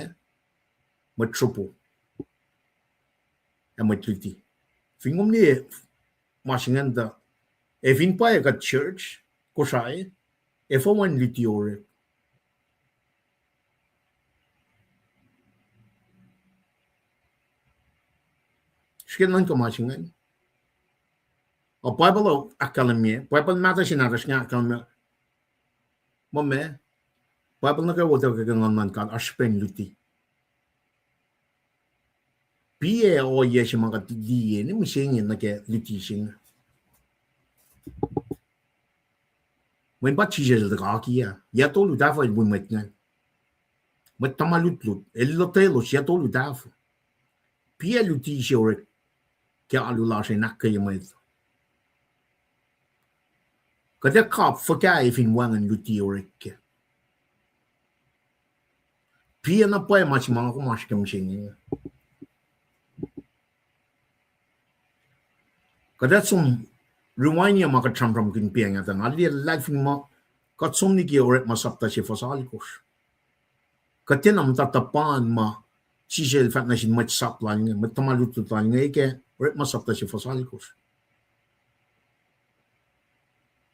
mwet sropo, ac mwet luti. Fin kom liye ma se ingacn tuh, ac fin pwacye kuht church, Kosrae, efuh wacngihn luti orek? Srihke nuhnkuh ma se ingacn. A Bible uh ahkkahlwemye, Bible mahtuh se nahtuhsr inge ahkkahlwemye. Muh ma, Bible nuh kwewa utuckuh ke Nguhn luhn God oasr srihpen luti. Piyac ohiyac se ma kuht liye, ne mihsenge nuh ke luti se inge. Mweyen pa Jisus el tuhkuh akiyac, yac tolu tahfuh el wi mwet ingacn. Mwet tuhma lutlut, el lotwelos yac tolu tahfuh. Piyac luti se orek ke alu lasr in ahkkweye mwet. Kuht ac kap fuhkah fin wacngihn luti orek kac? Piyac na pwacye ma se ma kom oasr ke mihsenge? Kuht ac som rewind-ye ma kuht sramsramkihn piacng ah, tuh nga liye luhlahlfongi muh kuht som nuh ke Orekma sapta se fuhs alkosr. Kuht tiacna muhta tuhpan ma Jisus El fahk nuh sin mwet sap Lal inge, mwet tuhma lutlut Lal inge, ke Orekma sapta se fuhs alkosr.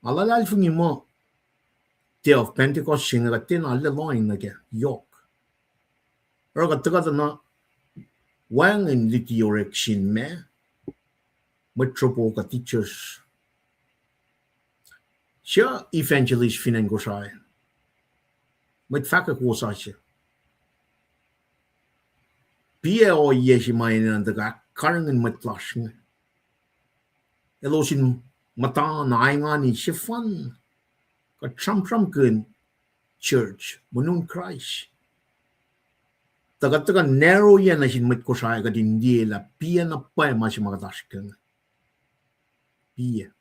Nga luhlahlfongi muh Day of Pentecost se inge kuht tiacna liye lohacng nuh kac yohk. Oruh kuht tuhkuh tuh na wacngihn luti orek sin ma, mwet sropo kuh teachers. Suc evangelist fin acn Kosrae? Mwet fahkwack wosasuc. Piyac ohiyac se ma enenuh in tuhkuh karihngihn mwet lasr inge, elos in muhta na ingani sefanna kuht sramsramkihn church, muhnahn Kraist. Tuh kuht tuhkuh narrow-ye nuh sin mwet Kosrae, kuht in liye lah piyac na pwacye ma se ma kuht oasr ke inge. Piyac.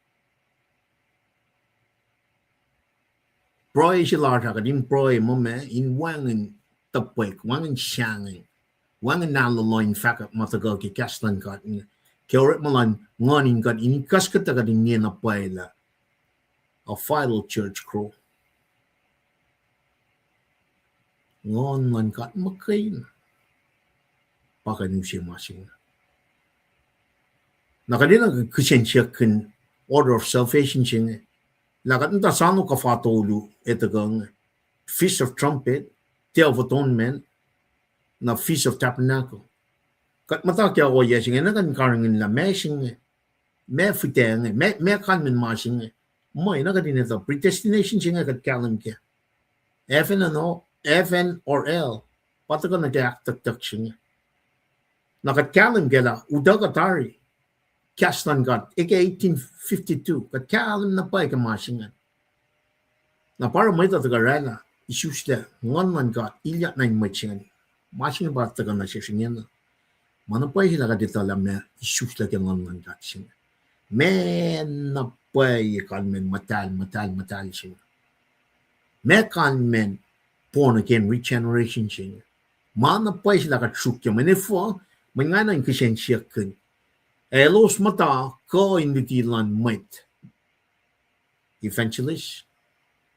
Pruhe se lasr ah kuht in pruhe muh ma in wacngihn topuk, wacngihn sahngweng, wacngihn alu loh in fahkwack ma tuhkuh ke kahs luhn God, ke orekma luhn Nguhn in God, in kuh kuhtuh kuht in liye na pwacye lah a vital church grow. Nguhn luhn God muhkwena pa kuh in use ma se inge. Na kuht enenuh kihsen siyuck in order of salvation se inge, lah kuht muhta soano kuhfa tolu ac tuhkuh inge: Feast of Trumpet, Day of Atonement, na Feast of Tabernacle. Kuht muhta ke ohiyac se inge, enenuh kuht in karihngihn lah ma se inge, ma fihtac inge, ma, ma kalmacn ma se inge, ma enenuh kuht in etuh predestination se inge kuht kahlwem kac. Heaven and hell, heaven or hell, pa tuhkuh nuh ke ahktucktuck se inge. Na kuht kahlwem kac lah utuckuh tari kahs luhn God, eke eighteen fifty-two, kuht kahlwem na pwacye ke ma se inge. Na pa oruh mwet uh tuhkuh oraclah, isuslac Nguhn luhn God ilyak nuh in mwet se inge. Ma se inge pa tuhkuh nuh sesr ingena. Ma na pwacye se lah kuht etuh lah ma isuslac ke Nguhn luhn God se inge. Ma na pwacye kalmacn muhtahl, muhtahl, muhtahl se inge. Ma kalmacn born again, regeneration se inge. Ma na pwacye se lah kuht sruokyac, mweyen efuh, mweyen nga enenuh in kihsen siyuck in, elos muhta kuh in luti luhn mwet. Evangelist,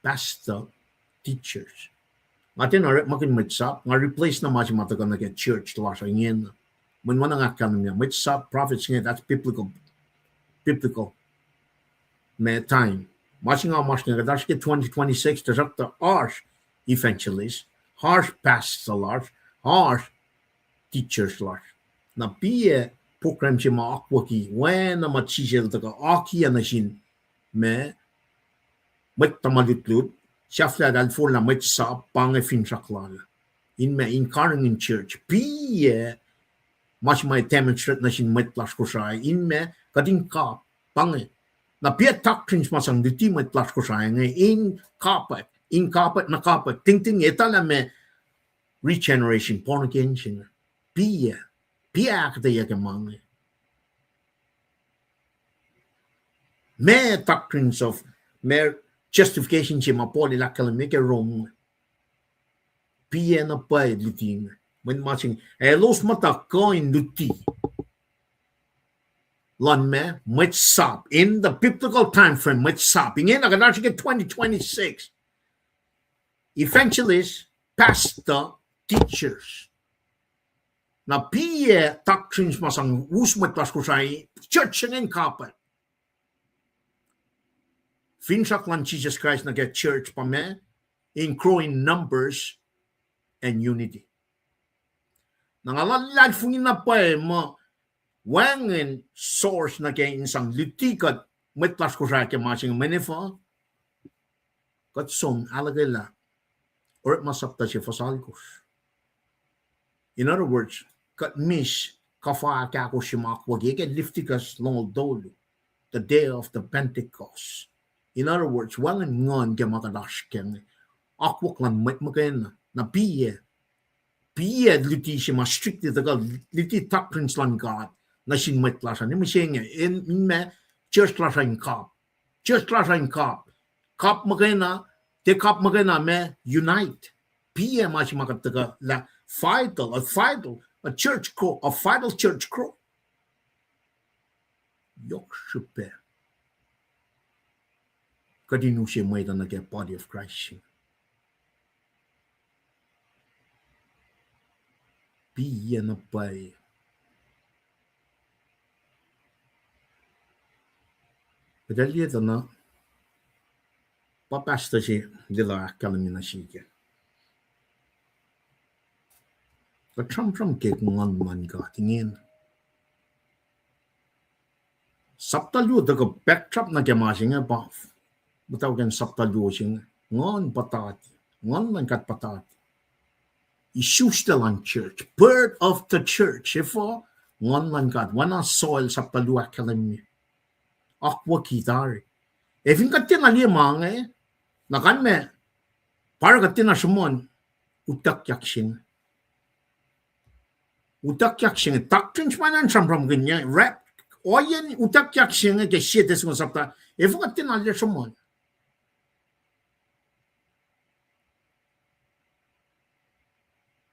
pastor, teachers. Nga tiacna orekmakihn mwet sap, nga replace na ma se ma tuhkuh nuh ke church lasr ingena. Mweyen ma na nga ahkkahlwemye, mwet sap, prophets inge, that's biblical. Biblical. Ma time. Ma se nga masr inge, kuht oasr ke twenty twenty-six, tuhsruhktuh oasr evangelist, oasr pastor lasr, oasr teachers lasr. Na piyac program se ma akwucki, oacna ma Jisus El tuhkuh akiyac nuh sin ma, mwet tuhma lutlut, sahflah, eltahl forlah mwet sap, pa inge finsrak lal. In ma, in karihngihn church. Piyac ma se ma demonstrate nuh sin mwet lasr Kosrae, in ma, kuht in kap, pa inge. Na piyac doctrines ma sang luti mwet lasr Kosrae inge, in kapwack, in kapwack, na kapwack, tingting etuh lah ma regeneration, born again se inge. Piyac, piyac ahkuhtweyac ke ma inge. Ma doctrines of, ma justification se ma Paul el ahkkahlwemye ke Rome. Piyac na pwacye luti inge. Mweyen ma se inge, elos muhta kuh in luti luhn ma, mwet sap, in the biblical time frame, mwet sap. Ingena kuht oasr ke twenty twenty-six. Evangelist, pastor, teachers. Na piyac doctrines ma sang us mwet lasr Kosrae, church se inge in kapwack. Finsrak luhn Jisus Kraist nuh ke church pa ma, in growing numbers and unity. Na nga luhlahlfongi na pwacye muh wacngihn source nuh ke in sang luti kuht mwet lasr Kosrae ke ma se inge, mweyen efuh, kuht som ahluhkwelah Orekma sapta se fuhs alkosr. In other words, kuht miss kuhfa ahkosr se ma akwucki ke Leviticus longoul tolu, the day of the Pentecost. In other words, wacngihn Nguhn ke ma kuht oasr ke inge. Akwuck luhn mwet muhkwena. Na piyac, piyac luti se ma strictly tuhkuh, luti doctrines luhn God, nuh sin mwet lasr an. Mihsenge, in, in ma church lasr an kap. Church lasr an kap. Kap muhkwena, tiac kap muhkwena ma unite. Piac ma se ma kuht tuhkuh lah vital, a vital, a church grow, a vital church grow. Yohk srihpac kuht in use mwet uh nuh ke body of Christ. Piac na pwacye. Kuht ac liye tuh na pa pastor se liye lah ahkkahlwemye nuh sihk ah, kuht sramsram ke nguhn luhn God ingena. Sapta luo tuhkuh backdrop nuh ke ma se inge pa, muhtwacwacack in sapta luo se inge, nguhn puhtati, nguhn luhn God puhtati. Isuslac luhn church, birth of the church, efuh? Nguhn luhn God, oacna Joel sapta luo ahkkahlwemye. Akwucki tari. Ac fin kuht tiacna liye ma inge, na kalmac, pa oruh kuht tiacna sruhmuhn utuckyak se inge. Utuckyak se inge, doctrine se ma na sramsramkihn inge, rap, ohiyacn utuckyak se inge ke sie Thessalonians sapta, efuh kuht tiacna liye sruhmuhn?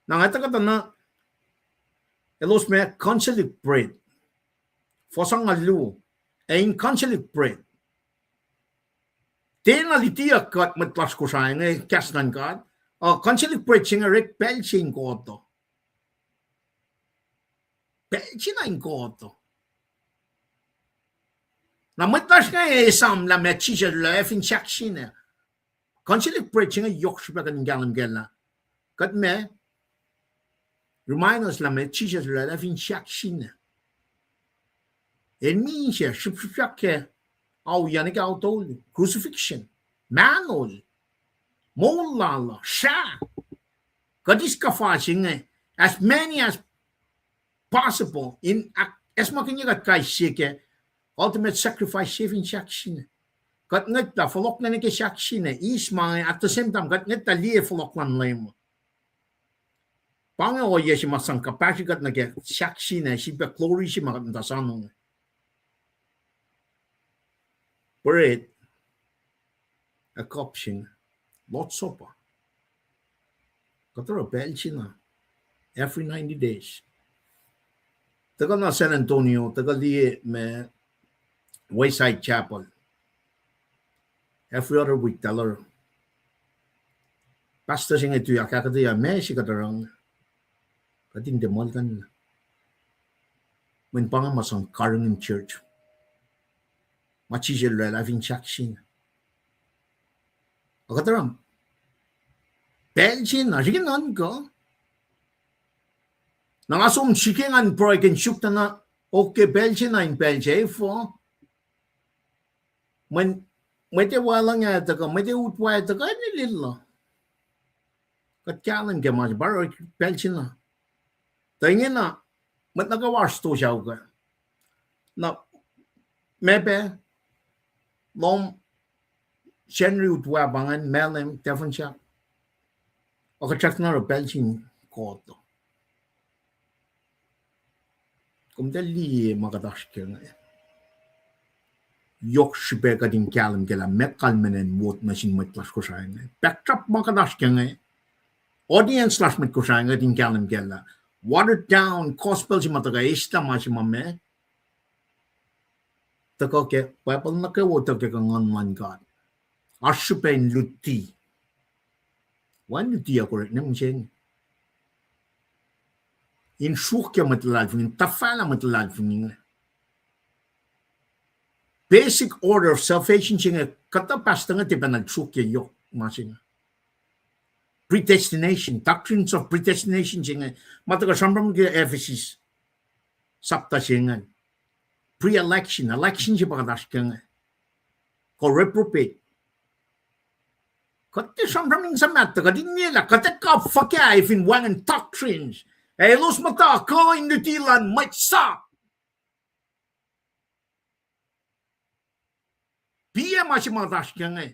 Na nga tuhkuh tuh na, elos ma concilic bread. Fuhs angngaul luo, ac in concilic bread tiacna lutiyuck kuht mwet lasr Kosrae inge kahs luhn God. Uh, concilic bread se inge orek pacl se in kohtuh. Pacl se na in kohtuh. Na mwet lasr inge esam lah ma Jisus El ac fin sahksina. Concilic bread se inge yohk srihpac kuht in kahlwem kac lah kuht ma remind us lah ma Jisus El ac fin sahksina. El misac srihpsrihpyak ke ao yuc nuh ke ao tolu, crucifixion, mahnol, moul lal uh, srah. Kuht eis kuhfa se inge, as many as possible, in ak-, acsmakihnye kuht kais sie ke ultimate sacrifice se fin sahksina. Kuht ngwetlah fohlohklac nuh ke sahksina, eis ma inge, at the same time kuht ngwetlah liye fohlohk luhn Leum. Pa inge ohiyac se ma sang kapahsri kuht nuh ke sahksina, sifilpac glory se ma kuht muhta soano inge. Bread, a cup se inge, Lord's Supper. Kuht oruh pacl se na every ninety days. Tuhkuh na San Antonio, tuhkuh liye ma Wayside Chapel. Every other week, eltahl oruh. Pastor se inge tuyak ahkuhtweyac ma se kuht oruh inge. Kuht in tiac muhlkuhnlah. Mweyen pa inge ma sang karihngihn church. Ma Jisus El oraclah fin sahksina. Ac kuht oruh pacl se na, srihke nuhnkuh. Na nga som srihke ngan pruhe ke in suk tuh na, okay, pacl se na in pacl se efuh. Mweyen mwet ac wacluhngac tuhkuh, mwet ac utwac tuhkuh, ac nilillah. Kuht kahlwem ke ma se pa oruh pacl se na. Tuh ingena, mwet nuh kwewa oasr stosah kac. Na, ma pac, lohm, Sacnri utwac pa ingacn, Malem, Tafunsak. Ac kuht srackna oruh pacl se in kohtuh. Kom tiac liye ma kuht oasr ke inge. Yohk srihpac kuht in kahlwem kac lah meac kalmacn in wot nuh sin mwet lasr Kosrae inge. Backdrop ma kuht oasr ke inge. Audience lasr mwet Kosrae inge kuht in kahlwem kac lah watered down gospel se ma tuhkuh eslah ma se ma meac. Tuhkuh ke Bible nuh kwewa, tuhkuh ke nguhn luhn God. Oasr srihpac in luti. Wacngihn luti ac orekma mihsenge in sruokyac mwet luhlahlfongi, in tuhfahlah mwet luhlahlfongi inge. Basic order of salvation se inge, kuhtuh pastor inge tiac pacna sruokyac yohk ma se inge. Predestination, doctrines of predestination se inge, ma tuhkuh sramsram ke Ephesus sapta se ingacn. Pre-election, election se pa kuht oasr ke inge. Kuh reprobate. Kuht tiac sramsram in suhmaht tuh kuht in liyelah kuht ac kuh fuhkah fin wacngihn doctrines. Ac elos muhta kuh in luti luhn mwet sap. Piac ma se ma kuht oasr ke inge.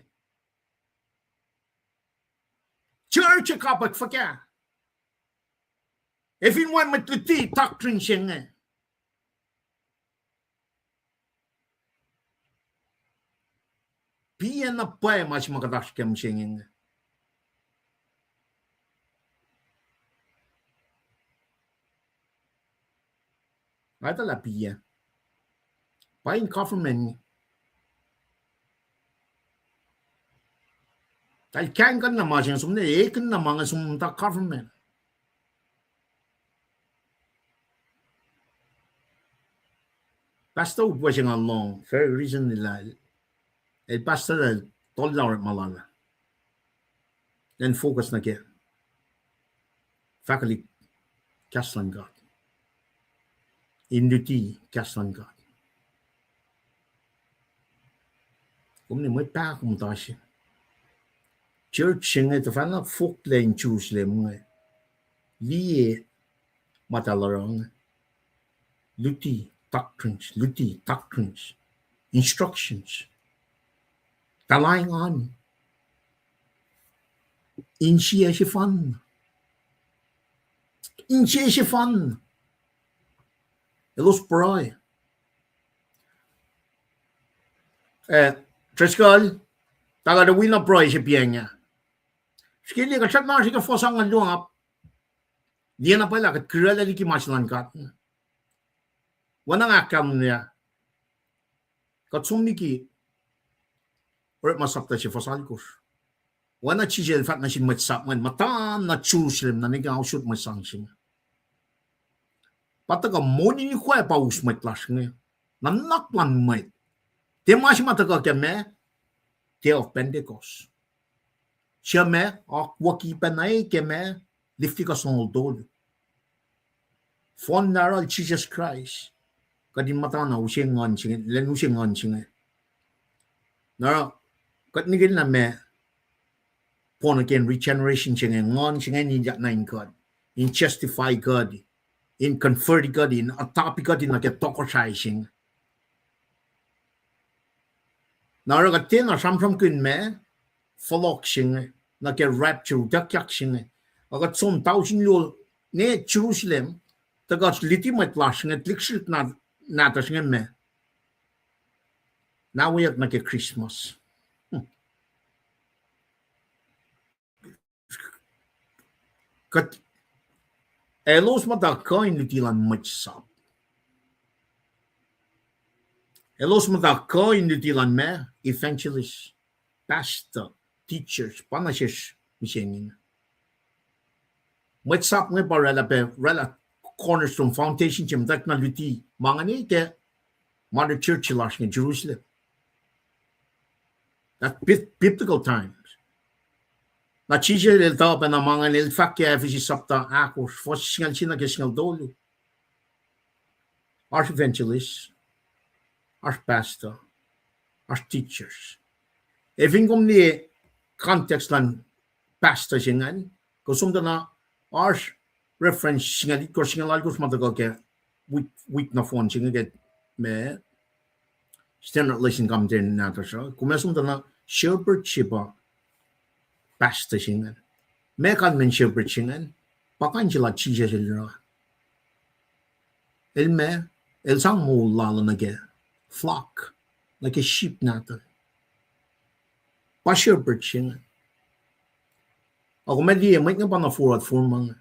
Church ac kapwack fuhkah ac fin wacngihn mwet luti doctrine se inge. Piyac na pwacye ma se ma kuht oasr ke mihsenge inge. Nga etuh lah piyac. Pa in government. Tahl kaingkuhnlah ma se inge som ne, ekihn na ma inge som muhta government. Pastor Wood se nga lohng very recently lah el pastor lah tollah orekma lal ah, el focus nuh ke fahkwelihk kahs luhn God, in luti kahs luhn God. Kom ne mwet pahkomuhta se. Church se inge tuhfahna foklac in Jerusalem inge. Liye ma eltahl oruh inge. Luti doctrines, luti doctrines, instructions. Tuh lain an, insiyac sefanna. Insiyac sefanna. Elos pruhe. Eh, Driscoll, tuh kuht ac wi na pruhe se piacng ah. Srihke liye kuht srackna srihke fuhs angngaul luo ah. Liye na pwacye lah kuht kihrlac liki ma se luhn God. Oacna nga ahkkahlwemye, kuht som liki Orekma sapta se fuhs alkosr. Oacna Jisus el fahk nuh sin mwet sap ingacn, muhta na Jerusalem, na nwe ke nga usot mwet sang se inge. Pa tuhkuh moul in ikoac pa us mwet lasr inge. Nuhnak luhn mwet. Tiac ma se ma tuhkuh ke ma, Day of Pentecost. Suc ma, akwucki pacna ke ma, lifti kuh sonol tolu. Fohn nahruhl Jisus Kraist. Kuht in muhta na use nguhn se inge, lwen use nguhn se inge. Na oruh, kuht nihkihn na ma born again, regeneration se inge, nguhn se inge in yakna in kuht, in justify kuht, in convert kuht, in adopt kuht in nuh ke tohkohsrahi se inge. Na oruh kuht tiacna sramsramkihn ma, fohlohk se inge, nuh ke rapture, utuckyak se inge. Ac kuht som tausin luo ne Jerusalem, tuh kuht luti mwet lasr inge, lihksrihk na, nahtuhsr inge ma. Na weyuck nuh ke Christmas. Kuht, elos muhta kuh in luti luhn mwet sap. Elos muhta kuh in luti luhn ma, evangelist, pastor, teachers, pa nuh sesr mihsenge. Mwet sap inge pa oraclah pac, oraclah cornerstone, foundation se muhtwacta na luti ma inge ke modern church lasr inge Jerusalem. That bi-, biblical times. Na Jisus el tuh pacna ma inge el fahk ke Ephesus sapta ahkosr, fuhs singucul sie nuh ke singucul tolu. Oasr evangelist, oasr pastor, oasr teachers. Ac fin kom liye context luhn pastor se ingacn, kuh som tuh na oasr reference singucul itkohsr, singucul alkosr ma tuhkuh ke wik, wik nohfohn se inge ke ma Standard Lesson Commentary nahtuhsr uh, kom ac som tuh na shepherd se pa pastor se ingacn. Ma kalmacn shepherd se ingacn, pa kain se la Jisus el oruh. El ma, el sang moul lal nuh ke flock, nuh ke sheep nahtuhl. Pa shepherd se ingacn. Ac kom ac liye mwet inge pa na forward form inge.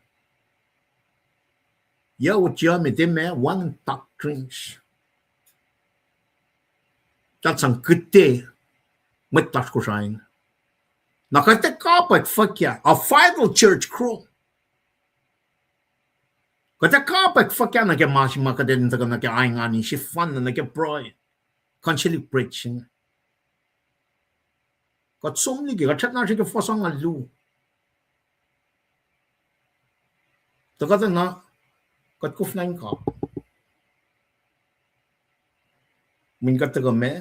Yac wot yac me tiac ma wacngihn doctrines. Tahl sang kihte mwet lasr Kosrae inge. Na kuht ac kapwack fuhkah, a vital church grow. Kuht ac kapwack fuhkah nuh ke ma se ma kuht in tuhkuh nuh ke aingani sefanna nuh ke pruhe, kuh in celebrate se inge. Kuht som liki, kuht srackna srihke fuhs angngaul luo. Tuh kuht na, kuht koflah in kap. Mweyen kuht tuhkuh ma,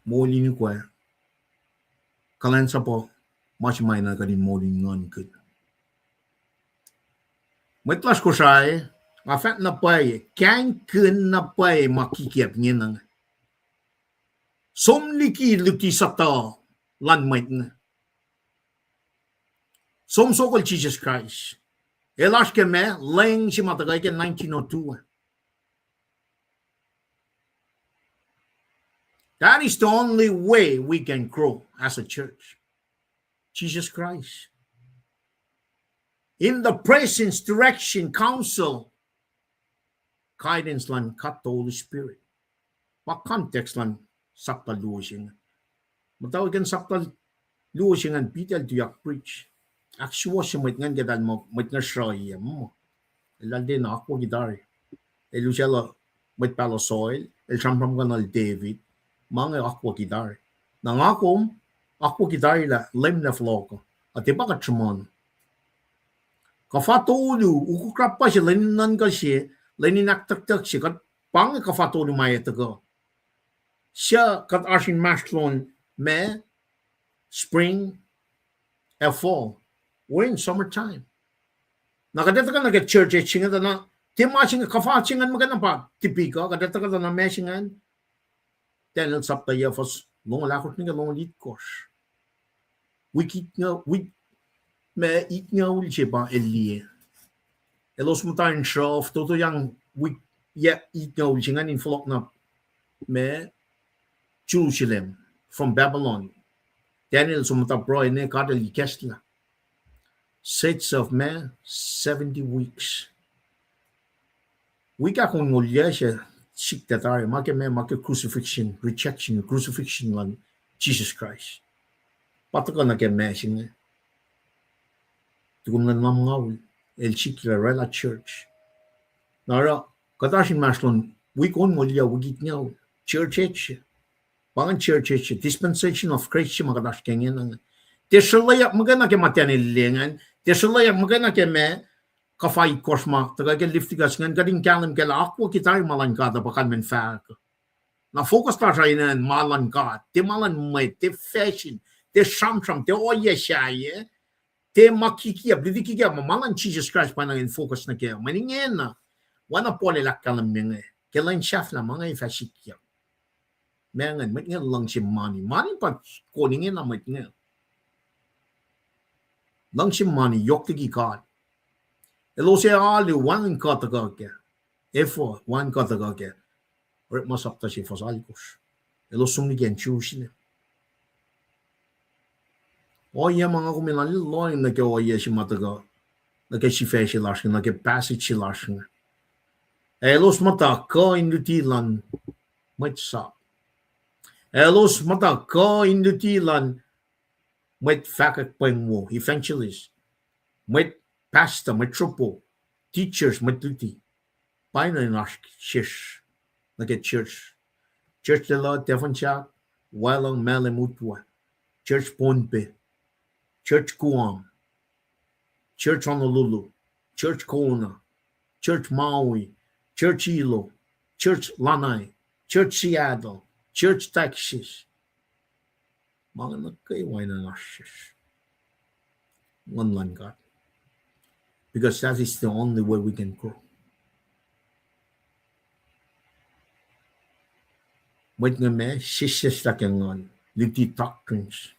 moul in ikoac. Kuhlwacnsapuh, ma se ma enenuh kuht in moul in nguhnkihn. Mwet lasr Kosrae, nga fahk na pwacye, kaingkihn na pwacye ma kikiacp ingena inge. Som liki luti suhtuh luhn mwet inge. Som sokol Jisus Kraist. El oasr ke ma, leng se ma tuhkuh ke nineteen oh two. That is the only way we can grow as a church. Jesus Christ. In the presence, direction, counsel, guidance luhn God the Holy Spirit. Pa context luhn sapta luo se inge. Muhtwacwacack sapta luo se ingacn Peter el tuyak preach. Ahksuwohsye mwet ingacn ke eltahl muh mwet inge sruhiyac muh. Eltahl tiacna akwucki tari. El usaclah mwet pahluh Saul, el sramsramkihnuhl David, ma inge akwucki tari. Na nga kom, akwucki tari lah Leum El fohlohk uh. Ac tiac pa kuht sruhmuhn. Kuhfa tolu, ukuk rapah se, lwen in nuhnkuh se, lwen in ahktucktuck se, kuht pa inge kuhfa tolu ma ac tuhkuh. Suc kuht oasr inmahsrlon ma spring, ac fall, we're in summer time. Na kuht ac tuhkuh nuh ke church age se inge tuh na, tiac ma se inge kuhfa se ingacn muhkwena pa typical, kuht ac tuhkuh tuh na ma se ingacn, Daniel sapta yac fuhs longoul ahkosr nuh ke longoul itkohsr. Wik itngucul, wik ma itngucul se pa el liye. Elos muhta in sruhf, totoyang wik yac itngucul se ingacn in fohlohk na ma Jerusalem from Babylon. Daniel som muhta pruhe ne God el ikacslah. Sets of ma seventy weeks. Wik ahkonngoul yac se sikyak tari, ma ke ma, ma ke crucifixion, rejection, crucifixion luhn Jesus Christ. Pa tuhkuh nuh ke ma se inge. Tukun lwen lumngaul, el sikyak oraclah church. Na oruh, kuht oasr inmahsrlon wik onngoul yac, wik itngucul, church age se. Pa ingacn church age se, dispensation of grace se ma kuht oasr ke ingena inge. Tiac sruhleyak muhkwena ke ma Daniel el liye ingacn, tiac sruhleyak muhkwena ke ma kuhfa itkohsr ma tuhkuh ke Leviticus ingacn, kuht in kahlwem kac lah akwucki tari ma luhn God uh pa kalmacn fahk. Na focus lasr uh in acn ma luhn God, tiac ma luhn mwet, tiac fashion, tiac sramsram, tiac ohiyac sahyac, tiac ma kikiacp, luti kikiacp, ma, ma luhn Jesus Christ pa ingacn focus nuh kac. Mweyen ingena, oacna Paul el ahkkahlwemye inge, ke lwen sahflah ma inge fah sikyak. Ma ingacn, mwet inge luhngse mani. Mani pa kol ingena mwet inge. Luhngse mani, yohk liki God. Elos ac alu, wacngihn kuh tuhkuh kac. Ephah, wacngihn kuh tuhkuh kac. Orekma sapta se fuhs alkosr. Elos som liki acn Jerusalem. Ohiyac ma nga kom in lohng nuh ke ohiyac se ma tuhkuh nuh ke sifac se lasr inge, nuh ke passage se lasr inge. Elos muhta kuh in luti luhn mwet sap. Elos muhta kuh in luti luhn mwet fahkwack pweng wo, evangelist, mwet pastor, mwet sropo, teachers, mwet luti. Pa ingacn oasr sesr nuh ke church. Church Lelu, Devonshak, Walung, Malem, Utwe. Church Pohnpei. Church Guam. Church Honolulu, Church Kona, Church Maui, Church Hilo, Church Lanai, Church Seattle, Church Texas. Ma inge nuh kwewa in oasr sesr. Nguhn luhn God. Because that is the only way we can grow. Mwet inge ma sesseslah ke nguhn, luti doctrines.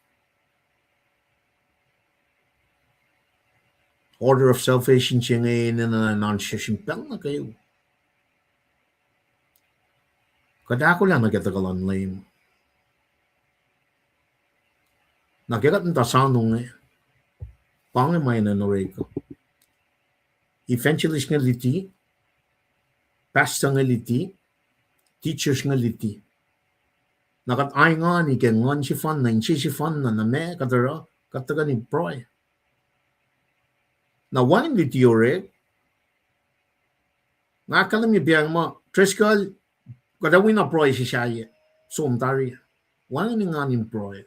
Order of salvation se inge enenuh in oasr sesr in pacl nuh kwewa. Kuht ahkolah nuh ke tuhkuh luhn Leum. Na ke kuht muhta soano inge, pa inge ma enenuh in orek uh. Evangelist inge luti, pastor inge luti, teachers inge luti. Na kuht aingani ke nguhn sefanna, inse sefanna, na ma kuht oruh, kuht tuhkweni pruhe. Na wacngihn luti orek, nga ahkkahlwemye pacl ma Driscoll, kuht ac wi na pruhe se sahyac, som tari. Wacngihn engan in pruhe.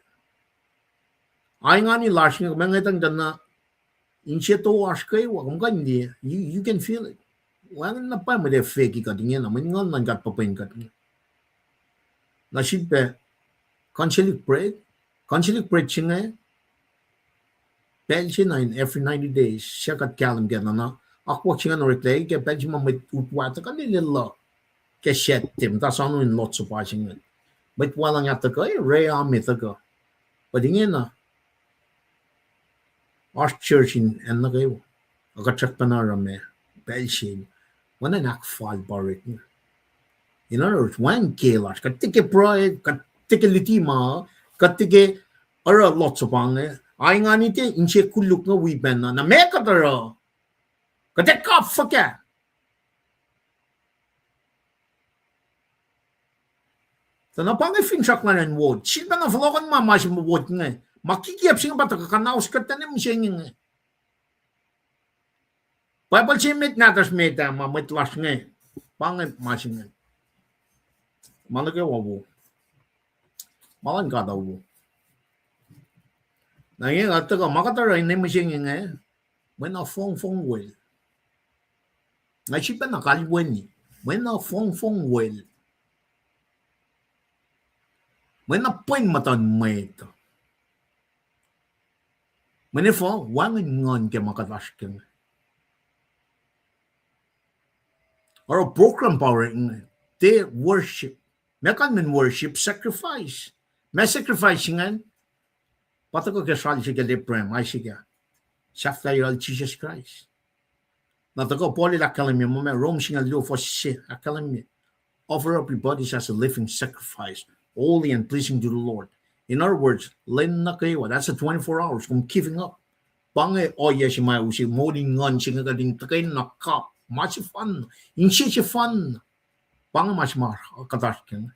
Aingani lasr inge, kom ngwetacng tuh na inse toasr kwewa, kom kuh in liye, you, you can feel it. Wacngihn na pwacye mwet ac feki kuht ingena, mweyen nguhn luhn God pahpah in kuht inge. Na sifilpac, consecrated bread, consecrated bread se inge, pacl se na in every ninety days, suc kuht kahlwem kac na, akwuck se ingacn oreklac ke pacl se ma mwet utwe tuhkuh lelel uh ke Saturday, muhta soano in Lord's Supper se inge. Mwet Walung ah tuhkuh, eh, Ray Ame tuhkuh. But ingena, oasr church in acn nuh kwewa. Ac kuht srackpacna oruh ma, pacl se inge. Wacngihn ahkfal pa orek inge. In other words, wacngihn ke lasr. Kuht tiac ke pruhe, kuht tiac ke luti ma, kuht tiac ke oruh lots of pa inge, a ingacn tiac inse koluk inge wi pacna. Na meac kuht oruh? Kuht ac kap fuhkah? Tuh na pa inge finsrak luhn acn ward. Sifilpacna fohlohkohn ma ma se ward inge. Ma kikiap se inge pa tuhkuh kuhnaus kuht nuh mihsenge inge. Bible se met nahtuhsr met ah ma mwet lasr inge. Pa inge ma se inge. Ma nuh kwewa wo. Ma luhn God uh wo. Na inge nga tuhkuh ma kuht oruh nuh mihsenge inge. Mwe na fongfong wel. Nga sifilpacna kalweni. Mwe na fongfong wel. Mwe na pwen muhtuhn mwet. Mwe na fo wacngihn nguhn ke ma kuht oasr ke inge. Oruh program pa orek inge, tiac worship. Meac kalmacn worship? Sacrifice. Meac sacrifice ingacn? Pa tuhkuh ke sral se ke Abraham, Isaac ah. Sahflah yohrohl Jisus Kraist. Na tuhkuh Paul el ahkkahlwemye muh ma Rom singucul luo fuhs se ahkkahlwemye, offer up your bodies as a living sacrifice, holy and pleasing to the Lord. In other words, lwen nuh kwewa, that's the twenty-four hours, kom giving up. Pa inge ohiyac se ma use moul in nguhn se inge kuht in tuhkweni na kap ma sefanna, inse sefanna. Pa inge ma se ma kuht oasr ke inge.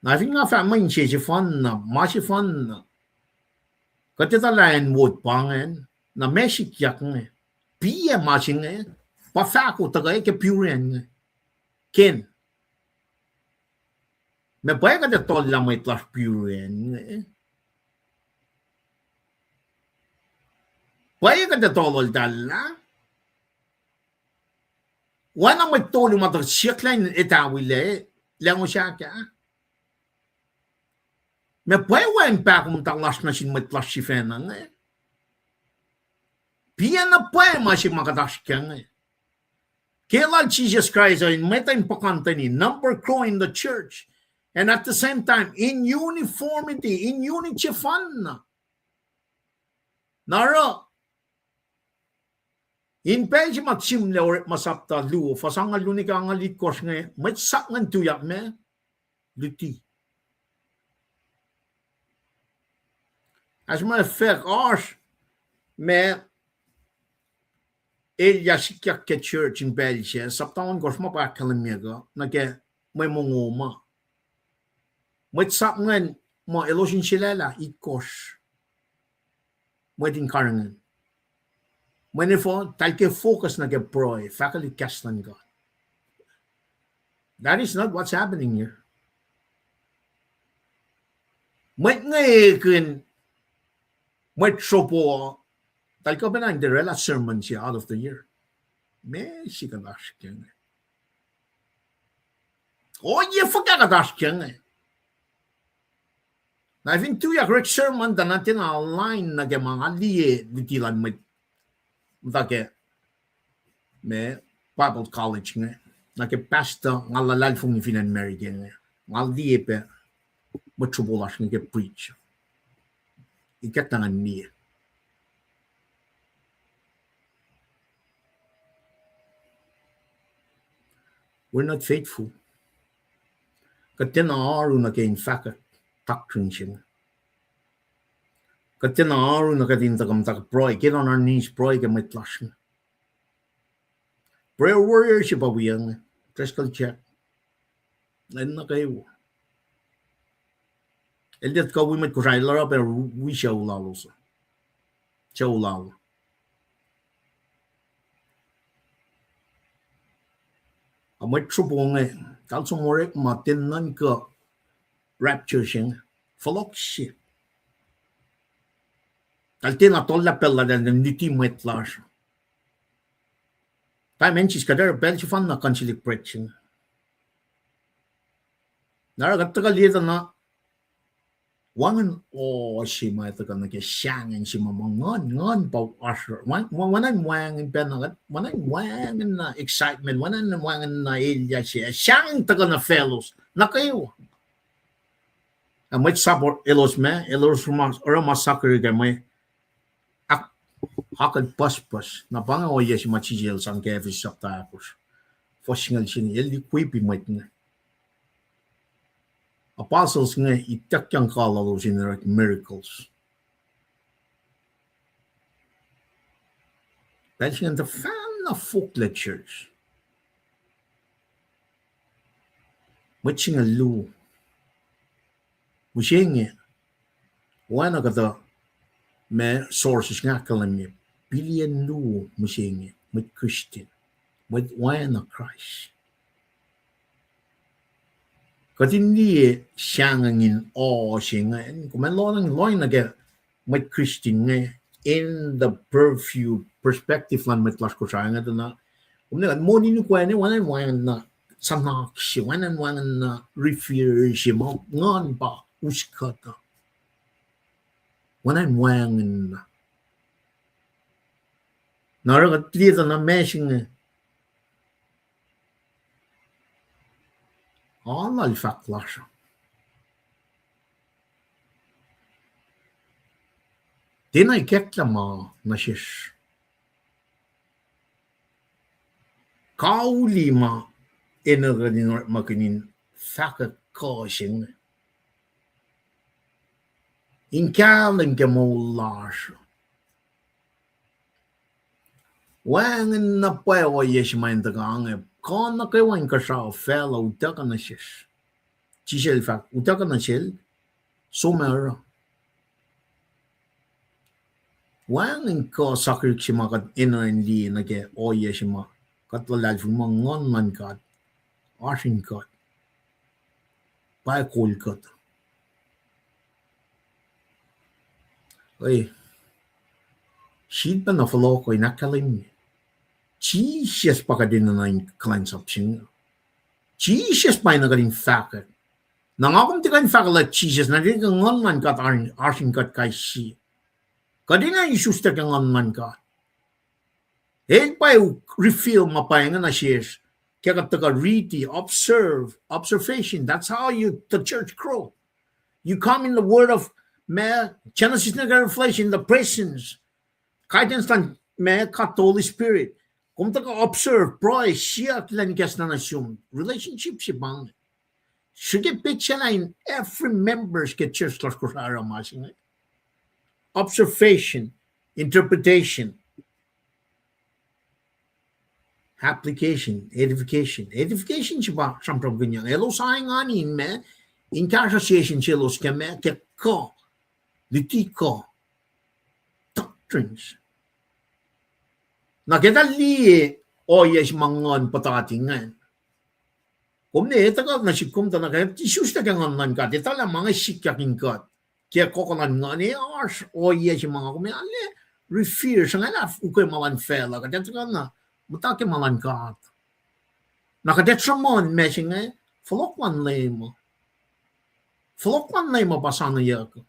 Na fin nga fahk muh inse sefanna, ma sefanna, kuht etuh lah acn ward pa ingacn, na meac sikyak inge? Piac ma se inge? Pa fahko tuhkuh ke pure an inge. Ken, ma pwacye kuht ac tollah mwet lasr pure an inge? Pwacye kuht ac tollah lah oacna mwet tolu ma tuh siyucklah in etawilac, Lahngo Sahk ah? Ma pwacye wacngihn pahkomuhta lasr nuh sin mwet lasr sifacna inge? Piac na pwacye ma se ma kuht oasr ke inge? Ke lal Jisus Kraist uh, in mwet uh in puhkantweni, number growing in the church, and at the same time in uniformity, in unity sefanna. Na oruh in pacl se ma sihmlac Orekma sapta luo, fuhs angngaul luo nuh ke angngaul itkohsr inge, mwet sap ingacn tuyak ma luti. As a matter of fact, oasr ma elyah sikyak ke church in pacl se, sapta ohnkohsr ma pa ahkkahlwemye kuh nuh ke mwe mongo ma, mwet sap ingacn muh elos in sulaclah itkohsr, mwet in karihngihn. Mwe na fo, eltahl ke focus nuh ke pruhe, fahkwelihk kahs luhn God. That is not what's happening here. Mwet inge ekihn, mwet sropo, eltahl kuh pacna in orwaclah sermon se out of the year. Meac se kuht oasr ke inge? Ohiyac fuhkah kuht oasr ke inge? Na fin tuyak orek sermon tuh na tiacna align nuh ke ma nga liye luti luhn mwet, muhta ke ma Bible college inge, nuh ke pastor nga luhlahlfongi fin acn America inge, nga liye pac mwet sropo lasr inge ke preach. Ikacklah ngan liye. We're not faithful. Kuht tiacna oaru nuh ke in fahkwack doctrine se inge. Kuht tiacna oaru nuh ke in tuhkuh muhta ke pruhe, get on our knees, pruhe ke mwet lasr inge. Prayer warrior se pa wiyuc inge, Driscoll Jack. Lwen nuh kwewa. El tiac kuh wi mwet Kosrae, el oruh pac wi sucu lalos, sucu lal. Ac mwet sropo inge, eltahl som orek ma tiac nuhnkuh rapture se inge, fohlohk se. Eltahl tiacna tollah pacl laltahl in luti mwet lasr. Tahm acn sis kuht oruh pacl sefanna kuhn silic bread se inge. Na oruh kuht tuhkuh liye tuh na wacngihn o se ma tuhkuh nuh ke sahngweng se ma ma nguhn, nguhn pa oasr, wacngihn wacngihn pacna, wacngihn wacngihn na excitement, wacngihn wacngihn na elyah se, sahngweng tuhkuh nuh faclos nuh kwewa. Ac mwet sap elos ma, elos oruh ma sakihri ke mwe ak-, akucl pucspucs. Na pa inge ohiyac se ma Jisus el sang ke Ephesus sapta ahkosr, fuhs singucul se inge, el equip-i mwet inge. apostles inge ituckyang kalalos in orek miracles. Pacl se ingacn tuhfahna foklac church. Mwet singucul luo. Mihsenge, oacna kuhtuh ma sources inge ahkkahlwemye, billion luo mihsenge mwet Christian, mwet oacna Kraist. Kuht in liye sahngweng in ohiyac se ingacn, kom in lohacng lohacng nuh ke mwet Christian inge in the purview perspective luhn mwet lasr Kosrae inge tuh na, kom ne kuht moni in ukwe ne, oacna in wacngihn na suhnak se, oacna in wacngihn na revere se, ma nguhn pa us kuhtuh. Oacna in wacngihn na. Na oruh kuht liye tuh na ma se inge, a lal fahk lasr uh, tiacna ikacklah ma nuh sesr. Kauli ma enenuh kuht in orekmakihn in fahkwack kuh se inge in kahlwem ke moul lasr uh. Wacngihn na pwacye ohiyac se ma in tuhkuh inge, kuh nuh kwewa inkuhsrao facluh utuckuh nuh sesr. Jisus el fahk, utuckuh nuh sel, som ac oruh. Wacngihn kuh sakihrihk se ma kuht enenuh in liye nuh ke ohiyac se ma kuht luhlahlfongi muh Nguhn luhn God oasr in kuht, pa kol kuht. E, sifilpac na fohlohk uh in ahkkahlwemye, Jisus pa kuht enenuh in kuhlwacnsap se inge. Jisus pa enenuh kuht in fahkwack. Na nga kom tiac kuh in fahkwack lah Jisus, na tiac ke Nguhn luhn God oasr in kuht kais sie. Kuht enenuh isuslac ke Nguhn luhn God. El pa reveal ma pwacye inge nuh sesr ke kuht tuhkuh riti, observe, observation. That's how you, the church grow. You come in the word of ma, Genesis nuh ke Revelation, the presence, guidance luhn ma, God the Holy Spirit. Kom tuhkuh observe, pruhe, siyuck lah in kahs na nuh sum. Relationship se pa inge. Srihke petsac lah in every members ke church lasr Kosrae oruh ma se inge. Observation, interpretation, application, edification. Edification se pa sramsramkihnyang. Elos aingani in ma, in kahsruh session selos ke ma, ke kuh, luti kuh, doctrines. Na ke tuh liye ohiyac se ma Nguhn puhtati ingacn, kom ne etuh kuh nuh sihk kom tuh na ke isuslac ke Nguhn luhn God, etuh lah ma inge sikyak in kuht ke kohkoh luhn Nguhn, e oasr ohiyac se ma nga kom ac arlac revere, sruhngalah ukwe ma luhn facluh, kuht ac tuhkuh na muhta ke ma luhn God. Na kuht ac sruhmuhn ma se inge, fohlohk luhn Leum uh. Fohlohk luhn Leum uh pa saneyuck.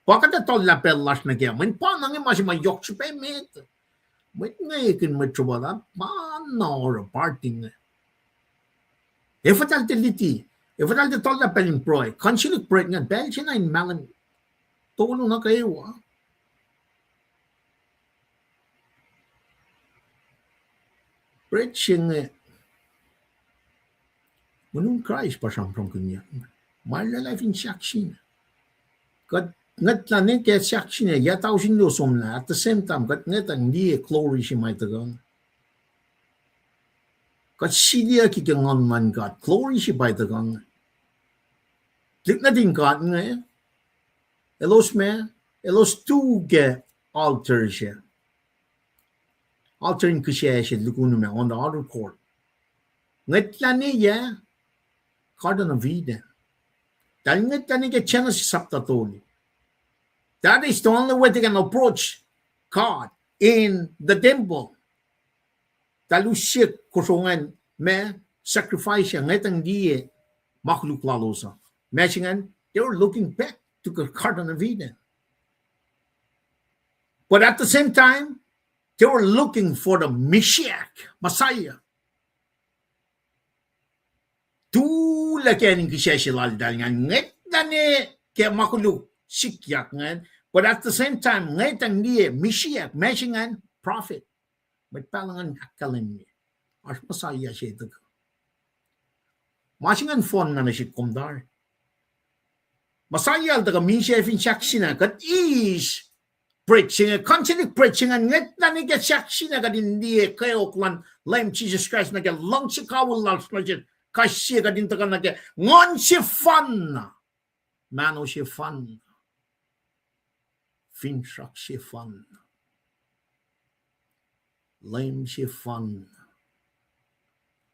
Pa kuht ac tuhllah pacl lasr nuh kac. Mweyen pa na inge ma se ma yohk srihpac met. Mwet inge ekihn mwet sruhpuhlah, pa na oruh party inge. Efuh eltahl tiac luti? Efuh eltahl tiac tuhllah pacl in pruhe? Kuh in siyuck bread ingacn, pacl se na in mahlwem tolu nuh kwewa. Bread se inge, mweun Kraist pa sramsramkihnyuck. Ma el luhlahlfongi sahk sina. Kuht ngwetlah ne ke sahk sina, yac tausin luo somlah, at the same time, kuht ngwetang liye glory se ma tuhkuh. Kuht siliyucki ke Nguhn luhn God, glory se pa tuhkuh. Tuhlihk nuhtin God inge, elos ma, elos tu ke altar se. Altar in kihsac se lukunu ma on the outer court. Ngwetlah ne yac? Garden of Eden. Eltahl ngwetlah ne ke Genesis sapta tolu. That is the only way they can approach God in the temple. Eltahl use kosro ingacn ma, sacrifice, ngwetang liye ma koluk lalos uh. Ma se ingacn, they were looking back to the Garden of Eden. But at the same time, they were looking for the Mashiach, Messiah. Tulac ke acn in kihsac se laltahl ingacn, ngwetlah ne ke ma koluk sikyak ingacn, but at the same time, ngwetang liye Mashiach, ma se ingacn prophet. Mwet pahluh ingacn ahkkahlwemye, oasr Messiah se tuhkuh. Ma se ingacn fohn na nuh sihk kom tari. Messiah el tuhkuh misac fin sahk sina, kuht eis bread se inge, consecrated bread se inge, ngwetlah nuh ke sahk sina kuht in liye kweok luhn Leum Jisus Kraist nuh ke luhngse kawihl lasr nuh sesr kais sie, kuht in tuhkuh nuh ke nguhn sefanna, mahno sefanna, finsrak sefanna, Leum sefanna,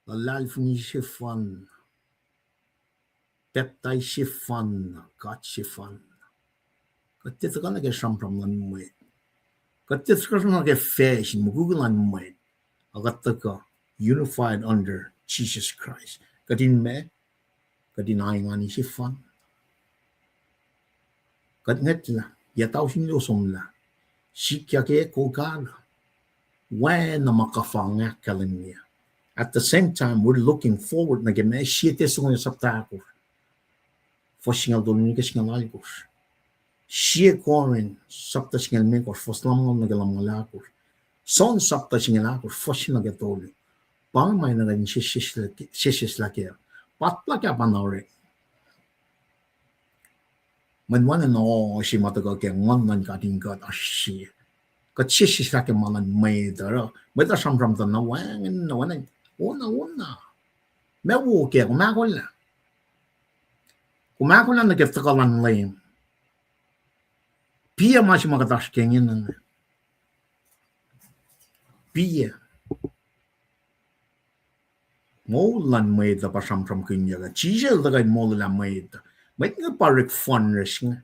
luhlahlfongi sefanna, pacptais sefanna, God sefanna. Kuht tiac tuhkuh nuh ke sramsram luhn mwet. Kuht tiac tuhkuh nuh ke facsin mukwikwi luhn mwet. A kuht tuhkuh unified under Jesus Christ. Kuht in meac? Kuht in aingani sefanna. Kuht ngwetlah, yac tausin luo somlah, sikyak ke kolkala, oacna ma kuhfa inge ahkkahlwemye. At the same time, we're looking forward nuh ke ma sie Thessalonians sapta ahkosr, fuhs singucul tolu nuh ke singucul alkosr. Sie Corinth sapta singucul limekohsr, fuhs lumngaul nuh ke lumngaul ahkosr. John sapta singucul ahkosr, fuhs se nuh ke tolu. Pa inge ma na kuh in sesseslah ke, sesseslah ke. Patlah ke pacna orek. Mweyen wacngihn ohiyac se ma tuhkuh ke nguhn luhn God in kuht oasr sie. Kuht sesseslah ke ma luhn mwet uh, mwet uh sramsram tuh na wacngihn, na wacngihn, ona, ona. Ma wo kac, kom ahkolah. Kom ahkolah nuh ke tuhkuh luhn Leum. Piyac ma se ma kuht oasr ke ingena. Piyac. Moul luhn mwet uh pa sramsramkihnyuck uh. Jisus el tuhkuh in molwelah mwet uh. Mwet inge pa orek fundraise inge.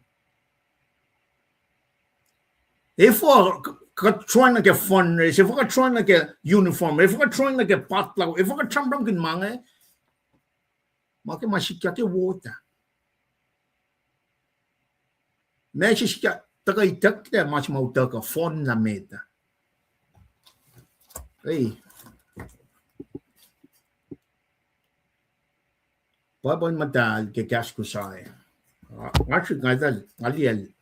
Efuh kuht try nuh ke fundraise, efuh kuht try nuh ke uniform, efuh kuht try nuh ke potluck, efuh kuht sramsramkihn ma inge, ma ke ma sikyak ke wot ah. Ma se sikyak tuhkuh itucklac ma se ma utuckuh fohnlah met ah. Ei. Bible muhtahl ke kahs Kosrae. Nga srihk nga etuh, nga liyacl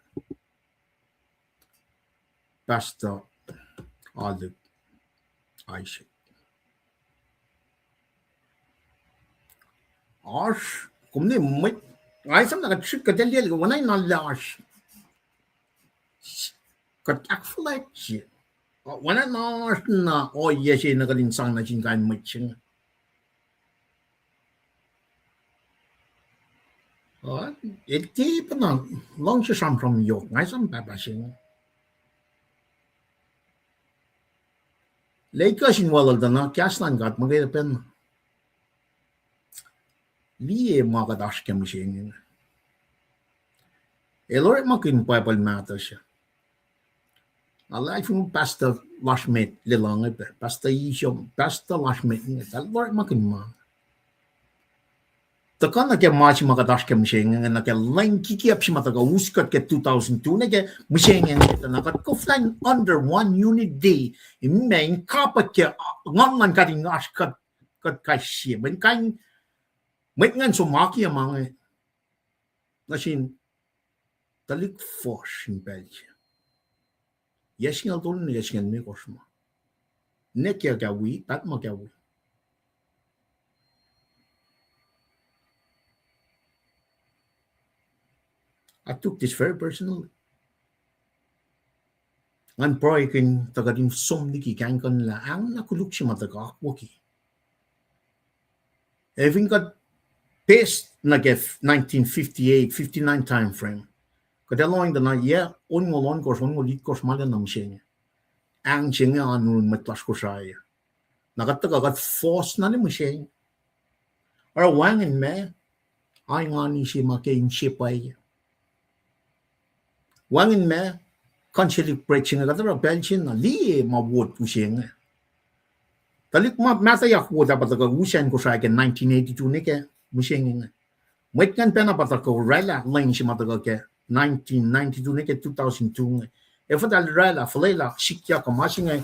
Pastor Alec Isaac. Oasr, kom ne mwet, nga esam na kuht srihk kuht liyacl, oacna na lasr. Kuht ahkfuhlwactye. Oacna na oasr na ohiyac se na kuht in sang nuh sin kain mwet se inge. Uh, el tiac pacna luhngse sramsram yohk, nga esam pahpah se inge. Lwelah kuht in weluhl tuh na kahs luhn God muhkwena pacna. Liye ma kuht oasr ke mihsenge. El orekmakihn Bible mahtuh se. Nga luhlahlfongi pastor lasr met, Lelange pac, Pastor Isom, pastor lasr met inge, el orekmakihn ma. Tuhkuh nuh ke ma se ma kuht oasr ke mihsenge, nuh ke lwen kikiap se ma tuhkuh us kuht ke two thousand two, nuh ke mihsenge inge, tuh na kuht koflah in under one unity, in ma in kapwack ke, uh, nguhn luhn God in oasr kuht, kuht kais sie. Mweyen kain, mwet ingacn som akiyac ma inge nuh sin tuhlihk fuhsr in pacl se. Yac singucul tolu nuh yac singucul limekohsr ma. Nwe ke kuh wi, paht ma kuh wi. I took this very personally. Ngan pruhekihn tuh kuht in som liki kahingkuhnlah ahng na koluk se ma tuhkuh akwucki. Ac fin kuht pacl nuh ke nineteen fifty-eight, fifty-nine time frame, kuht ac lohng tuh na yac onngoul ohnkohsr, onngoul itkohsr ma lwen na mihsenge. Ahng se inge oan yurin mwet lasr Kosrae. Na kuht tuhkuh kuht fohs na nuh mihsenge. Oruh wacngihn ma, aingani se ma ke inse pwacye. Wacngihn ma, consecrated bread se inge kuht oruh pacl se na liye ma wot use inge. Tuhlihk ma mahtuhyak wot ah pa tuhkuh us acn Kosrae ke nineteen eighty-two nuh ke mihsenge inge. Mwet ingacn pacna pa tuhkuh oraclah lwen se ma tuhkuh ke nineteen ninety-two nuh ke two thousand two inge. Efuh eltahl oraclah, fuhlwelah, sikyak kuh ma se inge,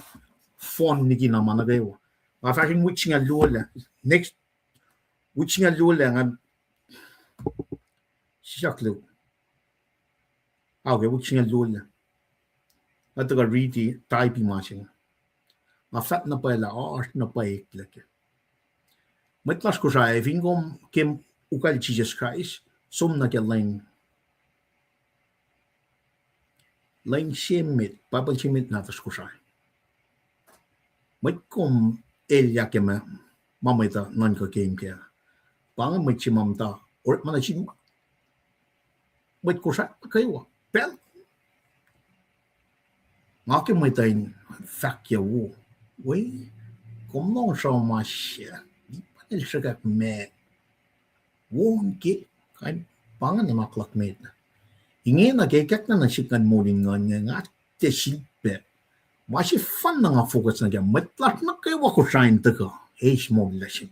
fohn likina ma nuh kwewa. Nga fahsr in wik singucul luo lac. Next, wik singucul luo lac, nga sisaklu. Okay, wik singucul luo lac. Nga tuhkuh riti taipi ma se inge. Nga fahk na pwacye lah oasr na pwacye eklac ke. Mwet lasr Kosrae, fin kom ke ukwacl Jisus Kraist, som nuh ke lwen Lwen se met, Bible se met nahtuhsr Kosrae. Mwet kom elyah ke ma, ma mwet uh nuhnkuh ke inge. Pa inge mwet se ma muhta orekma nuh sin mwet Kosrae nuh kwewa. Pacl nga ke mwet uh in fahkyac wo, we, kom lohng sruhmuhn ma se, pa el sruhkwack ma wo ke, kain, pa inge nuhnak luhk met. Ingena ke ikackna nuh sihk ngan moul in nguhn inge, nga tiac sifilpac. Ma sefanna nga focus nuh kac, mwet lasr nuh kwewa Kosrae in tuhkuh eis moul lasr.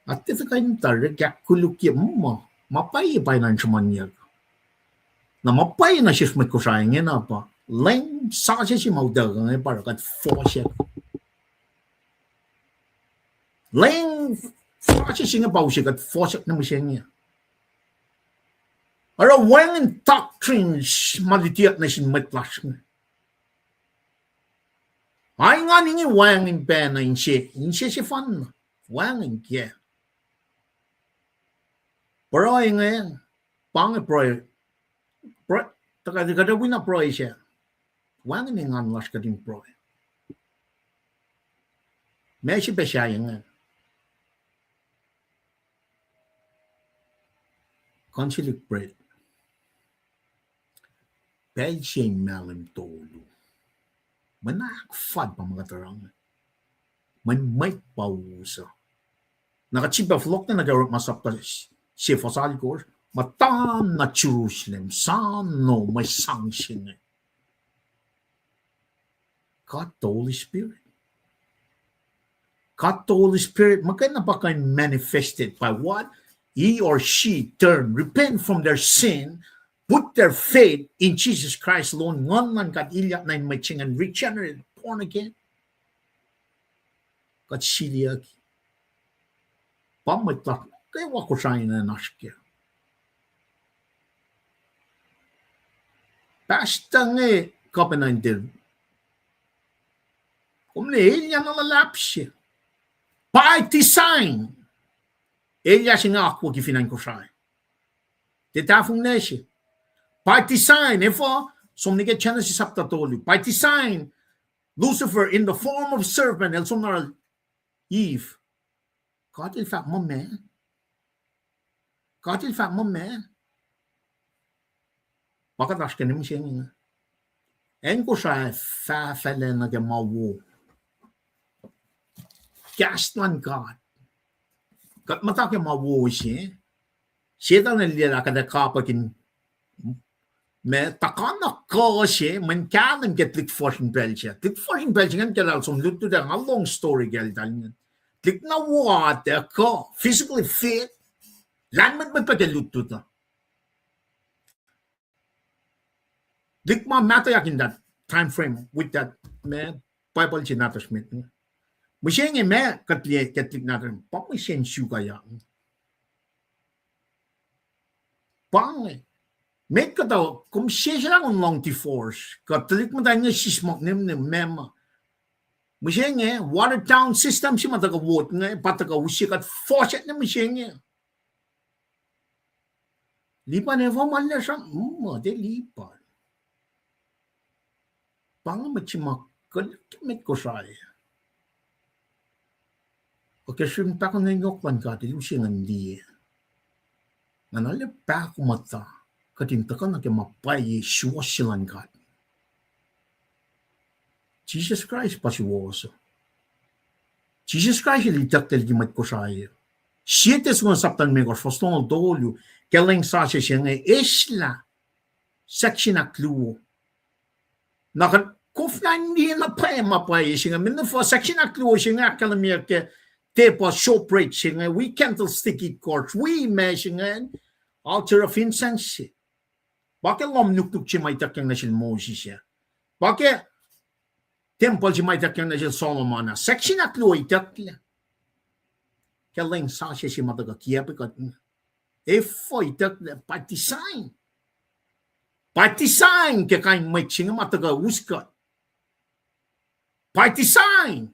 Nga tiac tuhkuh in tari ahkkolukye ma, ma pwacye pa in sruhmuhnyuck. Na ma pwacye nuh sesr mwet Kosrae ingena pa, lwen sasuc se ma utuckuh inge pa oruh kuht fohsack. Lwen sasuc se inge pa use kuht fohsack nuh mihsenge. Oruh wacngihn doctrines ma lutiyuck nuh sin mwet lasr inge. Ai ngan inge wacngihn pacna inse, inse sefanna, wacngihn kac. Pruhe inge, pa inge pruhe, pruhe, tuhkuh, tuhkuh wina pruhe se. Wacngihn engan lasr kuht in pruhe. Ma se pac sahyacn Consilic bread. Pacl se in mahlwem tolu. Mwe ahkfal pa ma kuht oruh inge. Mwe, mwet pa us uh. Na kuht sifilpac fohlohk nuh ke Orekma sapta se fuhs alkosr, muhta na Jerusalem, sano mwe sang se inge. God the Holy Spirit. God the Holy Spirit, muhkwena pa kuh in manifested by what? He or she turn, repent from their sin, put their faith in Jesus Christ alone, nguhn luhn God ilyak nuh in mwet se ingacn, regenerate, born again. Kuht siliyucki. Pa mwet lasr nuh kwewa Kosrae in oasr kac. Pastor inge kuh pacna in tiac, kom ne elyah na luhlahp se. By design. Elyah se inge akwucki fin acn Kosrae. Tiac tahfonglac se. By design, efuh, som nuh ke Genesis sapta tolu. By design, Lucifer in the form of serpent, el som nuh Eve. God el fahk muh meac? God el fahk muh meac? Pa kuht oasr ke mihsenge inge. Acn Kosrae fahfahlacna ke ma wo. Kahs luhn God. Kuht muhta ke ma wo se. Setan el liye lah kuht ac kapwack in ma tuhkuh na kuh se, mweyen kahlwem ke tuhlihk fuhsr in pacl se. Tuhlihk fuhsr in pacl se ingacn ke eltahl som lutlut ah, nga lohng story ke eltahl ingacn. Tuhlihk na wo atac kuh, physically fit. Lahlmwetmwet pac ke lutlut uh. Tuhlihk ma mahtuhyak in that time frame with that, ma, Bible se nahtuhsr met. Mihsenge ma kuht liye ke tuhlihk nahtuhsr, pa mihsen sukaiyak. Pa inge. Met kuhtuh, kom seslah kom lohng divorce, kuh tuhlihk muhtwacn inge sismohk nihmnihm, ma ma. Mihsenge, watered down system se ma tuhkuh vote inge, pa tuhkuh use kuht fohsack nuh mihsenge. Lipan efuh ma lasr uh, mm, tiac lipan. Pa inge mwet se ma kuh met Kosrae. Ac ke srihpen pahkomuhta yohk luhn God, el use ngan liye. Nga na lah pahkomuhta, kuht in tuhkuh nuh ke ma pwacye suwohs se luhn God. Jisus Kraist pa suwohs uh. Jisus Kraist el itucklac liki mwet Kosrae. Sie Tesalonika sapta limekohsr, fuhs longoul tolu, ke lwen sasuc se inge, eslah section ahkluo. Na kuht koflah in liye na pwacye ma pwacye se inge, mweyen efuh section ahkluo se inge ahkkahlwemyeyuck ke tepuh showbread se inge, wi candlestick itkohsr, wi ma se inge, altar of incense se. Pa ke lohm nuknuk se ma ituckyang nuh sel Moses ah. Pa ke tempuhl se ma ituckyang nuh sel Solomon ah. Section ahkluo itucklac. Ke lwen sasuc se ma tuhkuh kiacpwe kuht. Efuh itucklac? By design. By design ke kain mwet se inge ma tuhkuh us kuht. By design.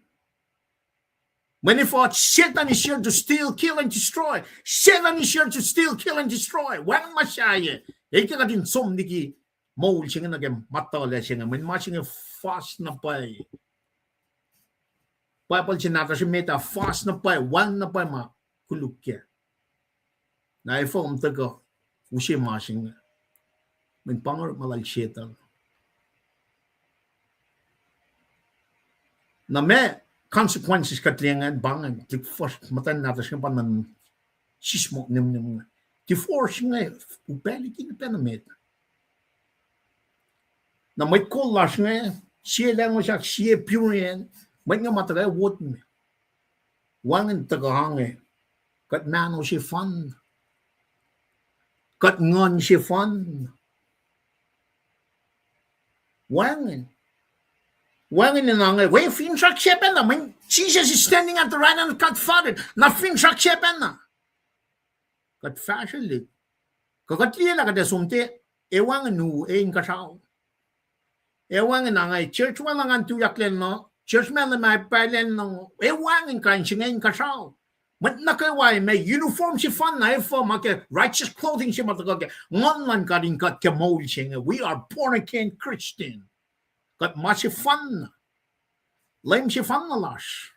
Mweyen efuh? Satan is here to steal, kill, and destroy. Satan is here to steal, kill, and destroy. Wacngihn ma sahyac. El ke kuht in som liki moul se inge nuh ke ma tuhlac se inge, mweyen ma se inge fas na pwacye. Bible se nahtuhsr met ah fas na pwacye, wacngihn na pwacye ma koluk kac. Na efuh kom tuhkuh use ma se inge? Mweyen pa inge orekma lal Setuhn. Na ma consequences kuht liye ingacn pa ingacn, tuhlihk fuhsr muhtwacn nahtuhsr inge pa nuh sismohk nihmnihm inge. Divorce inge upac liki na pacna met. Na mwet kol lasr inge, sie lahngo sahk, sie purian, mwet inge ma tuhkuh wot me. Wacngihn tuhkuh ange, kuht mahno sefanna, kuht nguhn sefanna. Wacngihn. Wacngihn in ange, we finsrak se pacna, mweyen Jesus is standing at the right hand of God Father, na finsrak se pacna. Kuht fahsrwelihk. Kuh kuht liye lah kuht ac som tiac, e wacngihn u, e inkuhsrao. E wacngihn ange, church ma luhn ngan tuyak lacn uh, church ma luhn ma pwaclacn uh, e wacngihn kain se inge inkuhsrao. Mwet nuh kwewa ma uniform sefanna, efuh ma ke righteous clothing se ma tuhkuh ke nguhn luhn God in kuht ke moul se inge. We are born again Christian. Kuht ma sefanna. Leum sefanna lasr.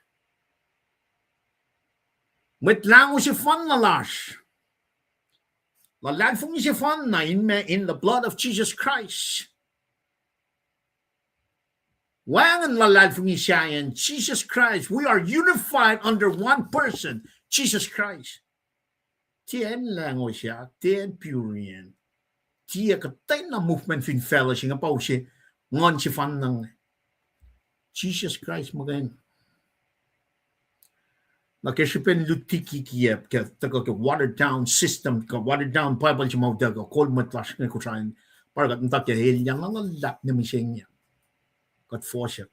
Mwet lahngo sefanna lasr. Luhlahlfongi sefanna in ma, in the blood of Jesus Christ. Wacngihn luhlahlfongi sahyacn Jesus Christ. We are unified under one person, Jesus Christ. Tiac acn lahngo sahk, tiac acn purian. Tiac kuhtwena movement fin facluh se inge pa use nguhn sefanna inge. Jesus Christ muhkwena. Na ke srihpen luti kikiacp ke tuhkuh ke watered down system, ke watered down Bible se ma utuckuh, kol mwet lasr inge Kosrae, pa kuht muhta ke elyah na luhlahp ne mihsenge. Kuht fohsack.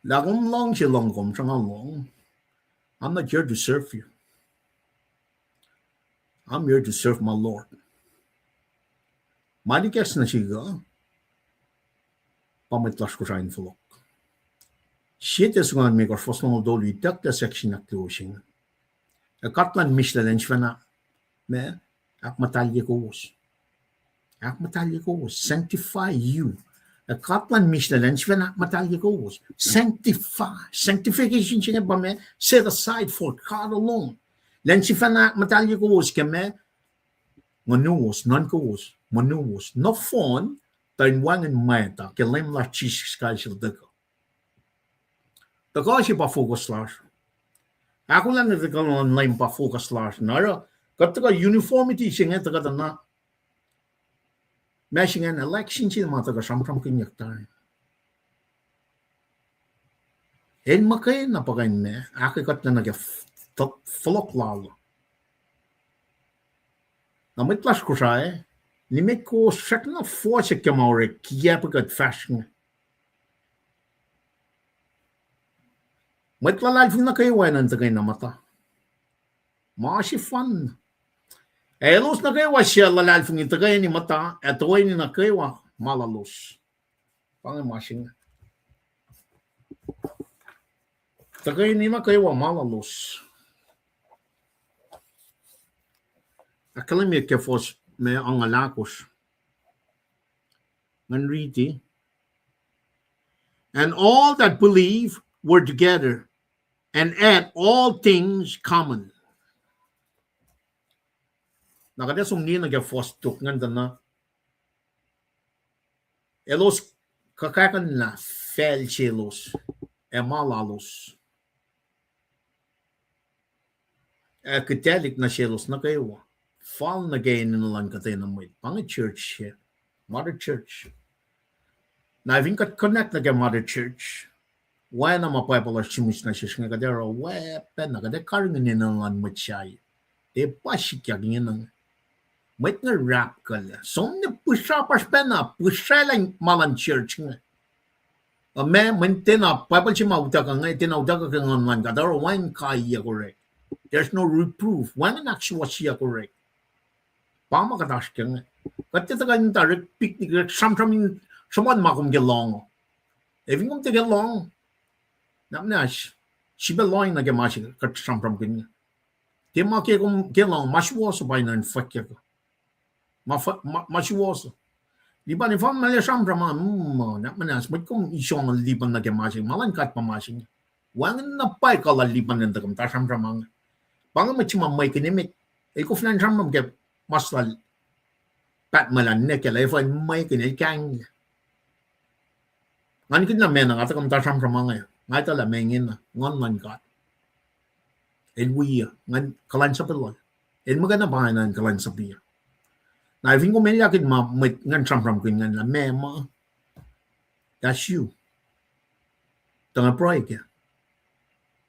Lah kom luhngse luhngse kom sruhnga lohng, I'm not here to serve you. I'm here to serve my Lord. Ma likacs nuh sihk uh, pa mwet lasr Kosrae in fohlohk. Sie Tesalonika limekohsr fuhs longoul tolu, itucklac section ahkluo se inge. Ac God luhn mihslac el sifacna, ma, ahkmuhtahlye kowos. Ahkmuhtahlye kowos, sanctify you. Ac God luhn mihslac el sifacna ahkmuhtahlye kowos. Sanctify. Sanctification se inge pa ma set aside for God alone. El sifacna ahkmuhtahlye kowos ke ma nguhnuwos, nuhnkowos, nguhnuwos nohfohn, tuh in wacngihn mwacta ke Leum lasr Jisus Kraist el tuhkuh. Tuhkuh se pa focus lasr. Ahkolah nuh ke kuh luhn Leum pa focus lasr. Na oruh, kuht tuhkuh uniformity se inge tuhkuh tuh na, ma se ingacn election se ma tuhkuh sramsramkihnyuck tari. El muhkwena pa kuh in ma, ahkkuhtlac nuh ke f-, fohlohk lal. Na mwet lasr Kosrae, nimet kowos srackna fohsack ke ma orek, kiacpwe kuht fahsr inge. Mwet luhlahlfongi nuh kwewa enenuh in tuhkweni muhta. Ma sefanna. Ac elos nuh kwewa suc luhlahlfongi tuhkweni muhta, ac toeni nuh kwewa ma lalos. Pa inge ma se inge. Tuhkweni nuh kwewa ma lalos. Ahkkahlwemye ke fuhs ma angngaul ahkosr. Ngan riti. And all that believe were together and had all things common. Na kuht ac som liye nuh ke fuhs tok ingacn tuh na, elos kuhkahkuhnlah facl selos, ac ma lalos, ac kihtaclihk nuh selos nuh kwewa, fal nuh ke enenuh luhn kuhtwena mwet. Pa inge church se, mother church. Na fin kuht connect nuh ke mother church, oacna ma Bible uh sihmihs nuh sesr inge, kuht ac oruh oacpacna, kuht ac karihngihn enenuh luhn mwet sahyac. Tiac pa sikyak ingena. Mwet inge rapkuhl. Som nuh pihsrapasr pacna, pihsraclah ma luhn church inge. Uh, ma, mweyen tiacna Bible se ma utuckuh inge, tiacna utuckuh ke nguhn luhn God, oruh wacngihn kaiyuck orek. There's no reproof. Wacngihn ahksuwohsyeyuck orek. Pa ma kuht oasr ke inge. Kuht tiac tuhkuh in tuh orek picnic, orek sramsram in sruhmuhn ma kom ke lohng. Ac fin kom tiac ke lohng, na muhnahs, srihpac lohng nuh ke ma se kuht sramsramkihn inge. Tiac ma ke kom ke lohng, ma suwohs pa in fwackyuck. Ma, ma suwohs. Lipan efuh ma lah sramsram ah, mm, na muhnahs, mwet kom isong lipan nuh ke ma se, ma luhn God pa ma se inge. Wacngihn na pwacye kuh lal lipan in tuh kom tuh sramsram ah inge. Pa inge mwet se ma mwekihn emet. El koflah in sramsram ke mas lal Patmacl ah, nwe ke lah efuh el mwekihn, el kahinglac. Ngan kihn lah meac na nga tuh kom tuh sramsram ah inge, nga etuh lah meac ingena, Nguhn luhn God. El wi, ngan kuhlwacnsapuh lal. El muhkwena pa ingacn kuhlwacnsapuh. Na fin kom elyah kihn ma mwet ingacn sramsramkihn ingacn lah meac ma, that's you. Tuh nga pruhe kac.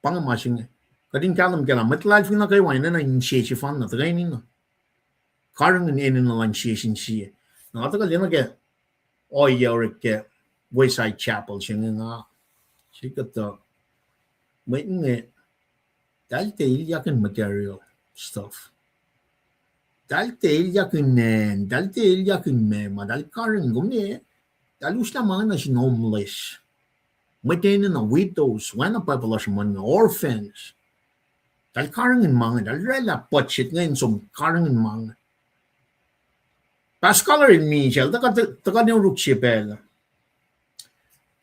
Pa inge ma se inge. Kuht in kahlwem kac lah mwet luhlahlfongi nuh kwewa enenuh insiyac sefanna, tuhkweni na. Karihngihn enenuh luhn sie sin sie. Na nga tuhkuh lwen nuh ke ohiyac orek ke Wayside Chapel se inge nga, se kuhtuh, mwet inge, eltahl tiac elyah kihn material stuff. Eltahl tiac elyah kihn acn, eltahl tiac elyah kihn meac ma, eltahl karihngihn, kom liye, eltahl uslah ma inge nuh sin homeless. Mwet enenuh, widows, oacna Bible uh sruhmuhn inge, orphans. Eltahl karihngihn ma inge, eltahl oraclah budget inge in som karihngihn ma inge. Pastor Collier el misac, el tuhkuh, tuhkuh nuruk se pacl ah.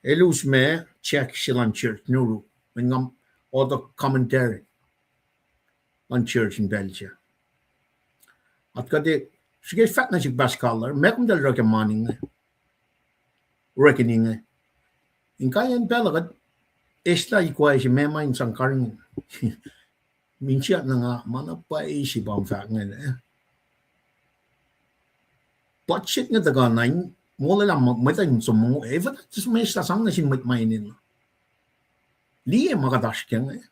El us ma, check se luhn church nuruk. Mweyen nga otuh commentary luhn church in pacl se. At kuht e, srihke fahk nuh sihk Pastor Collier, meac komtahl oruh ke mani inge, orekeni inge. Inkaiyacn pacl uh kuht eslah ikoac se meac ma in sang karihngihn. Minsiyuck na nga ma na pwacye se pa fahk ingacn. Budget inge tuhkuh na in molwelah mwet in som mongo, efuh tuh sum eslah sang nuh sin mwet ma enenuh. Liye ma kuht oasr ke inge.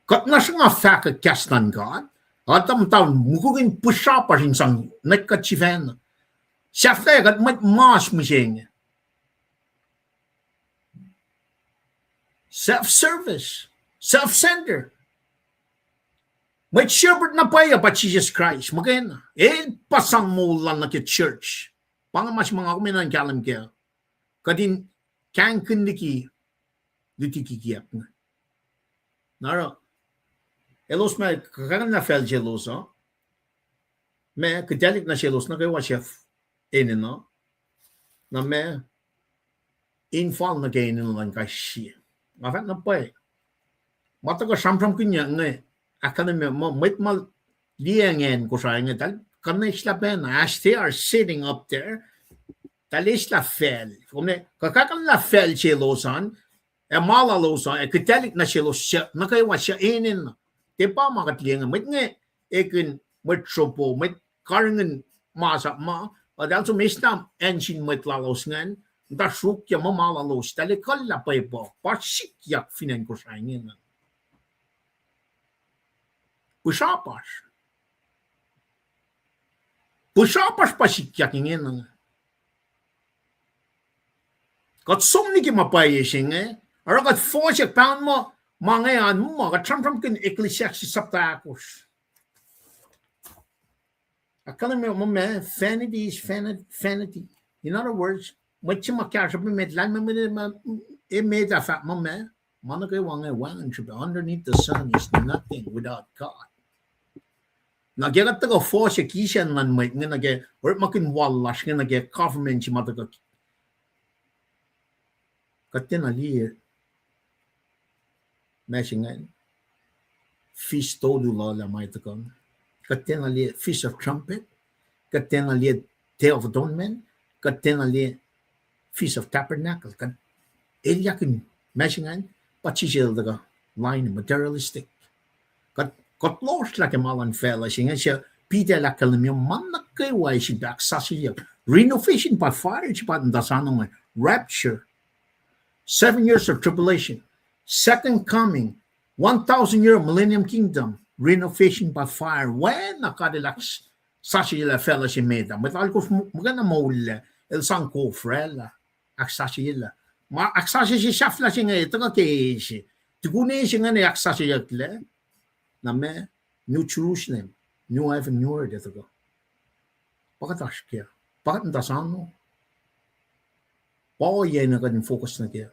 Kuht na sruhnga fahkwack kahs luhn God, a tuh muhta mukul in pihsrapasr in sang nuh kuht sifacna. Sahflah kuht mwet mas mihsenge. Self-service, self-center. Mwet shepherd na pwacye pa Jisus Kraist, muhkwena. El pa sang moul lal nuh ke church. Pa inge ma se ma nga kom enenuh in kahlwem kac. Kuht in kahingkihn liki luti kikiacp inge. Na oruh, elos ma kuhkakihn na facl selos uh, ma kihtaclihk nuh selos nuh kwewa sef enenuh, na ma in fal nuh ke enenuh luhn kais sie. Nga fahk na pwacye. Ma tuhkuh sramsramkihnyuck inge, ahkkahlwemye muh mwet ma liyacacng acn Kosrae inge, eltahl kuh in eslah pacna, as they are sitting up there, eltahl eslah facl. Kom ne, kuhkakihn na facl selos an, ac ma lalos an, ac kihtaclihk nuh selos, nuh kwewa suc enenuh. Tiac pa ma kuht liye inge, mwet inge, ekihn mwet sropo, mwet karihngihn masap ma, eltahl som eslah acn sin mwet lalos ingacn, muhta sruokyac muh ma lalos, eltahl ekuhllah pwepuh, pa sikyak fin acn Kosrae ingena. Pihsrapasr. Pihsrapasr pa sikyak ingena. Kuht som liki ma pwacye se inge, oruh kuht fohsack pahngon muh, ma inge an muh, kuht sramsramkihn Ecclesiastes sapta ahkosr. Ahkkahlwemye muh ma, vanity is vanity. In other words, mwet se ma kahsruhp emet, lahlmwetmwet, emet ah fahk muh ma, ma nuh kwewa inge wacngihn srihpac, underneath the sun is nothing without God. Na ke kuht tuhkuh fohsack isacn luhn mwet inge nuh ke orekmakihn wal lasr inge nuh ke government se ma tuhkuh, kuht tiacna liye ma se ingacn, fis tolu lal ah ma tuhkuh. Kuht tiacna liye Feast of Trumpet, kuht tiacna liye Day of Atonement, kuht tiacna liye Feast of Tabernacle, kuht elyah kihn ma se ingacn, pa sisel tuhkuh lain materialistic. Kuht, kuht lohsrlah ke ma luhn facluh se inge, se Peter el ahkkahlwemye ma nuh kwewa sifilpac ahksasucye. Renovation by fire, sifilpac in tuh sano inge, rapture, seven years of tribulation, second coming, one thousand year millennium kingdom, renovation by fire. Oacna God el ahksasucye lah facluh se met ah, mwet alkosr muhkwena moul ah, el sang kof oraclah, ahksasucye lah. Ma ahksasucye se sahflah se inge tuhkuh ke se, tukun se inge ahksasucyeyucklac, na ma, New Jerusalem, New Heaven, New Earth, etuh kuh. Pa kuht oasr kac. Pa kuht muhta sano. Pa ohiyac na kuht in focus nuh kac.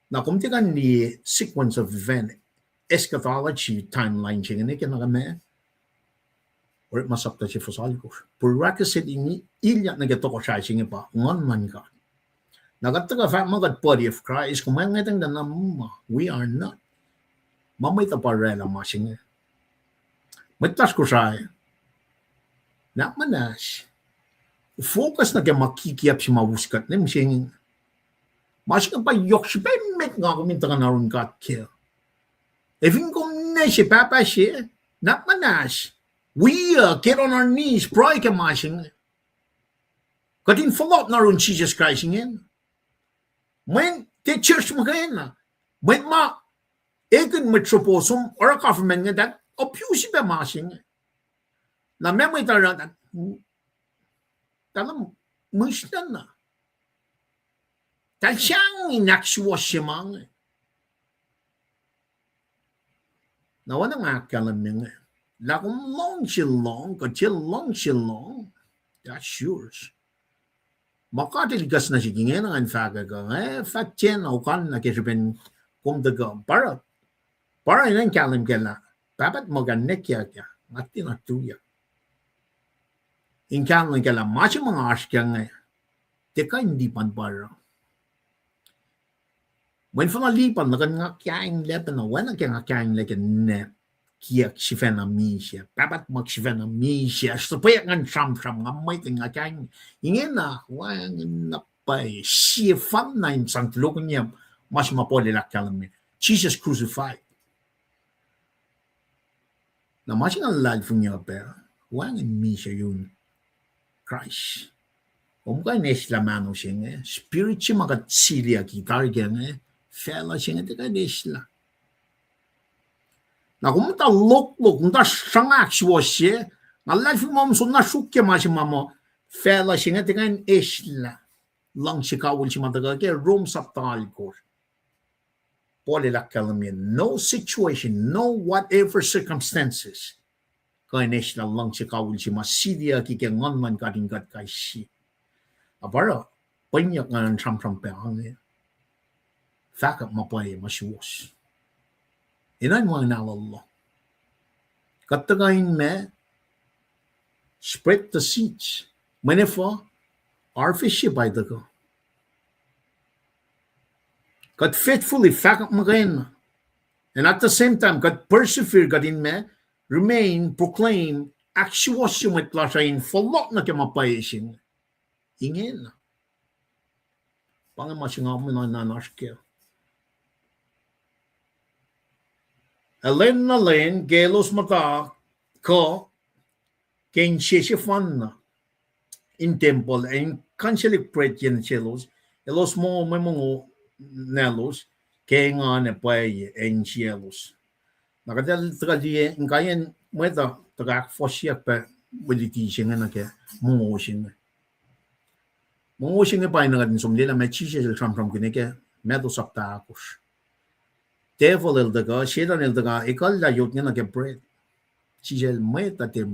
Na kom tiac kuh in liye sequence of event. eschatology timeline se inge nuh ke nuh ke ma, Orekma sapta se fuhs alkosr. Prerequisite in ilyak nuh ke tohkohsrahi se inge pa Nguhn luhn God. Na kuht tuhkuh fahk muh kuht body of Christ, kom ac ngwetacng tuh na ma, we are not. Ma mwet uh pa oraclah ma se inge. Mwet lasr Kosrae, na muhnahs, focus nuh ke ma kikiap se ma us kuht ne mihsenge. Ma se inge pa yohk srihpac emet nga kom in tuhkuh na oruh God kac. Efin kom ne se pahpah se, na muhnahs, we uh get on our knees, pruhe ke ma se inge. Kuht in fohlohk na oruh Jisus Kraist ingena. Mweyen tiac church muhkwena. Mwet ma ekihn mwet sropo som oruh government inge, that abuse pac ma se inge. Na ma mwet uh oruh, that, that mihsna na. Tahl sang in ahksuwohsye ma inge. Na oacna nga ahkkahlwemye inge, lah kom luhngse lohng, kuht se luhngse lohng, that's yours. Ma God El ikacs nuh sihk ingena ngan fahkwack uh, eh, fah tiacna okanna ke srihpen kom tuhkuh, pa oruh, pa oruh in kahlwem kac lah Pahpah tuhmuhk ah nwackyak ah, nga tiacna tuyak. In kahlwem kac lah ma se ma nga oasr kac inge, tiac kuh in lipan pa oruh. Mweyen fin lipan, na kuh in nga kainglac pacna, oacna ke nga kainglac ke nwack kiyuhk sifacna misac, Pahpah tuhmuhk sifacna misac, suhpweyuck ngan sramsram, nga mwet in nga kaing, ingena, wacngihn na pwacye, sie fanna in sang tulokihnyac ma se ma Paul el ahkkahlwemye, Jesus crucified. Na ma se nga luhlahlfongi uh pac, wacngihn misac yurin Kraist. Kom kuh in eslah mahno se inge, spirit se ma kuht siliyucki tari ke inge, facluh se inge tiac kuh in eslah. Na kom muhta loklok, muhta sruhnga ahksuwohsye, nga luhlahlfongi muh kom soenna sruok ke ma se ma muh, facluh se inge tiac kuh in eslah. Luhngse kawihl se ma tuhkuh ke Rom sapta alkosr. Paul el ahkkahlwemye, no situation, no whatever circumstances, kuh in eslah luhngse kawihl se ma siliyucki ke Nguhn luhn God in kuht kais sie. Na pa oruh, pwacnyuck ngan sramsram pac inge, fahkwack ma pwacye ma suwohs. Enenuh in wacngihn ahlolo. Kuht tuhkuh in ma, spread the seeds. Mweyen efuh, harvest se pa tuhkuh. Kuht faithfully fahkwack muhkwena. And at the same time, kuht persevere, kuht in ma, remain, proclaim, ahksuwohsye mwet lasr uh in fohlohk nuh ke ma pwacye se inge. Ingena. Pa inge ma se nga muhna na oasr kac. Ac lwen nuh lwen ke elos muhta kuh ke insese fanna in tempuhl ac in kansel bread yen selos, elos mongo mwe mongo nahlos ke engan ac pwacye ac insiyaclos. Na kuht tuhkuh liye inkaiyacn mwet uh tuhkuh ahkfohsyeyuck pac wiliti se inge nuh ke mongo se inge. Mongo se inge pa inge kuht in som liye lah ma Jisus el sramsramkihn ke Matthew sapta ahkosr. Devil el tuhkuh, Setan el tuhkuh ekuhllah yot inge nuh ke bread. Jisus el mwet uh tiac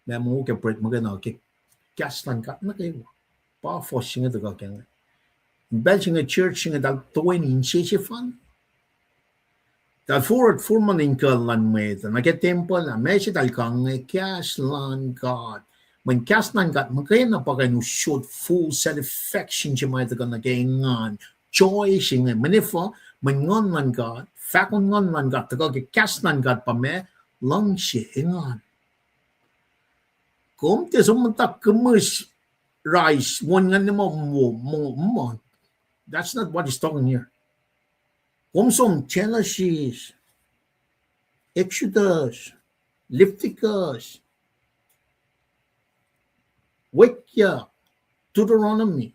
ma mongo ke bread muhkwena ke kahs luhn God nuh kwewa. Pa fuhs se inge tuhkuh ke inge. In pacl se inge church se inge eltahl toeni insese fan. Eltahl forward forma in kuh luhn mwet uh nuh ke tempuhl ah, ma se eltahl kang inge kahs luhn God. Mweyen kahs luhn God muhkwena pa kuh in usot full satisfaction se ma tuhkuh nuh ke engan. Joy se inge, mweyen efuh, mweyen Nguhn luhn God, fahkon Nguhn luhn God tuhkuh ke kahs luhn God pa ma, luhngse, engan. Kom tiac som muhta kihmihs rice won ngan ne ma wo, mo, mo. That's not what he's talking here. Kom som Genesis, Exodus, Leviticus, Wake Up, Deuteronomy.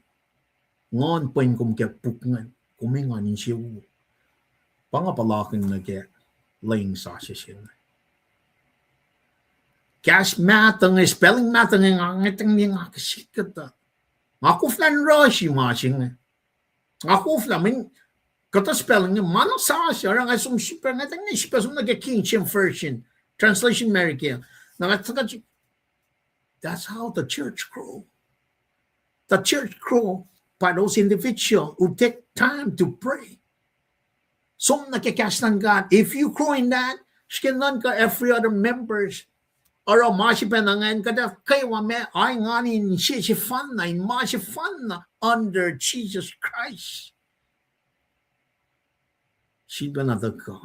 Nguhn pwen kom ke puk ingacn, kom engan insewowo. Pa nga puhlakihn nuh ke lwen sasuc se inge. Kahs mahtuh inge, spelling mahtuh inge, nga ngwetacng nga kihsikuhtuh. Nga koflah in rushi ma se inge. Nga koflah, mweyen kuhtuh spelling inge ma na sasuc, oruh nga som srihpac, ngwetacng srihpac som nuh ke King James Version, translation America. Na nga, that's how the church grow. The church grow by those individuals who take time to pray. Som nuh ke kahs luhn God. If you grow in that, srihke nuhnkuh every other members. Oruh ma se pacna ingacn, kuht ac kwewa ma, ac ngan in se sefanna, in ma sefanna under Jesus Christ. Sifilpacna tuhkuh.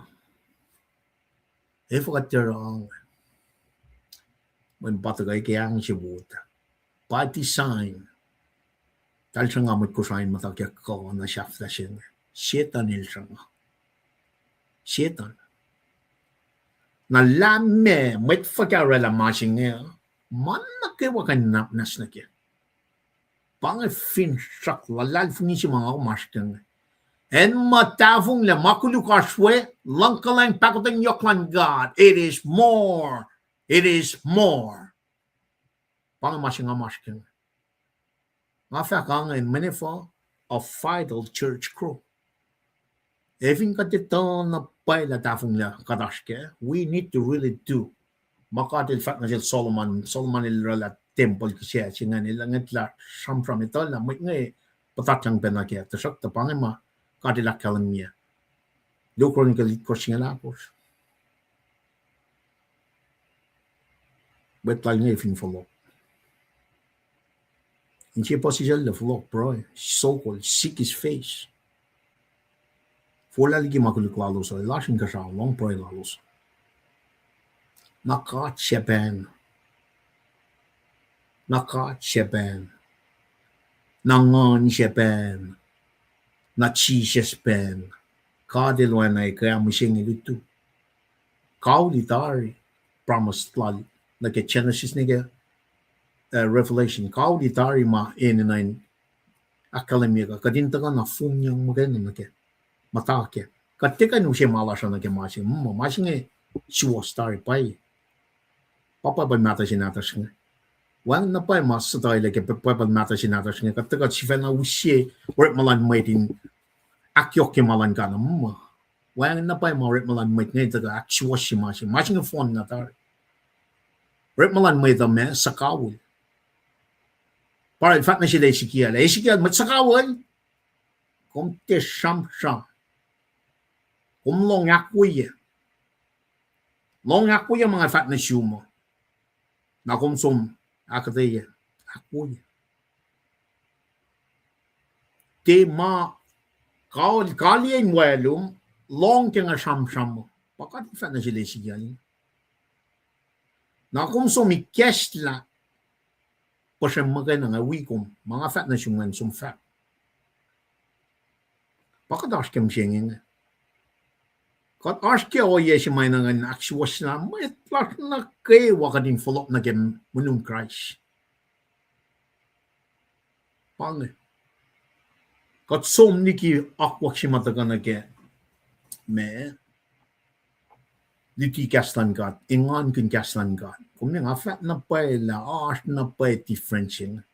Efuh kuht tiac oruh inge? Mweyen pa tuhkuh ke ahng se wot. By design. Eltahl sruhnga mwet Kosrae in muhta ke kuh na sahflah se inge. Setuhn el sruhnga. Setuhn. Na lah meac mwet fuhkah oraclah ma se inge, ma nuh kwewa kuh in nwacsnwacs nuh kac. Pa inge finsrak luhlahlfongi se ma nga kom oasr ke inge. Acn ma tahfonglac, ma koluk oasr we, luhngkuhlwacng, pahkotwen yohk luhn God. It is more. It is more. Pa inge ma se nga oasr ke inge. Nga fahk inge, mweyen efuh a vital church grow. Ac fin kuht etuh na pwacye lah tahfonglac kuht oasr kac, we need to really do. Ma God el fahk nuh sel Solomon, Solomon el oraclah tempuhl kihsac se ingacn, el ngwetlah sramsram etuh lah mwet inge puhtatyang pacna kac, tuhsruhktuh pa inge ma God el ahkkahlwemye. Luo Chronicle itkohsr singucul ahkosr. Mwet lal inge fin fohlohk, inse puhsisacl lah fohlohk pruhe, sokol, seek his face. Forlah liki ma koluk lalos uh, el oasr inkuhsrao, lohng pruhe lalos. Na God sacpacn. Na God sacpacn. Na Nguhn sacpacn. Na Jisus pacn. God el oacna ke mihsenge lutu. Kauli tari promise lal nuh ke Genesis nuh ke, uh, Revelation. Kauli tari ma enenuh in ahkkahlwemye kuh kuht in tuhkuh na fong yang muhkwena nuh ke, muhta kac. Kuht tiac kuh in use ma lasr uh nuh ke ma se, mm, ma se inge suwohs tari pwacye. Pa Bible mahtuh se nahtuhsr inge. Wacngihn na pwacye ma suhtuhelac ke Bible mahtuh se nahtuhsr inge. Kuht tuhkuh sifacna use orekma luhn mwet in ahkyohkye ma luhn God uh, mm. Wacngihn na pwacye ma orekma luhn mwet inge tuhkuh ahksuwohsye ma se. Ma se inge fohn na tari. Orekma luhn mwet uh ma suhkawihl. Pa el fahk nuh sel Ezekiel, Ezekiel, mwet suhkawihl, kom tiac sramsram. Kom lohng ahkwoye. Lohng ahkwoye ma nga fahk nuh sum uh. Na kom som ahkuhtweyac, ahkwoye. Tiac ma kal-, kaliyac in waclum, lohng ke nga sramsram uh. Pa God el fahk nuh sel Ezekiel. Na kom som ikacslah puhsren muhkwena nga wi kom, ma nga fahk nuh sum ingacn som fahk. Pa kuht oasr ke mihsenge inge. Kuht oasr ke ohiyac se ma enenuh in ahksuwohsye mwet lasr nuh kwewa kuht in fohlohk nuh ke monun Kraist. Pa inge. Kuht som liki akwuck se ma tuhkuh nuh ke ma luti kahs luhn God, engankihn kahs luhn God. Kom ne nga fahk na pwacye lah oasr na pwacye difference inge.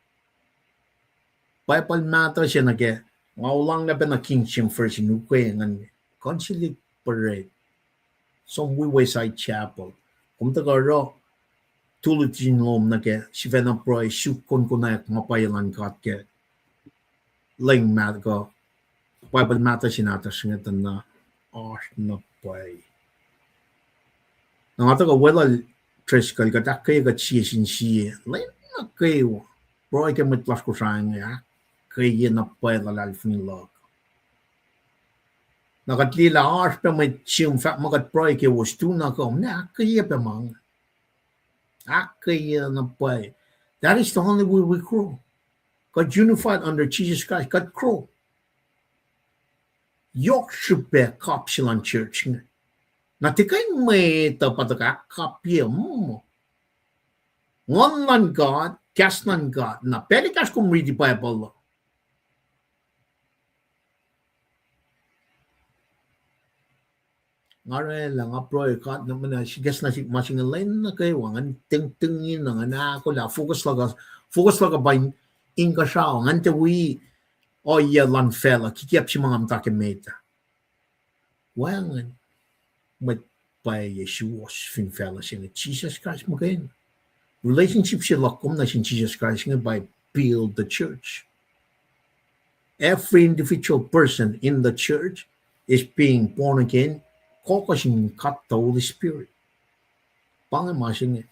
Bible mahtuh se nuh ke, nga olwelah pacna King James Version ukwe ingacn, Concilic Parade, som wi Wayside Chapel. Kom tuhkuh oruh tulitin lom nuh ke sifacna pruhe, suk konkonack ma pwacye luhn God ke lwen mahtuh kuh Bible mahtuh se nahtuhsr inge tuh na oasr na pwacye. Na nga tuhkuh weluhl Driscoll, kuht ahkkweye kuht sie sin sie lwen nuh kwewa. Pruhe ke mwet lasr Kosrae inge ahkkweye na pwacye luhlahlfongi luhk. Na kuht liye lah oasr pac mwet sihm fahk muh kuht pruhe ke wos tu na kom ne ahkkweye pac ma inge. Ahkkweye na pwacye. That is the only way we grow. Kuht unified under Jesus Christ, kuht grow. Yohk srihpac kap se luhn church inge. Na tiac kuh in mwet uh pa tuhkuh ahkkapye, mm. Nguhn luhn God, kahs luhn God. Na pacl ekahsr kom riti Bible uh, nga oraclah, nga pruhe God na mena sikes na sik ma se inge lwen nuh kwewa, ngan tengteng in, ngan ahkolah, focus luhk uh, focus luhk uh pa in, inkuhsrao, ngan tiac wi ohiyac luhn facluh, kikiacp se ma nga muhta ke met ah. Wacngihn mwet pwacye suwohs fin facluh se inge, Jesus Christ muhkwena. Relationship se luhk kom nuh sin Jesus Christ inge pa build the church. Every individual person in the church is being born again, kohkohsin God the Holy Spirit. Pa inge ma se inge.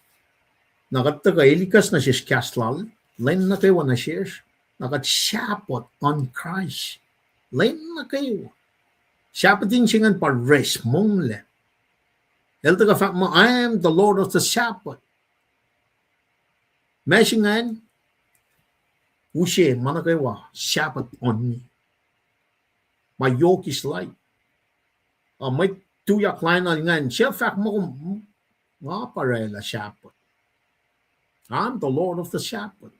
Na kuht tuhkuh elyacus nuh sesr kahs lal, lwen nuh kwewa nuh sesr, na kuht Sabbath on Christ. Lwen nuh kwewa. Sabbath in se ingacn pa rest, monglac. El tuhkuh fahk muh, I am the Lord of the Sabbath. Ma se ingacn, use ma nuh kwewa Sabbath on me. Ma yohk is light. A mwet tuyak lainuhl ingacn, se fahk muh kom, nga pa oraclah Sabbath. I'm the Lord of the Sabbath.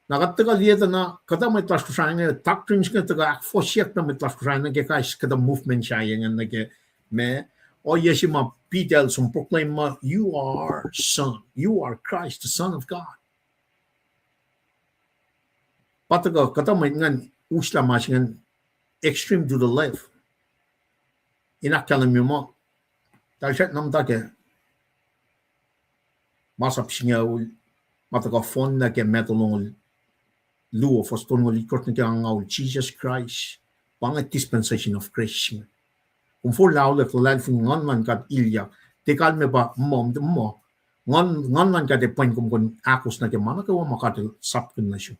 Na kuht tuhkuh liye tuh na kuhtuh mwet lasr Kosrae inge, doctrines inge tuhkuh ahkfohsyuck nuh mwet lasr Kosrae nuh ke kais kuhtuh movement sahyac ingacn nuh ke ma, ohiyac se ma Peter el som proclaim muh, you are son, you are Christ, the Son of God. Pa tuhkuh kuhtuh mwet ingacn uslah ma se ingacn extreme to the left. In ahkkahlwemye muh, tahl srackna muhta ke masap singucul, ma tuhkuh fohnlah ke Matthew longoul luo, fuhs tolngoul itkohsr nuh ke angngaul, Jesus Christ. Pa inge dispensation of grace inge. Kom forlah olek luhlahlfongi Nguhn luhn God ilyak. Tiac kalmac pa muh, muh, Nguhn, Nguhn luhn God ac pwen kom kuh in ahkos nuh ke ma nuh kwewa ma God el sapkihn nuh sum.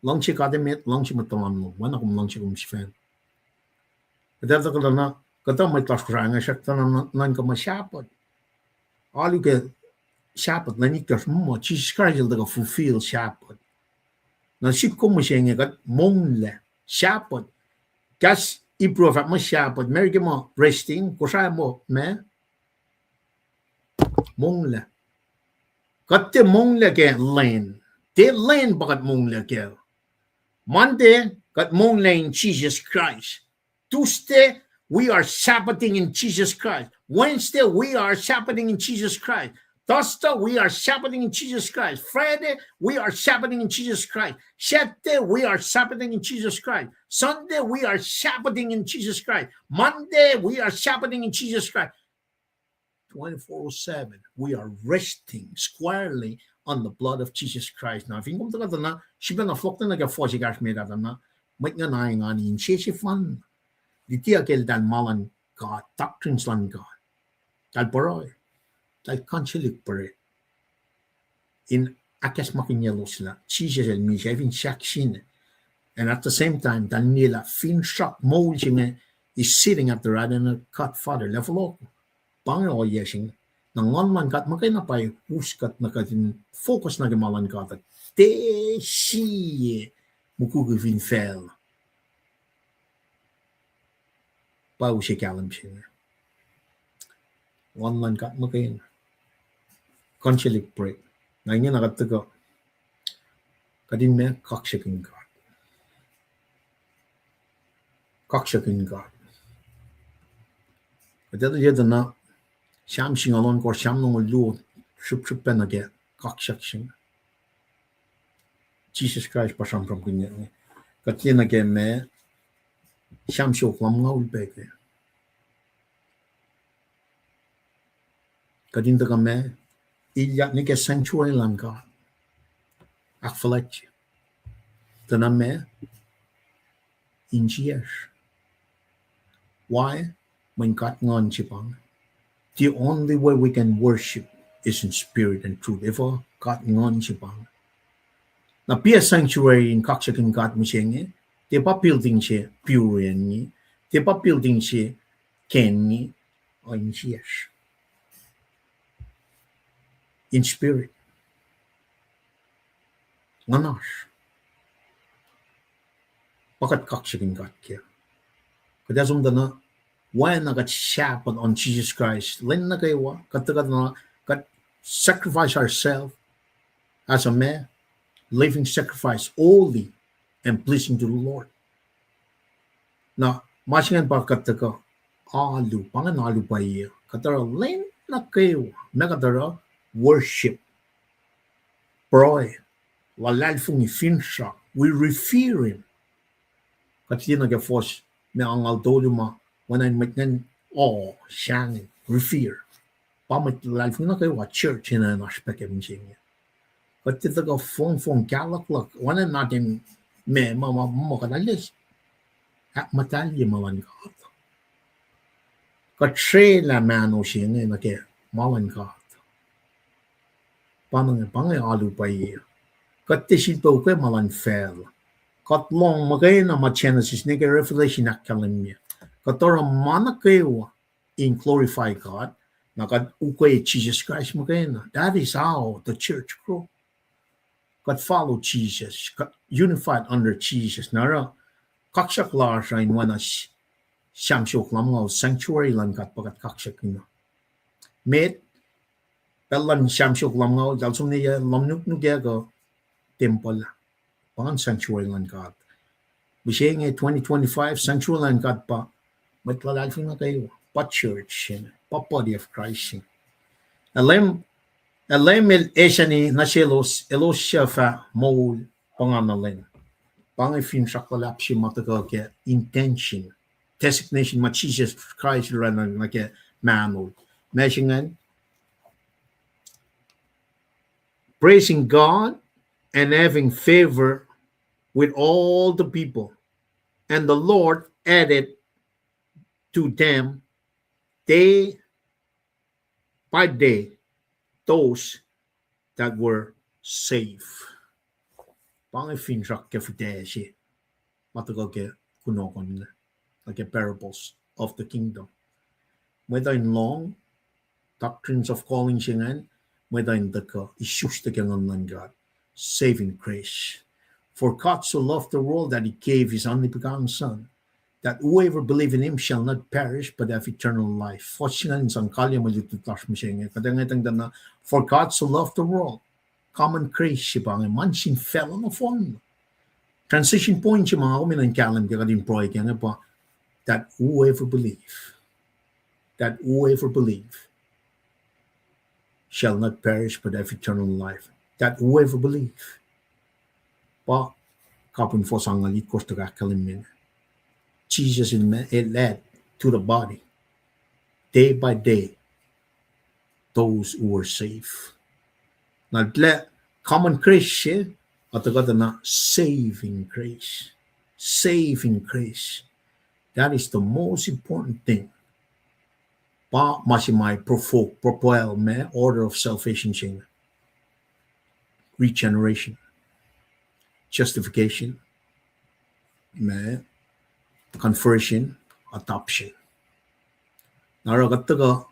Luhngse God emet, luhngse mwet tuhlan lom, oacna kom luhngse kom sifacna. Kuht etuh kuhtuh na, kuhtuh mwet lasr Kosrae inge srackna nuhnkuh muh Sabbath. Alu ke Sabbath, lwen itkohsr, muh Jisus Kraist el tuhkuh fulfill Sabbath. Na sihk kom mihsenge kuht monglac, Sabbath. Kahs Hebrew fahk muh Sabbath, America muh resting, Kosrae muh ma monglac. Kuht tiac monglac ke lwen. Tiac lwen pa kuht monglac kac. Monday, kuht monglac in Jesus Christ. Tuesday, we are Sabbathing in Jesus Christ. Wednesday, we are Sabbathing in Jesus Christ. Thursday, we are Sabbathing in Jesus Christ. Friday, we are Sabbathing in Jesus Christ. Saturday, we are Sabbathing in Jesus Christ. Sunday, we are Sabbathing in Jesus Christ. Monday, we are Sabbathing in Jesus Christ. Twenty-four oh seven, we are resting squarely on the blood of Jesus Christ. Na fin kom tuhkuh tuh na, srihpac na fohlohk nuh ke fuhs ekahsr met ah tuh na, mwet ingacn engan in sese fan. Liti akeltahl ma luhn God, doctrines luhn God. Tahl pruhe, tahl kanselik pruhe in ahkacsmakihnyelos lah Jisus el misac, fin sahk sine. And at the same time, tahl liye lah finsrak moul se inge is sitting at the right hand of God Father, level four. Pa inge ohiyac se inge. Na Nguhn luhn God muhkwena pa us kuht nuh kuht in focus nuh ke ma luhn God, tiac sie mukwikwi fin facl. Pa use kahlwem se inge. Nguhn luhn God muhkwena. Kanselik pruhe. Na ingena kuht tuhkuh, kuht in ma, kaksakihn God. Kaksakihn God. Kuht etuh liye tuh na, Sam singucul ohnkohsr, Sam longoul luo, srihpsrihpac nuh ke kaksakihn. Jisus Kraist pa sramsramkihn inge. Kuht liye nuh ke ma, Sam siofok lumngaul pac ke kuht in tuhkuh ma, ilyak nuh ke sanctuary luhn God. Ahkfuhlwactye. Tuh na ma, insiyacsr. Why? Mweyen God Nguhn se pa inge. The only way we can worship is in spirit and truth. Efuh? God Nguhn se pa inge. Na pa sanctuary in kaksakihn God mihsenge, tiac pa building se pure an nge, tiac pa building se kacn nge, uh, insiyacsr. In spirit. Nguhnasr. Pa kuht kaksakihn God kac. Kuht ac som tuh na, oacna kuht Sabbath on Jesus Christ, lwen nuh kwewa, kuht tuhkuh na, kuht sacrifice ourselves as a ma, living sacrifice, holy and pleasing to the Lord. Na ma se ingacn pa kuht tuhkuh alu, pa ingacn alu pwacye, kuht oruh lwen nuh kwewa ma kuht oruh worship, pruhe, luhlahlfongi, finsrak, we revere him. Kuht liye nuh ke fuhs ma angngaul tolu ma, oacna in mwet ingacn, awe, sahngweng, revere. Pa mwet luhlahlfongi nuh kwewa church enenuh oasr pac ke mihsenge. Kuht tiac tuhkuh fongfong, kahluhkluhk, oacna nuhtin ma, ma, ma, ma kuht alu ahkmuhtahlye ma luhn God. Kuht srelah mahno se inge nuh ke ma luhn God. Pa inge, pa inge alu pwacye. Kuht tiac sifilpac ukwe ma luhn facl. Kuht lohng muhkwena ma Genesis nuh ke Revelation ahkkahlwemye. Kuht oruh ma nuh kwewa in glorify God, na kuht ukwe Jisus Kraist muhkwena. That is how the church grow. Kuht follow Jesus, kuht unified under Jesus. Na oruh kaksak lasr uh in oacna Sam siofok lumngaul, sanctuary luhn God pa kuht kaksak inge. Met, pacl luhn Sam siofok lumngaul, eltahl som nuh yac lumnuknuk ac kuh tempuhl, pa inge sanctuary luhn God. Mihsenge twenty twenty-five, sanctuary luhn God pa mwet luhlahlfongi nuh kwewa, pa church, pa body of Christ. Ac Leum, ac Leum El esani nuh selos, elos suc fah moul puhngana lwen. Pa inge finsrak luhlahp se ma tuhkuh ke intention, designation ma Jisus Kraist El oraclah nuh ke mahnol. Ma se ingacn, praising God and having favor with all the people. And the Lord added to them day by day those that were saved. Pa inge finsrak ke fihtac se ma tuhkuh ke kunohkohn, nuh ke parables of the kingdom. Mwet uh in lohng doctrines of calling se ingacn, mwet uh in tuhkuh isuslac ke nguhn luhn God. Saving grace. For God so loved the world that he gave his only begotten Son, that whoever believe in him shall not perish but have eternal life. Fuhs se ingacn in sang kalye mwe lutlut lasr mihsenge. Kuht ngwetacng tuh na, for God so loved the world. Common grace se pa inge, ma nuh sin facluh nohfohn. Transition point se ma nga kom in kahlwem ke kuht in pruhe ke inge pa, that whoever believe, that whoever believe shall not perish but have eternal life. That whoever believe. Pa kapin fuhs angngaul itkohsr tuhkuh ahkkahlwemye. Jesus in ma-, el add to the body, day by day, those who were saved. Na lah common grace se, a tuhkuh tuh na saving grace. Saving grace. That is the most important thing. Pa ma se ma provoke, propel ma order of salvation se inge. Regeneration, justification, ma conversion, adoption. Na oruh kuht tuhkuh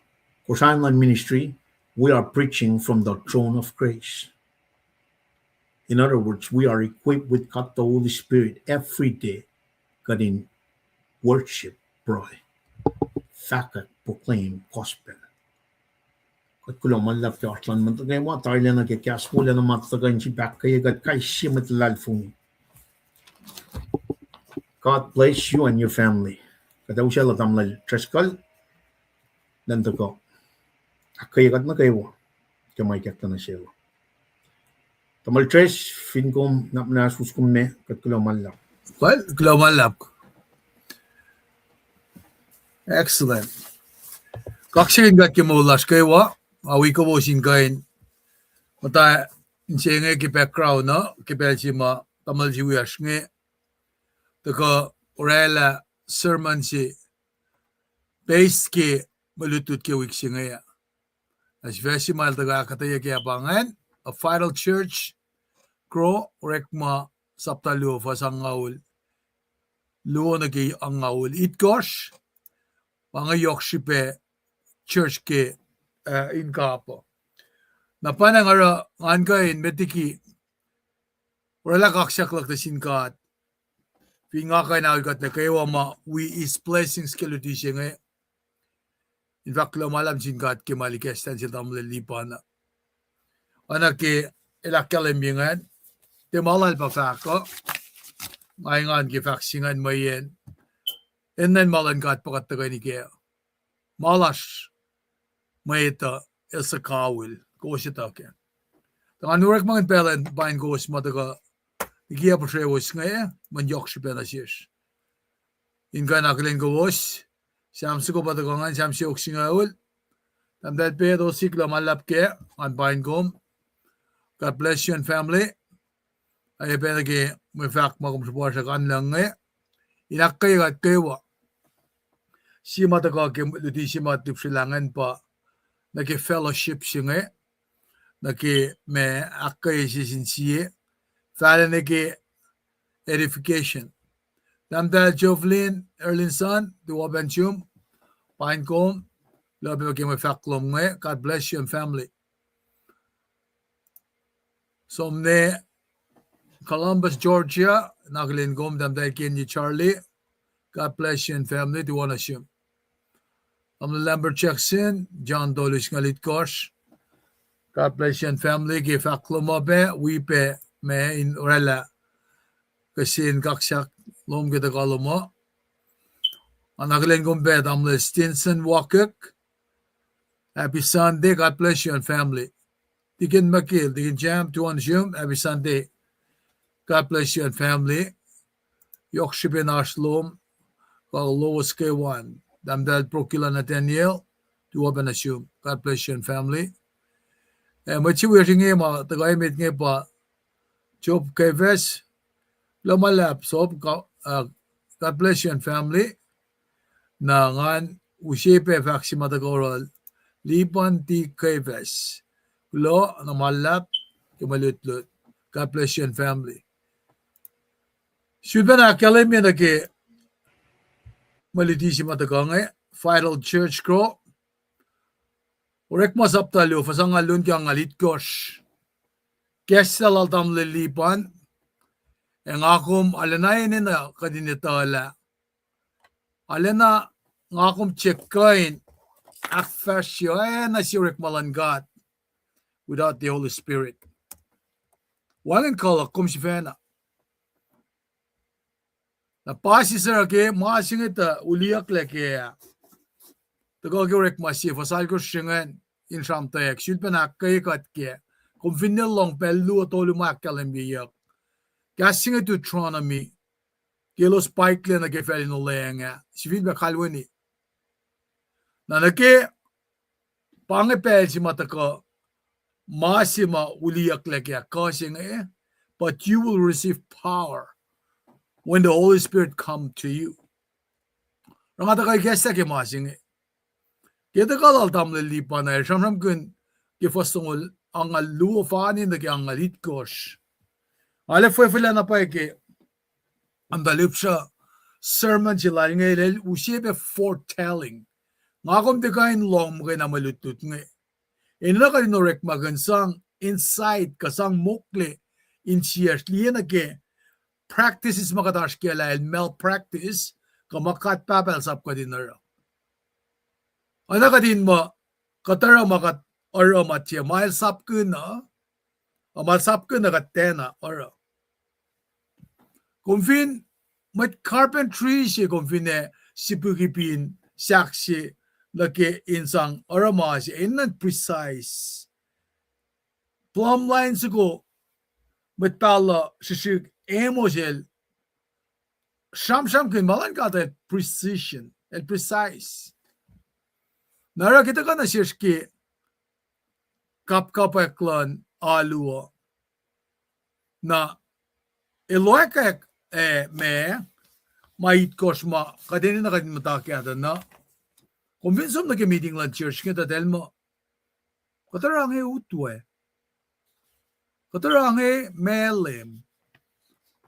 Kosrae luhn ministry, we are preaching from the throne of grace. In other words, we are equipped with God the Holy Spirit every day. Kuht in worship, pruhe, fahkwack, proclaim gospel. Kuht kuloh ma luhlahp ke oasr luhn mwet nuh kwewa, tarilacna ke kahs wolacna ma tuhkuh in sip ahkkweye kuht kais sie mwet luhlahlfongi. God bless you and your family. Kuht ac usaclah Tamuhlwel Driscoll, lwen tuhkuh, ahkkweye kuht nuh kwewa ke ma ikacklah nuh sel. Tamuhlwel Dres, fin kom nuhnak muhnahs, us kom me, kuht kuloh ma luhlahp. Well, kuloh ma luhlahp. Excellent. Kaksakihn God ke moul lasr kwewa, a wi kowos in kuh in muhta inse inge ke background uh, ke pacl se ma tamuhlwel se wiyacsr inge tuhkuh oraclah sermon se based ke mwe lutlut ke wik se inge. Na sifac se ma el tuhkuh ahkuhtweyac ke pa ingacn, A Vital Church Grow, Orekma sapta luo fuhs angngaul luo nuh ke angngaul itkohsr, pa inge yohk srihpac church ke, uh, in kapuh. Na pa nga oruh ngan kuh in met liki oraclah kaksak luhk nuh sin God. Fin nga kuh in aol kuht nuh kwewa ma wi his blessings ke luti se inge, in fahk kuloh ma luhlahp sin God ke ma el ikacslah nuh sel tamuhlwel Lipan. Oacna ke el ahkkahlwemye ingacn, tiac ma lal pa fahk uh, nga engan ke fahk se ingacn mweyen enenuh in ma luhn God pa kuht tuhkweni kac. Ma lasr mwet uh, el suhkawihl, kowos etuh kac. Tuh ngan orekma ngan pacl in paing kowos ma tuhkuh liki puhsrewos inge, mwe yohk srihpac nuh sesr. In kuh in akihlen kowos, Sam soko pa tuhkuh ngan, Sam siofok singucul. Tahmtahel Pet, Osik, kuloh ma luhlahp kac, ngan paing kom. God bless you and family. Ac pacna ke mwe fahk ma kom sruhpuhsrak an lucng inge. in ahkkweye kuht kwewa. Sie ma tuhkuh ke luti se ma lihpsrelah ingacn pa nuh ke fellowship se inge, nuh ke ma ahkkweye sie sin sie, fahlacna ke edification. Tahmtahel Jovelyn Erlinson, tuh wo pac nuh sum, paing kom, lwelah pac ke mwe fahk lom inge, God bless you and family. Som nuh Columbus, Georgia, na akihlen kom, Tahmtahel Kenny Charlie, God bless you and family, tuh wo nuh sum. Tamuhlwel Lambert Jackson, John Dolus nga itkohsr, God bless you and family, ke fahk lom uh pac, wi pac ma in oraclah kihsen kaksak lom ke tuhkuh lom uh. Na akihlen kom pac Tamuhlwel Stinson Wakek, happy Sunday, God bless you and family. Deacon Makil, Deacon Jam, tuh wo nuh sum, happy Sunday, God bless you and family. Yohk srihpen oasr lom, kuh lowos kwewa an, Tahmtahel Prokila Nathaniel, tuh wo pac nuh sum, God bless you and family. Eh, mwet se wiyacsr inge ma tuhkuh emet inge pa Job Keves, kuloh ma luhlahp Job, God bless you and family. Na ngan use pac fahk se ma tuhkuh yohrohl, Lipan T. Keves. Kuloh na ma luhlahp ke mwe lutlut. God bless you and family. Sulpac na ahkkahlwemye nuh ke mwe luti se ma tuhkuh inge, Vital Church Grow. Orekma sapta luo, fuhs angngaul luo nuh ke angngaul itkohsr. Kahs lal Tamuhlwel Lipan, ac nga kom arulacna enenuh kuht in etuh lah arulacna nga kom tiac kuh in ahkfahsrye oacna sie orekma luhn God without the Holy Spirit. Wacngihn kuh luhk kom sifacna. Na pa sisera ke ma se inge tuh uliyucklac ke ah, tuhkuh ke orekma se fuhs alkosr se ingacn in sramtweack, sulpac na ahkkweye kuht ke, kom finne lohng pacl luo tolu ma ahkkahlwemyeyuck. Kahs se inge Deuteronomy, ke elos paiklac nuh ke facl in olweacng ah, sifilpac kalweni. Na nuh ke pa inge pacl se ma tuhkuh, ma se ma uliyucklac ke ah, kuh se inge, but you will receive power when the Holy Spirit come to you. Oruh nga tuhkuh ikacslah ke ma se inge. Ke tuhkuh lal Tamuhlwel Lipan ah, el sramsramkihn ke fuhs longoul angngaul luo fani nuh ke angngaul itkohsr. Nga lefwefwelah na pwacye ke amta lihpsruh sermon se lal inge, el use pac foretelling. Nga kom tiac kuh in lohng muhkwena mwe lutlut inge. Enenuh kuht in orekmakihn sang insight kuh sang mokle insiyacsr liye nuh ke practices ma kuht oasr kac lah el malpractice, kuh ma God Pahpah el sap kuht in oruh. Oacna kuht in muh, kuht oruh ma kuht oruh ma tiac ma el sapkihn uh, a ma el sapkihn uh kuht tiacna oruh. Kom fin, mwet carpentry se kom fin ac sipikipin sahk se nuh ke in sang oruh ma se, enenuh in precise. Plumb line soko, mwet pahluh srihsrihk Amos el sramsramkihn ma luhn God el precision, el precise. Na oruh ke tuhkuh nuh sesr ke kapkapwack luhn alu uh, na eloack, eh, ma, ma itkohsr ma kuht enenuh kuht in muhta kahto na. Kom fin som nuh ke meeting luhn church inge tuh eltahl muh, kuht oruh inge utwe. Kuht oruh inge malem.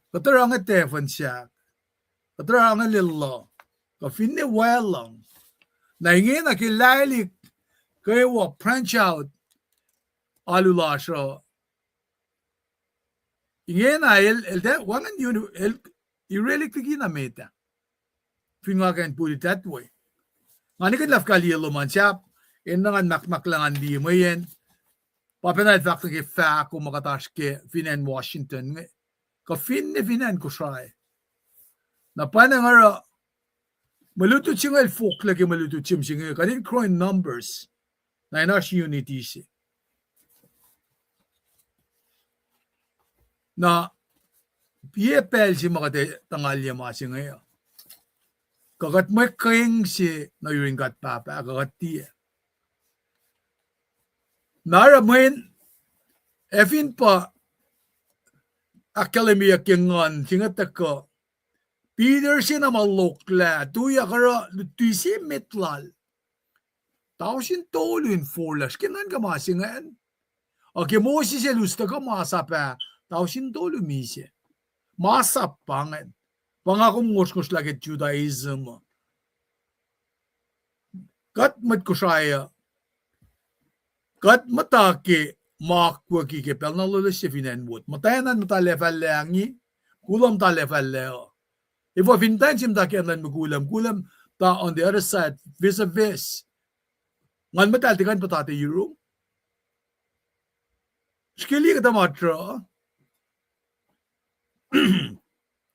Kuht oruh inge tahfuhn sahk. Kuht oruh inge lelu. Kuh finne wacluhng. Na ingena ke lahlihk kwewa branch out alu lasr uh, ingena el, el tiac wacngihn uni-, el irelihk liki na met ah. Fin nga can put it that way. Nga nikihn lah fuhkah liye lom an sahp, enenuh ngan mahkmahklah ngan liye mweyen pa pacna el fahk nuh ke fahko ma kuht oasr ke fin acn Washington inge, kuh finne fin acn Kosrae. Na pwacnwacng oruh mwe lutlut se inge el foklac ke mwe lutlut se inge, kuht in grow in numbers. Na in oasr unity se. Na, pa pacl se ma kuht ac tuhngalye ma se inge uh. Kuh kuht mwe keng se nuh yurin God Pahpah, kuh kuht tiac. Na oruh mweyen, ac fin pa ahkkahlwemyeyuck ke nguhn se inge tuhkuh, Peter se na ma loklah, tuyak oruh luti se met lal. Tausin tolu in forlah, srihke nuhnkuh ma se ingacn. Ac ke Moses el us tuhkuh masap ah, tausin tolu misac. Masap pa ingacn. Pa nga kom ngosrngosrlah ke Judaism uh. Kuht mwet Kosrae uh, kuht muhta ke ma akwucki ke pacl na loeloes se fin acn wot. Muhtwacn an muhta lacfahlac angi, kuloh muhta lacfahlac uh. Efuh fin muhtwacn se muhta ke acn luhn mukul uh, mukul uh muhta on the other side, vis a vis. Nguhn Muhtahl tiac kuh in puhtati yurum. Srihke liye kuhtuh ma tru.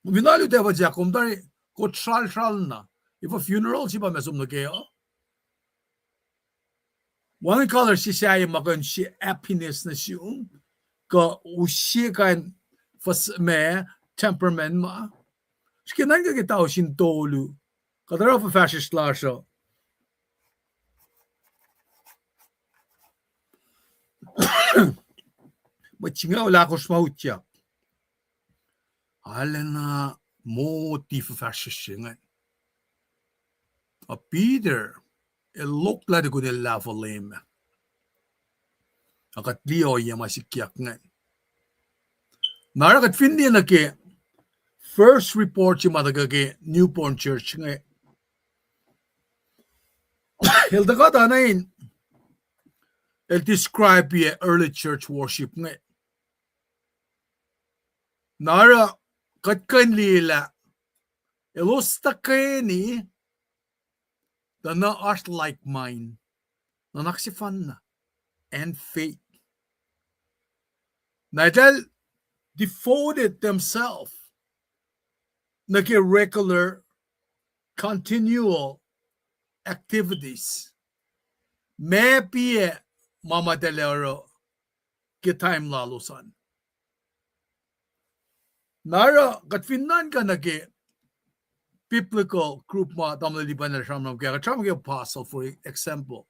Fin alu tefuh sahk kom tari, kosralsral na. Efuh funeral se pa ma som nuh ke uh. Wacngihn color se sahyac ma kuh in se happiness nuh sum, kuh use kain fuhs ma, temperament ma. Srihke nuhnkuh ke tausin tolu, kuht oruh fuhfahsryucsr lasr uh. Mwet singucul ahkosr ma utyak. Arulacna moti fuhfahsryucsr se ingacn. A Peter, el loklah tukun el lahfuh Leum ah. Ac kuht liye ohiyac ma sikyak ingacn. Na oruh kuht fin liye nuh ke first report se ma tuhkuh ke Newborn Church inge, el tuhkuh tuh na in, el describe-i early church worship inge. Na oruh kuht kuh in liye lah elos tuhkweni tuh na oasr like mind, nuhnak sefanna, and faith. Na eltahl devoted themselves nuh ke regular, continual activities. Ma piac ma ma eltahl oruh ke time lalos an. Na oruh kuht fin nuhnkuh nuh ke biblical group ma tamuhlwel Lipan el sramsram ke, kuht sramsram ke apostle, for example.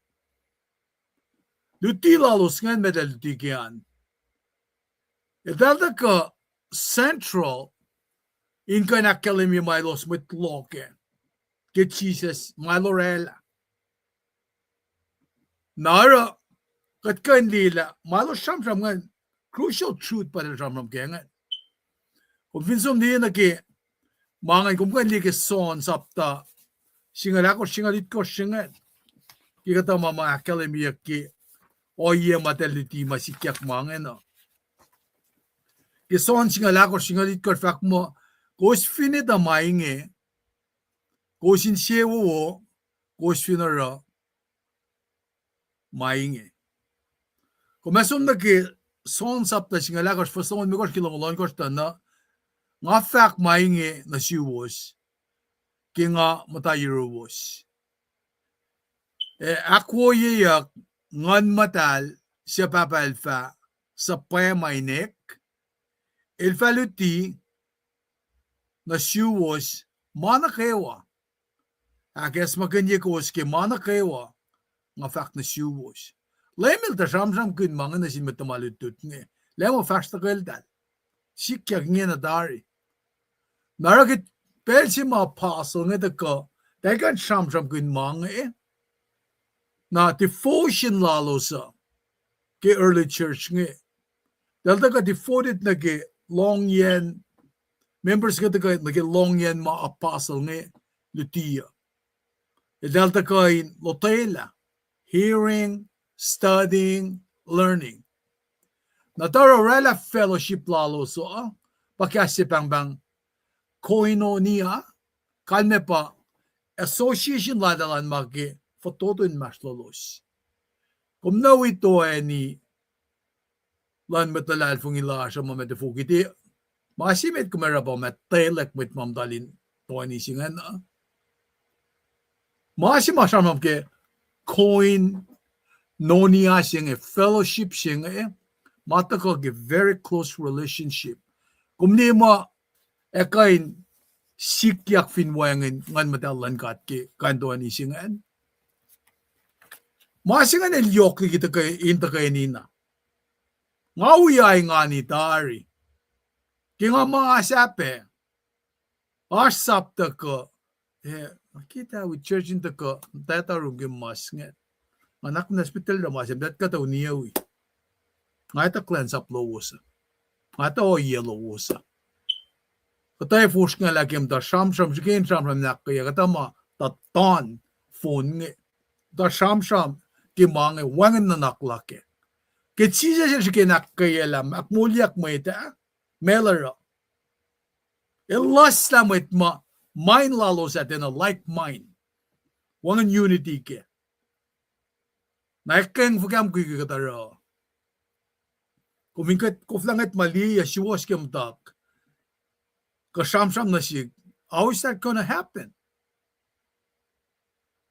Luti lalos ingacn ma eltahl luti ke an, eltahl tuhkuh central in kuh in ahkkahlwemye ma elos mwet loh kac ke Jisus, ma el orwaclah. Na oruh kuht kuh in liye lah ma elos sramsram ingacn, crucial truth pa eltahl sramsram ke ingacn. Kom fin som liye nuh ke ma ingacn, kom kuh in liye ke John sapta singucul ahkosr, singucul itkohsr se ingacn, ke kuhtuh ma ma ahkkahlwemyeyuck ke ohiyac ma eltahl luti ma sikyak ma ingacn uh. Ke John singucul ahkosr, singucul itkohsr fahk muh, kowos fin etuh ma inge, kowos insewowo, kowos fin oruh ma inge. Kom ac som nuh ke John sapta singucul ahkosr, fuhs longoul limekohsr ke longoul ohnkohsr tuh na, nga fahk ma inge nuh suwos ke nga muhta yuruwos. Ac ahkwoyeyuck Nguhn Muhtahl suc Pahpah El fah suhpwacma inek, El fah luti nuh suwos ma nuh kwewa. Ahkacsmakihnye kowos ke ma nuh kwewa nga fahk nuh suwos. Leum El tuh sramsramkihn ma inge nuh sin mwet tuhma lutlut inge. Leum El fahsr tuh ke eltahl. Sikyak ingena tari. Na oruh ke pacl se ma apostle inge tuhkuh, eltahl kuh in sramsramkihn ma inge. Na devotion lalos uh ke early church inge, eltahl tuhkuh devoted nuh ke lohngyacn, members inge tuhkuh nuh ke lohngyacn ma apostle inge luti uh. Eltahl tuhkuh in lotwelah, hearing, studying, learning. Na oruh orwaclah fellowship lalos uh, pa kahs se pahngpahng koinonia, kalmac pa association lal an ma ke fototo inmahsrlolos. Kom na wi toeni luhn mwet luhlahlfongi lasr uh ma met fokiti, ma se met kom oruh pa ma telek mwet ma muhtahl in toeni se ingacn uh. Ma se ma sramsram ke koinonia se inge, fellowship se inge, ma tuhkuh ke very close relationship. Kom liye ma ac kuh in sikyak fin wacngihn Nguhn Muhtahl luhn God ke kain toeni se ingacn. Ma se ingacn el yohk liki tuhke-, in tuhkweni na. Nga wi ingani tari. Ke nga ma sahp ah, Oasr sap tuhkuh, eh, ke ta wi church in tuhkuh, tata rum ke mas inge. Nga nak na spittel ra ma se, that kuhtuh niyawi. Nga etuh kuhlwacnsap lowos uh. Nga etuh ohiyac lowos uh. Kuhtuh fosrngahlah ke muhta sramsram, srihke in sramsram in ahkkweye, kuhtuh ma tuh ton phone inge. Tuh sramsram ke ma inge, wacngihn nuhnak luhk ah. Ke Jisus el srihke in ahkkweye lah ahkmoulyak mwet ah, meac el oruh? El luhslah mwet ma mind lalos ah tiacna like mind. Wacngihn unity kac. Na ekeng fuhkah mukwikwi kuht oruh? Kom in kuht koflah ngwet ma liye suwohs ke muhta kuh sramsram nuh sihk, how is that gonna happen?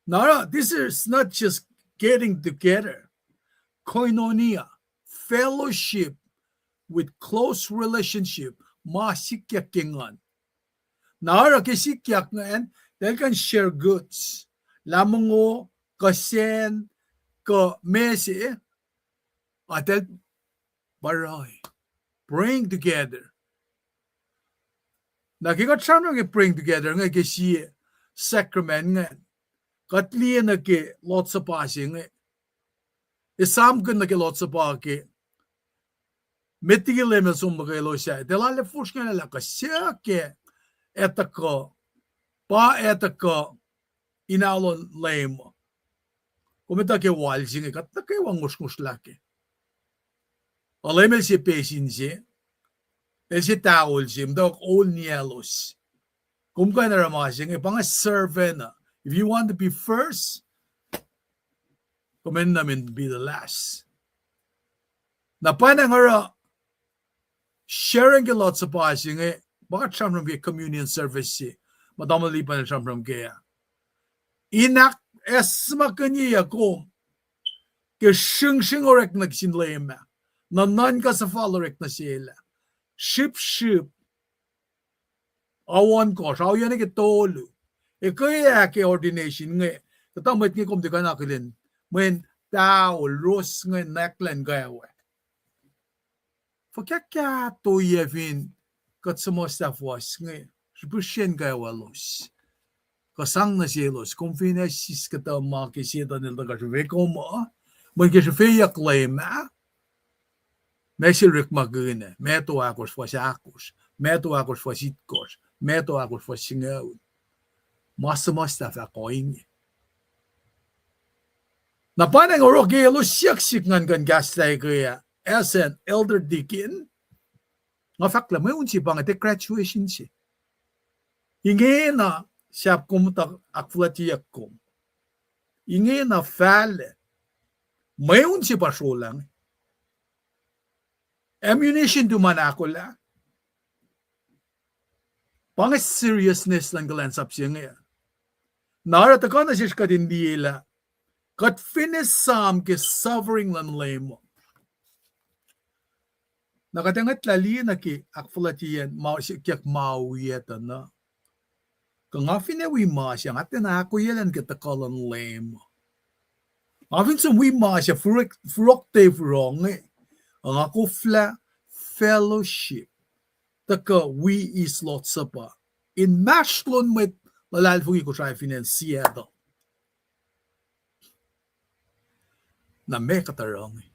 Na oruh, this is not just getting together. Koinonia, fellowship with close relationship, ma sikyak ke nguhn. Na oruh ke sikyak ingacn, eltahl kuh in share goods, lahlmwetmwet, kuh sacn, kuh mese, a eltahl pruhe, praying together. Na ke kuht sramsram ke praying together inge ke sie sacrament ingacn, kuht liye nuh ke Lord's Supper se inge, esamkihn nuh ke Lord's Supper ke met liki Leum El som nuh kwewa elos ah, eltahl ac fosrngahlah lah kuh suc ke etuh kuh, pa etuh kuh in alu luhn Leum. Kom etuh ke wal se inge, kuht nuh kwewa ngosrngosrlah kac. Ac Leum El se pesin se, El se tawol se, muhtwacwacack ol niyaclos. Kom kuh in oruh ma se inge, pa inge servant uh. If you want to be first, kom enenuh in be the last. Na pwacnwacng oruh sharing ke Lord's Supper se inge, pa kuht sramsram ke communion service se, ma tamuhlwel Lipan el sramsram kac ah. In ahkacsmakihnye kom ke sringsring orek nuh sin Leum ah, nuhnuhnkuh suhfal orek nuh Sel ah, srihpsrihp, ao ohnkohsr, ao oacna ke tolu. Ekuh ah ke ordination inge, kuhtuh mwet inge kom tiac kuh in akihlen, mweyen tawol ros inge nwacklah in kwewa. Fuhkah kahto yac fin kuht suhmuhslah fuhs inge, srihpihsrwen kwewa lalos, kuh sang nuh selos, kom fin eis kuhtuh ma ke Setuhn el tuhkuh srihfe kom uh, mweyen ke srihfeyuck Leum ah, ma sel orekmakihn ah, Matthew ahkosr fuhs ahkosr, Matthew ahkosr fuhs itkohsr, Matthew ahkosr fuhs singucul. Ma suhmuhslah fahk ohinge. Na pwacnwacng oruh ke elos siyuck sihk ngan kuh in kahslah ekuh ah, as an elder deacon, nga fahk lah mweun se pa inge, tiac graduation se. Ingena sahp kom tuh ahkfuhlwactyeyuck kom. Ingena fahlac. Mweun se pa srolah inge. Ammunition to ma ahkolah. Pa inge seriousness luhn kuhlwacnsap se inge. Na oruh tuhkuh nuh sesr kuht in liye lah kuht fin esam ke suffering luhn Leum, na kuht ac ngwetlah liye nuh ke ahkfuhlwactyeyacn ma sikyak ma wiyac tuh na. Kuh nga fin ac wi ma se, nga tiacna ahkoeyacl ke tuhkuh luhn Leum. Nga fin som wi ma se, furok, furok te furong, nga koflah fellowship, tuhkuh wi eis Lord's Supper inmahsrlon mwet luhlahlfongi Kosrae fin acn Seattle. Na meac kuht oruh inge?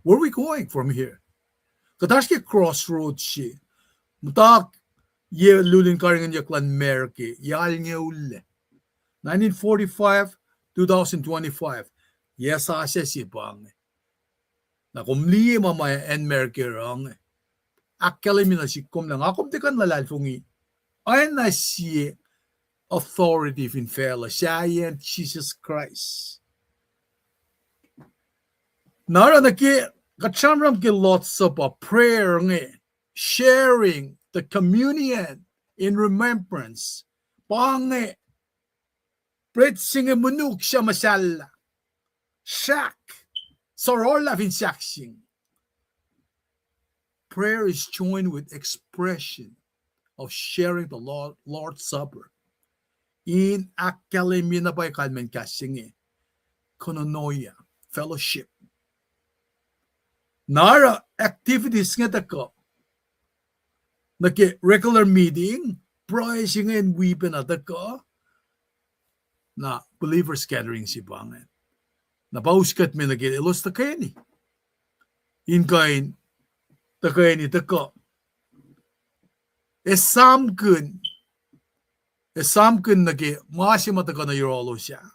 Where are we going from here? Kuht oasr ke crossroads se. Muhta yac luhn karihngihnyuck luhn America, yac alngoul, nineteen forty-five, two thousand twenty-five. Yac sasuc se pa inge. Na kom liye ma ma acn America oruh inge. Ahkkahlwemye nuh sihk kom lah nga kom tiac kuh in luhlahlfongi oacna sie authority fin facluh, sahyacn Jisus Kraist. Na oruh nuh ke kuht sramsram ke Lord's Supper, prayer inge, sharing the communion in remembrance, pa inge, bread se inge monuk suc muhsahllah, sahk, sororlah fin sahk se inge. Prayer is joined with expression of sharing the Lord, Lord's Supper. In ahkkahlwemye na pwacye kalmacn kahs se inge, koinonia, fellowship. Na oruh activities inge tuhkuh nuh ke regular meeting, pruhe se ingacn wi pacna tuhkuh, na believers gathering se pa ingacn. Na pa us kuht me nuh ke elos tuhkweni in kuh in tuhkweni tuhkuh, esamkihn, esamkihn nuh ke ma se ma tuhkuh nuh yohrohlos ah.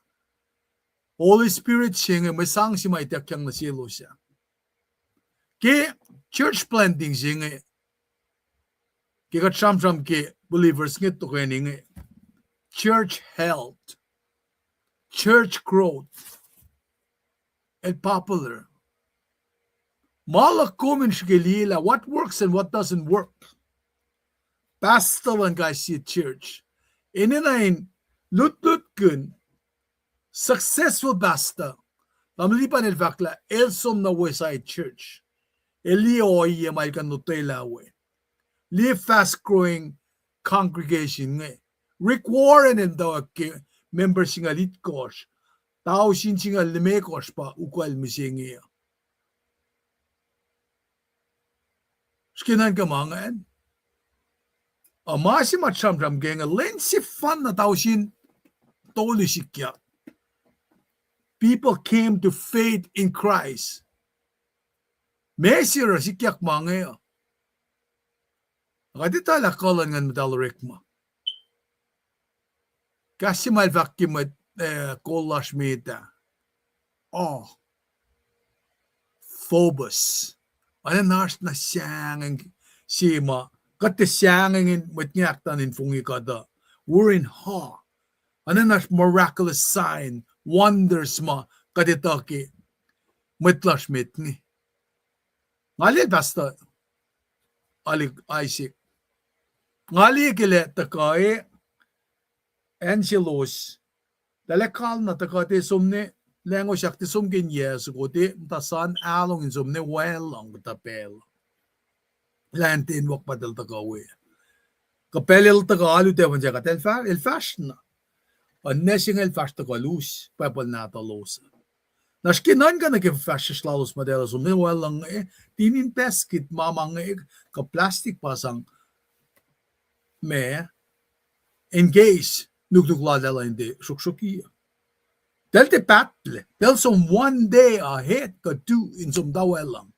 Holy Spirit se inge mwe sang se ma ituckyang nuh selos ah. Ke church planting se inge, ke kuht sramsram ke believers inge tuhkweni inge, church health, church growth, el popular. Ma luhk kom in srihke liyelah what works and what doesn't work. Pastor luhn kais sie church enenuh in lutlutkihn, successful pastor, Tamuhlwel Lipan el fahk lah el som nuh Westside Church, el liye ohiyac ma el kuh in lotwelah we, liye fast growing congregation inge. Rick Warren el muhtwacwacack ke member singucul itkohsr, tausin singucul limekohsr pa ukwacl mihsenge uh. Srihke nuhnkuh ma ingacn. A ma se ma sramsram ke inge, lwen sefanna tausin tolu sikyak, people came to faith in Christ. Meac se oruh sikyak ma inge uh? Kuht etuh lah kuh luhn Nguhn Muhtahl orekma. Kahs se ma el fahk ke mwet, eh, kol lasr met ah, oh, Phobos. Oacna oasr na sahngweng se ma kuht tiac sahngweng in mwet nge ahktuhn in fongi kuhtuh. We're in awe. Oacna oasr miraculous sign, wonders ma kuht etuh ke mwet lasr met inge. Nga liye Pastor Alik Isaac. Nga liye ke lah tuhkuh e, acn selos, tahl kalna tuhkuh te som ne, langosak te som ke in yac soko te, muhta san ahlong in som ne wacluhng kuhtuh pacl. Lah in ten wak pa tahl tuhkuh we. Kuh pacl el tuhkuh alu tafun se kuht el fah-, el fahsr na. Oacna se inge el fahsr tuhkuh lus, Bible nahtuhlos. Na srihke nuhnkuh nuh ke fahsr sesr lalos muhtahl som ne wacluhng e, tinin basket ma ma inge, kuh plastic pa sang, ma, in case nuknuk lal tahl in tiac sruhksruhki. Tahl tiac pahtlac, tahl som one day ahead kuh two in som tuh wacluhng.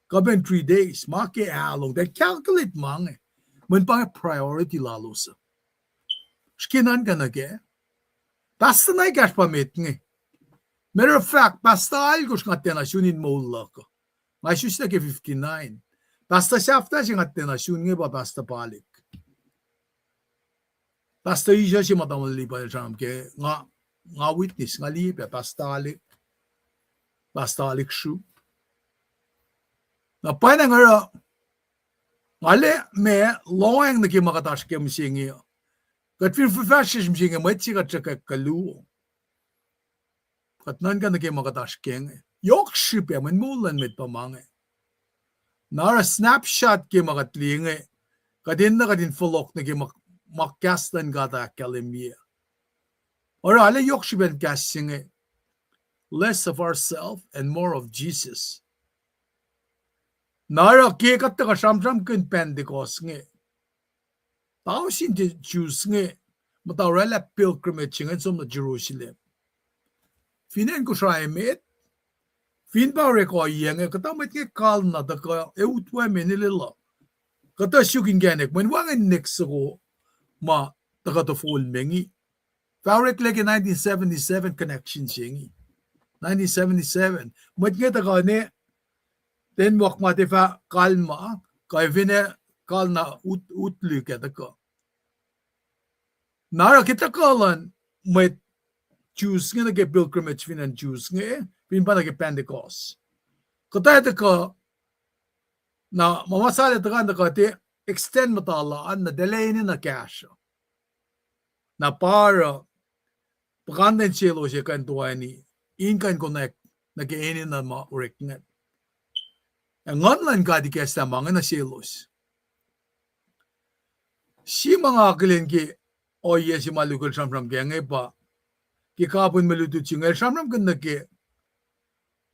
Kuh pacna three days, ma ke ahlong, tahl calculate ma inge. Mweyen pa inge priority lalos uh. Srihke nuhnkuh nuh kac. Pastor na ekahsr pa met inge. Matter of fact, pastor alkosr nga tiacna sun in moul luhk uh. Nga isus nuh ke fifty-nine. Pastor sahflah se nga tiacna sun inge pa Pastor Palik. Pastor Isha se ma Tamuhlwel Lipan el sramsram ke, nga, nga witness, nga liye pac Pastor Alik, Pastor Alik Sru. Na pwacnwacng oruh, nga liye ma lohacng nuh ke ma kuht oasr ke mihsenge uh. Kuht fin fuhfahsryucsr mihsenge, mwet se kuht sruhkwack kuh luo. Kuht nuhnkuh nuh ke ma kuht oasr ke inge. Yohk srihpac, mweyen moul luhn mwet pa ma inge. Na oruh snapshot ke ma kuht liye inge, kuht enenuh kuht in fohlohk nuh ke ma, ma kahs luhn God ahkkahlwemye. Oruh arlac yohk srihpac in kahs se inge, less of ourselves and more of Jesus. Na oruh ke kuht tuhkuh sramsramkihn Pentecost inge, tausin Jews inge muhta oraclah pilgrimage ingacn som nuh Jerusalem. Fin acn Kosrae met, fin pa orek ohiyac inge, kuhtuh mwet inge kalna tuhkuh ac utwe me nilel uh. Kuhtuh suk inkacnek, mweyen wacngihn next soko ma tuhkuh tofol mengi. Fah oreklac ke nineteen seventy-seven connection se inge. Nineteen seventy-seven. Mwet inge tuhkuh ne, ten wak ma tiac fah kalma, kuh finne kalna ut-, utlihk ac tuhkuh. Na oruh ke tuhkuh luhn mwet Jews inge nuh ke pilgrimage fin acn Jews inge, fin pa nuh ke Pentecost. Kuhtuh tuhkuh, na ma ma sahyac tuhkuh, tuhkuh tiac extend muhta la an, na tiac enenuh kahsruh. Na pa oruh, puhkantwen selos ac kuh in toeni, in kuh in konwacack nuh ke enenuh ma orek ingacn. Ac Nguhn luhn God ikacslah ma inge nuh selos. Sie ma nga akihlen ke ohiyac se ma Luke el sramsram ke inge pa, ke kapihn mwe lutlut se inge el sramsramkihn nuh ke,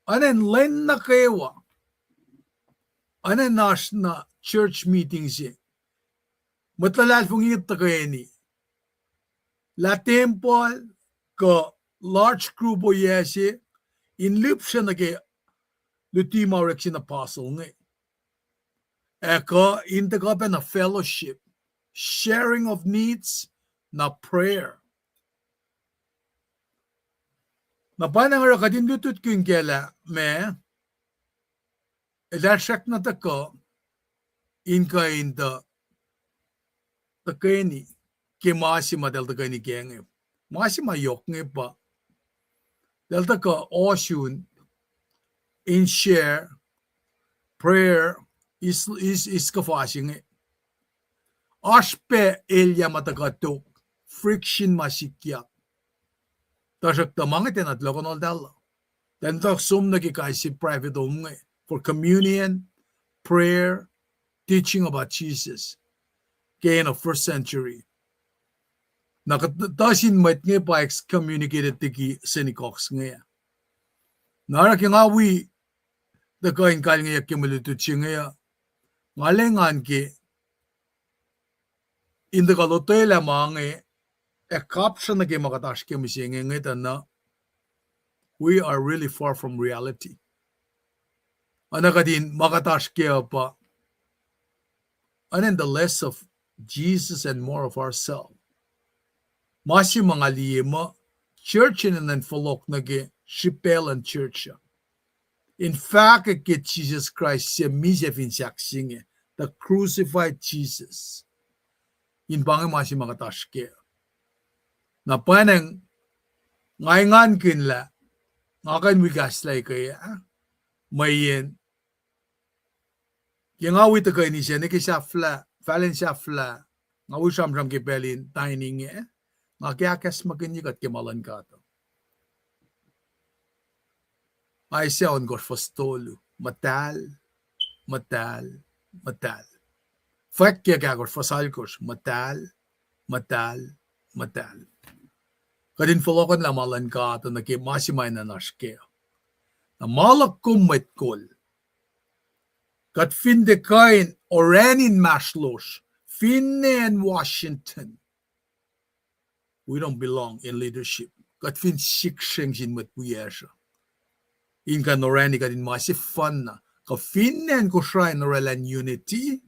oacna lwen nuh kwewa, oacna oasr na church meeting se, Mwet luhlahlfongi tuhkweni lah tempuhl kuh large group ohiyac se in lihpsre nuh ke luti ma orek sin apostle inge. Ac kuh in tuhkuh pac nuh fellowship, sharing of needs, na prayer. Na pwacnwacng oruh kuht in lutlutkihn kac lah meac, eltahl srackna tuhkuh in kuh in tuh, tuhkweni ke ma se ma eltahl tuhkweni kac inge. Ma se ma yohk inge pa eltahl tuhkuh ohsun in share prayer, eis, eis, eis kuhfa se inge. Oasr pac elyah ma tuhkuh tok, friction ma sikyak. Tuhsruhktuh ma inge tiacna tulohkohnoltahl uh. Tiacna tuh som nuh ke kais sie private home inge for communion, prayer, teaching about Jesus ke in a first century. Na kuhtuh sin mwet inge pa excommunicated liki synagogues inge. Na oruh ke nga wi tuhkuh in kalngeyuck ke mwe lutlut se inge uh, nga lwengan ke in tuhkuh lotwelah ma inge ac kapsra nuh ke ma kuht oasr ke mihsenge inge tuh na, we are really far from reality. Oacna kuht in ma kuht oasr kac uh pa, and then the less of Jesus and more of ourselves. Ma se ma nga liye muh church enenuh in fohlohk nuh ke srihpac luhn church uh in fahkwack ke Jisus Kraist se misac fin sahk se inge, the crucified Jesus. In pa inge ma se ma kuht oasr kac. Na pwacnwacng nga engankihn lah nga kuh in wi kahslah ke ah, mweyen ke nga wi tuhkweni se nuh ke sahflah, fahlen sahflah, nga wi sramsram ke pacl in dining ah, nga ke ahkacsmakihnye kuht ke ma luhn God. Isaiah ohnkohsr fuhs tolu, muhtahl, muhtahl, muhtahl. Fwackyuck ahkosr fuhs alkohsr, muhtahl, muhtahl, muhtahl. Kuht in fohlohkohnlah ma luhn God uh nuh ke ma se ma enenuh in oasr kac. Na ma luhk kom mwet kol, kuht fin tiac kuh in orani inmahsrlosr, finne acn Washington, we don't belong in leadership. Kuht fin siksreng sin mwet wiyacsr uh in kuh in orani kuht in ma sefanna, kuh finne acn Kosrae in oraclah unity.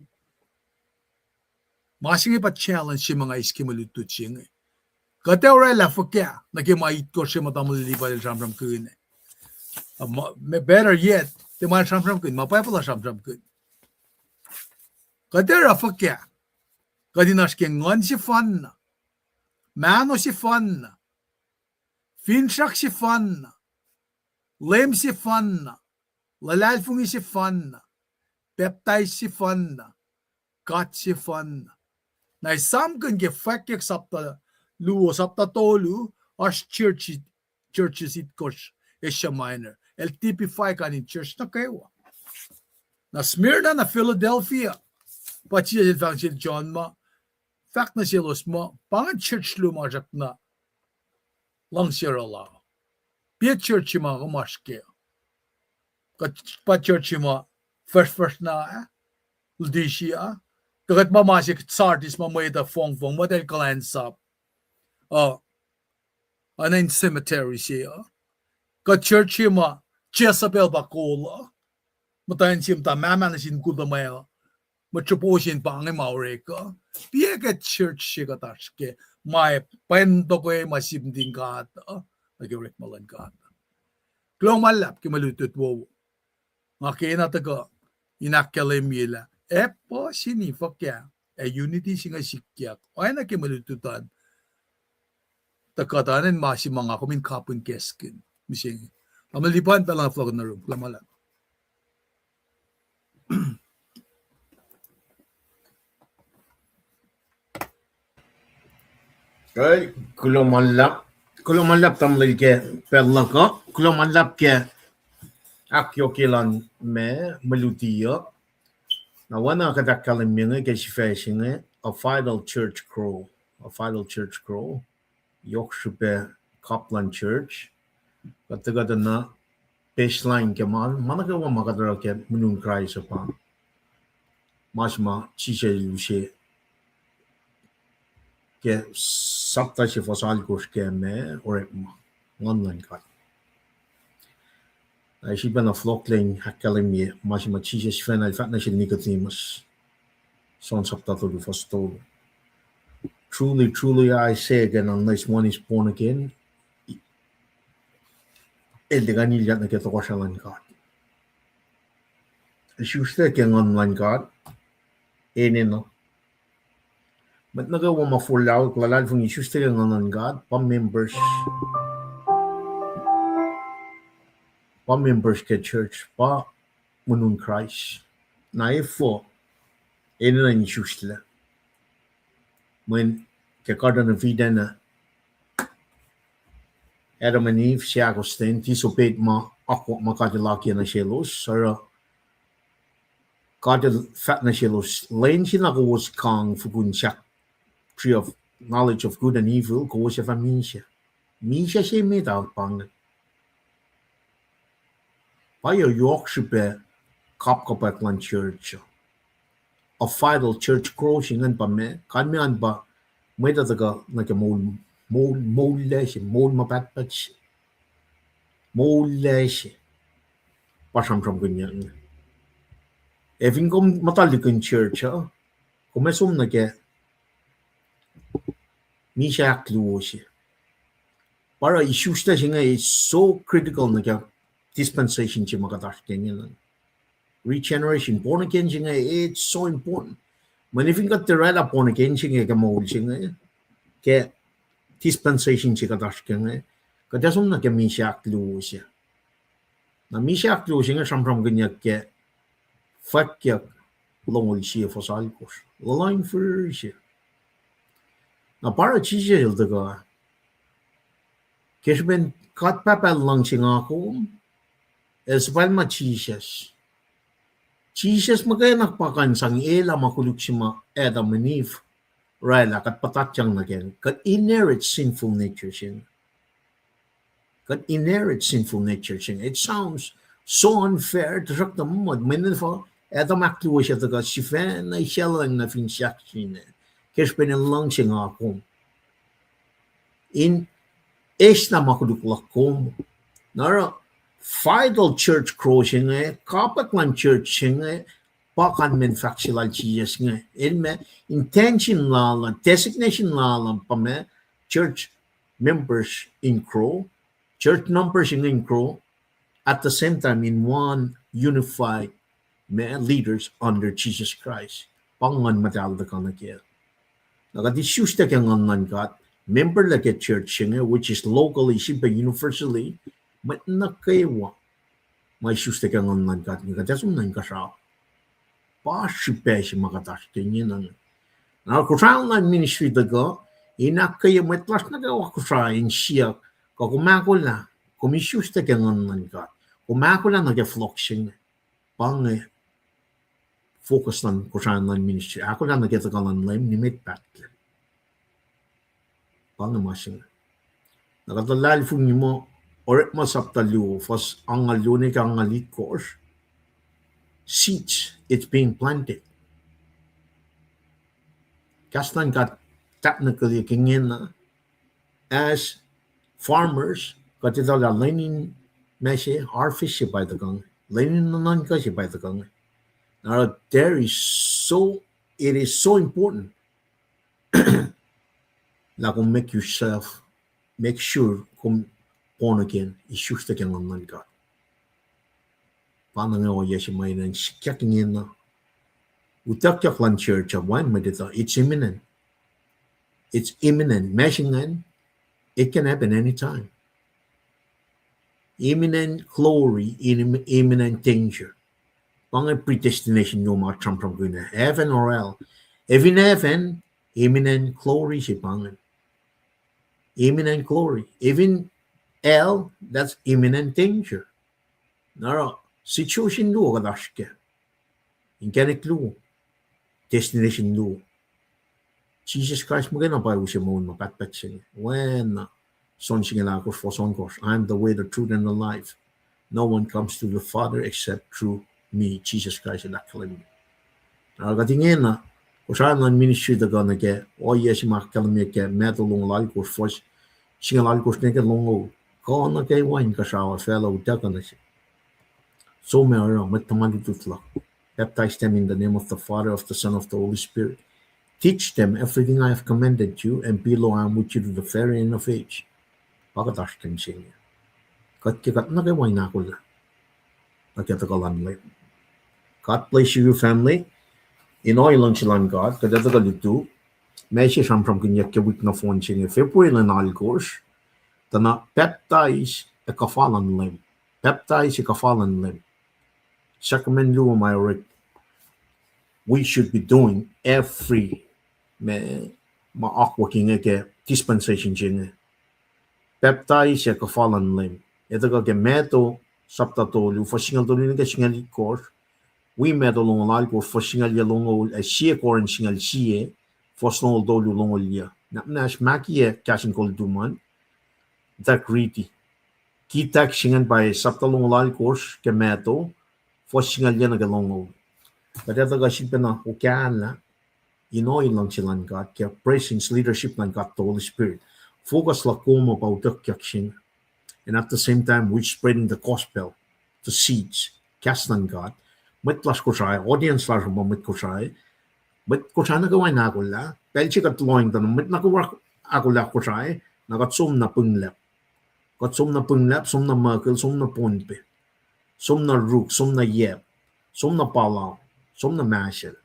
Ma se inge pa challenge se ma nga eis ke mwe lutlut se inge. Kuht ac oraclah fuhkah nuh ke ma itkohsr se ma tamuhlwel Levi el sramsramkihn? Uh, ma, ma, better yet, tiac ma el sramsramkihn, ma Bible uh sramsramkihn. Kuht ac oruh fuhkah kuht in oasr ke nguhn sefanna, mahno sefanna, finsrak sefanna, Leum sefanna, luhlahlfongi sefanna, pacptais sefanna, God sefanna. Na esamkihn ke Fwackyuck sapta luo, sapta tolu, oasr church, churches itkohsr Asia Minor. El typify kain in church nuh kwewa. Na Smyrna, na Philadelphia, pa Jisus el fahk sel John ma, fahk nuh selos muh pa ingacn church luo ma srackna luhngse oruh la. Piac church se ma kom oasr kac? Kuh pa church se ma fahsrfahsr na ah, Laodicea? Kuh kuht ma ma se Sardis ma mwet uh fongfong, mwet el kuhlwacnsap, uh, oacna in cemetery se uh? Kuh church se ma Jezebel pa kol uh, muhtwacn se muhta mahmah nuh sin mukul tuhmwacl, mwet sropo se in pa inge ma orek uh? Piac ke church se kuht oasr kac ma pwacntok ma sip nuhtin God uh nuh ke orekma luhn God? Kuloh ma luhlahp ke mwe lutlut wowo. Nga kena tuhkuh in ahkkahlwemye lah ac puhsini fuhkah ac unity se inge sikyak oacna ke mwe lutlut an. Tuh kuht oacna in ma se ma nga kom in kapihn kahskihn mihsenge. Tamuhlwel Lipan, pacl na fohlohk nuh yurum. Kuloh ma luhlahp. Kuloh ma luhlahp. Kuloh ma luhlahp tamuhlwel ke pacl luhk uh. Kuloh ma luhlahp ke ahkyohkye luhn ma mwe luti uh. Na oacna kuht ahkkahlwemye inge ke sifac se inge, a vital church grow. A vital church grow. Yohk srihpac kap luhn church. Kuht tuhkuh tuh na baseline ke ma, ma nuh kwewa ma kuht oruh ke mweun Kraist uh pa ma se ma Jisus el use Ke sapta se fuhs alkosr ke ma orekma, Nguhn luhn God. Na sifilpacna fohlohklac in ahkkahlwemye ma se ma Jisus sifacna el fahk nuh sel Nicodemus. John sapta tolu fuhs tolu. Truly, truly, I say again, unless one is born again, el tiac kuh in ilyak nuh ke tohkohsrahi luhn God. Isuslac ke Nguhn luhn God enenuh. Mwet nuh kwewa ma forlah luhlahlfongi isuslac ke Nguhn luhn God pa members, pa members ke church, pa monun Kraist. Na efuh enenuh in isuslac? Mweyen ke Garden of Eden, Adam and Eve seahkostwen, disobeyed ma akwuck ma God El akiyac nuh selos, oruh God El fahk nuh selos, lwen se na kowos kang fokun sahk tree of knowledge of good and evil, kowos ac fah misac. Misac se met ah pa inge. Pa yohk srihpac kapkapwack luhn church uh. A vital church growth ingacn pa meac, kalmac an pa mwet uh tuhkuh nuh ke moul, moul, moullac se, moul ma pahtpaht se, moullac se. Pa sramsramkihnyuck inge. Ac fin kom muhta liki in church uh, kom ac som nuh ke misac ahkluo se. Pa oruh isuslac se inge is so critical nuh ke dispensation se ma kuht oasr ke inge. Regeneration, born again se inge, it's so important. Mweyen fin kuht tiac oraclah born again se inge ke moul se inge, ke dispensation se kuht oasr ke inge, kuht ac som nuh ke misac ahkluo se. Na misac ahkluo se inge sramsramkihnyuck ke Fwackyuck longoul sie fuhs alkosr. Luhlahlfongi se. Na pa oruh Jisus El tuhkuh, ke srihpen God Pahpah El luhngse nga kom, El suhpwaclma Jisus. Jisus muhkwena pa kuh in sang elah ma koluk se ma Adam and Eve oraclah, kuht puhtatyang nuh kac, kuht inherit sinful nature se inge. Kuht inherit sinful nature se inge. It sounds so unfair, tuhsruhktuh mwe, mweyen Adam ahkluo se tuhkuh sifacna isaclacng nuh fin sahk se inge, ke srihpen El luhngse nga kom, in eislah ma koluk luhk kom. Na oruh vital church growth se inge, kapwack luhn church se inge, pa kalmacn fahk se lal Jisus inge. El ma intention lal uh, designation lal uh pa ma church members in grow, church numbers in grow, at the same time in one unified ma leaders under Jesus Christ. Pa Nguhn Muhtahl tuhkuh nuh kac. Na kuht isuslac ke Nguhn luhn God, memberlac ke church se inge, which is locally, sifilpac universally, mwet nuh kwewa ma isuslac ke Nguhn luhn God inge, kuht ac som nuh inkuhsrao. Pa srihpac se ma kuht oasr ke ingena. Na Kosrae online ministry tuhkuh in ahkkweye mwet lasr nuh kwewa Kosrae in siyuck, kuh kom ahkolah, kom isuslac ke Nguhn luhn God, kom ahkolah nuh ke fohlohk se inge. Pa inge focus luhn Kosrae online ministry, ahkolah nuh ke tuhkuh luhn Leum nimet pahtlac. Pa inge ma se inge. Na kuht luhlahlfongi muh Orekma sapta luo, fuhs angngaul luo nuh ke angngaul itkohsr. Seeds, it's being planted. Kahs luhn God tahknakihlyuck ingena, as farmers, kuht etuh lah lwen in ma se harvest se pa tuhkuh inge, lwen in nuhnuhnkuh se pa tuhkuh inge. Now, there is so, it is so important lah kom make yourself, make sure kom born again, isuslac ke Nguhn luhn God. Pa inge ohiyac se ma enenuh in sikyak ingena. Utuckyak luhn church uh, wacngihn mwet etuh, it's imminent. It's imminent. Ma se ingacn, it can happen anytime. Imminent glory in im-, imminent danger. Pa inge predestination luo ma sramsramkihn, heaven or hell. If in heaven, imminent glory se pa ingacn. Imminent glory. If in hell, that's imminent danger. Na oruh situation luo kuht oasr kac. Inkacnek luo. Destination luo. Jisus Kraist muhkwena pa use moul ma pahtpaht se inge. Oacna John singucul ahkosr, fuhs ohnkohsr, I am the way, the truth, and the life. No one comes to the Father except through me, Jisus Kraist el ahkkahlwemye. Na kuht ingena, Kosrae luhn ministry tuhkuh nuh ke ohiyac se ma ahkkahlwemye ke Matthew longoul alkosr, fuhs singucul alkosr nuh ke longoul. Kuh nuh kwewa inkuhsrao ac facluh utuckuh nuh sihk. Som ac oruh mwet tuhma lutlut luhk. Baptize them in the name of the Father, of the Son, of the Holy Spirit. Teach them everything I have commanded you, and behold, I am with you to the very end of age. Pa kuht oasr ke mihsenge. Kuht ke kuht nuh kwewa in ahkolah nuh ke tuhkuh luhn Leum. God bless you, your family. In ohiyac luhngse luhn God, kuht ac tuhkuh lutu. Ma se sramsramkihnyuck ke wik nohfohn se inge, February lwen alkosr, tuh na pacptais ac kuhfa luhn Leum. Pacptais ac kuhfa luhn Leum. Sacrament luo ma orek, we should be doing every, ma, ma akwuck inge ke dispensation se inge. Pacptais ac kuhfa luhn Leum. Ac tuhkuh ke Matthew sapta tolu, fuhs singucul tolu nuh ke singucul itkohsr, wi Matthew longoul alkosr, fuhs singucul yac longoul, ac sie Corinth singucul sie, fuhs longoul tolu longoul yac. Na muhnahs, ma kiyac kahs in kol lutu an, tak riti. Kitak se ingacn pa sapta longoul alkosr ke Matthew, fuhs singucul yac nuh ke longoul. Kuht ac tuhkuh sifilpacna okahlah in ohiyac luhngse luhn God ke presence, leadership luhn God the Holy Spirit. Focus luhk kom uh pa utuckyak se inge. And at the same time, we're spreading the gospel, the seeds, kahs luhn God. Mwet lasr Kosrae, audience lasr uh pa mwet Kosrae. Mwet Kosrae nuh kwewa in ahkolah. Pacl se kuht lohacng tuh na mwet nuh kwewa ahkolah Kosrae, na kuht som na Pwnglap. Kuht som na Pwnglap, som na Muckle, som na Pohnpei, som na Ruk, som na Yap, som na Palau, som na Marshall.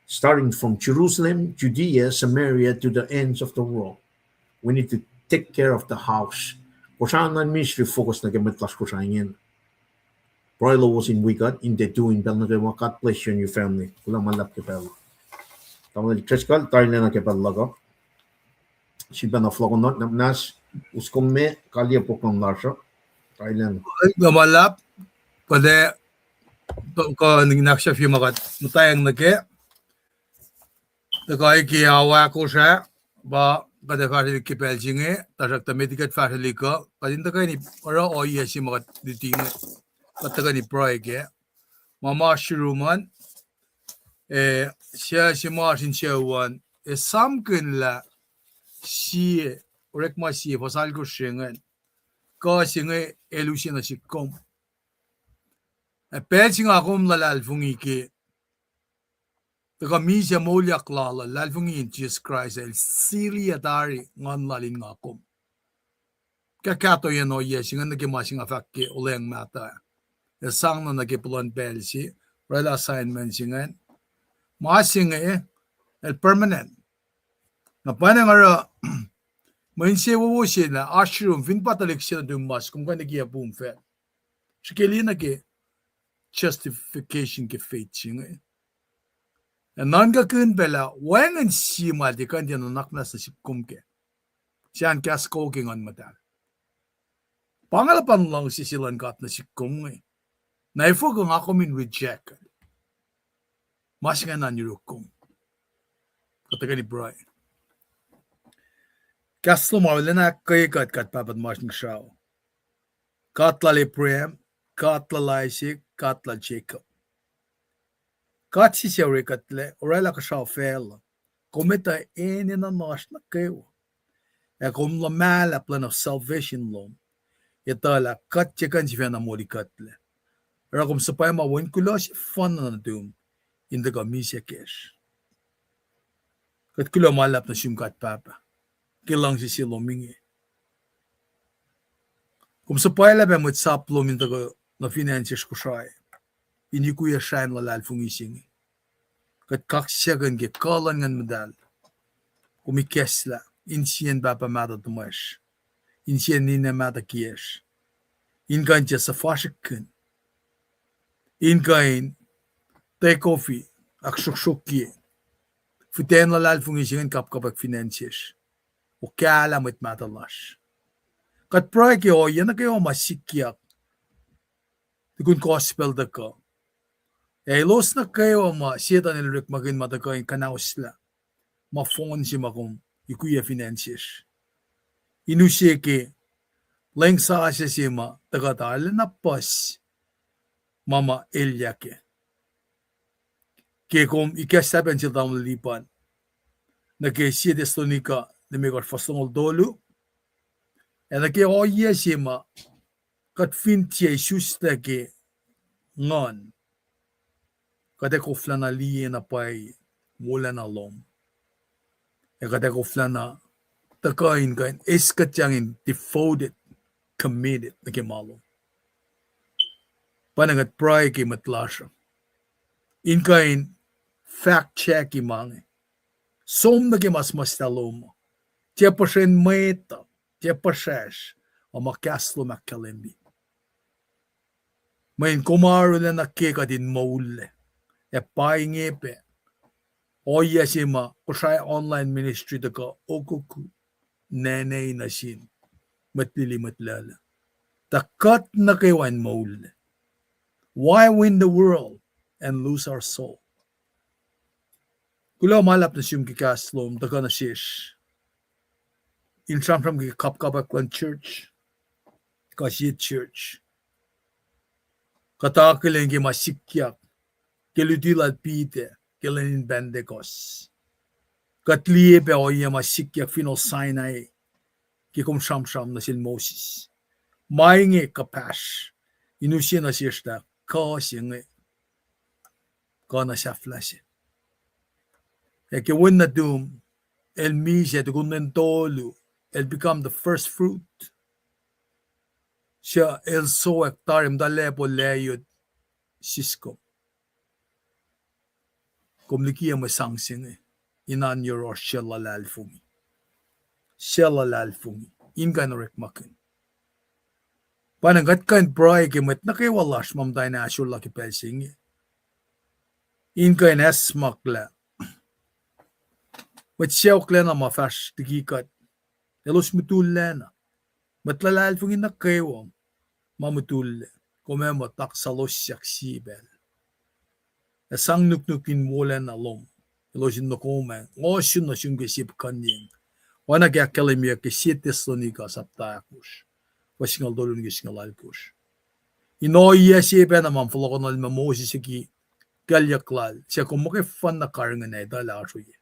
Starting from Jerusalem, Judea, Samaria, to the ends of the world. We need to take care of the house. Kosrae luhn ministry focus nuh ke mwet lasr Kosrae ingena. Pruhe lowos in wi kuht in tiac tu in pacl nuh kwewa. God bless you and your family. Kuloh ma luhlahp ke pacl. Tamuhlwel Driscoll, tarilacna ke pacl luhk uh. Sifilpacna fohlohkohnot, na muhnahs, us kom me kaliyac program lasr uh. Tarilacna. Kuloh ma luhlahp, kuht ac, kuh in ahksahfye ma kuht muhtwacwacack nuh kac. Tuhkuh ke ao ahkosr ah, pa kuht ac fahsrwelihk ke pacl se inge, tuhsruhktuh met liki kuht fahsrwelihk uh, kuht in tuhkweni oruh ohiyac se ma kuht luti inge, kuht tuhkweni pruhe kac. Ma ma oasr yurum an, eh, suc se ma oasr in sucu an, esam kihn lah sie, Orekma sie, fuhs alkosr se ingacn, kuh se inge el use nuh sihk kom. Ac pacl se nga kom luhlahlfongi ke tuhkuh misac moulyak lal uh, luhlahlfongi in Jisus Kraist, el sili ac tari nguhn lal in nga kom. Kuh kahtoiyacn ohiyac se ingacn nuh ke ma se nga fahk ke olweacng mahtuh ah. El sang na nuh ke puhlan pacl se, oraclah assignment se ingacn. Ma se inge, el permanent. Na pwacnwacng oruh, mwe insewowo se lah oasr yurum fin pa tuhlihk se nuhtum mas, kom kuh in ekiyac pum fac. Srihke liye nuh ke justification ke faith se inge. Ac nuhnkuh kihn pac lah wacngihn sie ma el tiac kuh in tiac nuhnak muhnahs nuh sihk kom kac. Sacn kahs kol ke Nguhn Muhtahl. Pa inge luhpan luhngse se luhn God nuh sihk kom inge. Na efuh kuh nga kom in reject? Ma se ingacn an yuruk kom. Kuht tuhkweni pruhe. Kahs lom arulacna ahkkweye kuht, God Pahpah tuhmasr Inkuhsrao. God lal Abraham, God lal Isaac, God lal Jacob. God se suc orekuhtlac, oraclah kuhsrao facluh. Kom etuh enenuh in oasr nuh kwewa. Ac kom luhmahlah plan of salvation lom. Etuh lah kuht tiac kuh in sifacna molikuhtlac. Oruh kom suhpwacma wen kuloh sefanna nuhtum in tuhkuh misac kacsr. Kuht kuloh ma luhlahp nuh sum God Pahpah ke luhngse se lom inge. Kom suhpwaclah pac mwet sap lom in tuhkuh nuh fin acn sesr Kosrae in yukwiyac sracn luhlahlfongi se inge. Kuht kaksakihn ke kuh luhn Nguhn Muhtahl. Kom ikacslah insiyacn pahpah mahtuh tuhmwacsr, insiyacn ninac mahtuh kiyacsr, in kuh in tiac suhfasrihkkihn, in kuh in take off-i, ahksruhksruhkye fihtac luhlahlfongi se ingacn kapkapwack fin acn sesr. Okahlah mwet mahtuh lasr. Kuht pruhe ke ohiyac nuh kwewa ma sikyak tukun gospel tuhkuh. Ac elos nuh kwewa ma Setuhn el orekmakihn ma tuhkuh in kuhnahoslah ma fohn se ma kom yukwiyac fin acn sesr, in use ke leng sasuc se ma tuhkuh arulacna puhs ma ma elyah kac. Ke kom ikacslah pac sel tamuhlwel Lipan nuh ke Sie Thessalonica limekohsr fuhs longoul tolu, ac nuh ke ohiyac se ma kuht fin tiac isuslac ke nguhn, kuht ac koflana liye na pwacye wolacna lom. Ac kuht ac koflana tuhkuh in kuh in eis kuhtyang in devoted, committed nuh ke ma lom. Pa na kuht pruhe ke mwet lasr uh in kuh in fact check-i ma inge. Som nuh ke ma suhmuhslah lom uh. Tiac puhsren mwet uh, tiac puhsracsr, a ma kahs lom ahkkahlwemye. Mweyen kom arulacna ke kuht in moullac. Ac pa inge pac ohiyac se ma Kosrae Online Ministry tuhkuh okoku nene nuh sin mwet lili mwet laclac, tuh kuht nuh kwewa in moullac. Why win the world and lose our soul? Kuloh ma luhlahp nuh sum ke kahs lom tuhkuh nuh sesr in sramsram ke kapkapwack luhn church, kuh sie church. Kuht akihlen ke ma sikyak ke luti lal Peter ke lwen in Pentecost. Kuht liye pac ohiyac ma sikyak fin acn Sinai ke kom sramsram nuh sel Moses. Ma inge kuhpahsr in use nuh sesr lah kuh se inge kuh na sahflah se. Ac ke wen nuhtum el misac tukun lwen tolu, el become the first fruit. Suc el sowack tari muhta lacpo layot siskom. Kom likiyac mwe sang se inge in oan yohrohsr suc luhlahlfongi. Suc luhlahlfongi in kuh in orekmakihn. Pa na kuht kuh in pruhe ke mwet nuh kwewa lasr ma muhta in ahsor lah ke pacl se inge, in kuh in acsmaklah mwet sacohklacna ma fahsr liki kuht, elos mutullacna. Mwet luhlahlfongi nuh kwewa ma mutullac, kom ac muh taksalos sahk sie pacl. Ac sang nuknuk in wolacna lom, elos in nokomacng, ohsun nuh sum ke sie puhkuhnyeng. Oacna ke ahkkahlwemyeyuck ke Sie Thessalonica sapta ahkosr, fuhs singucul tolu nuh ke singucul alkosr. In ohiyac se pacna ma fohlohkohnuhl ma Moses liki kuclyuck lal, suc kom muhkwena karihngihn ac etuh lah oasr ohiyac.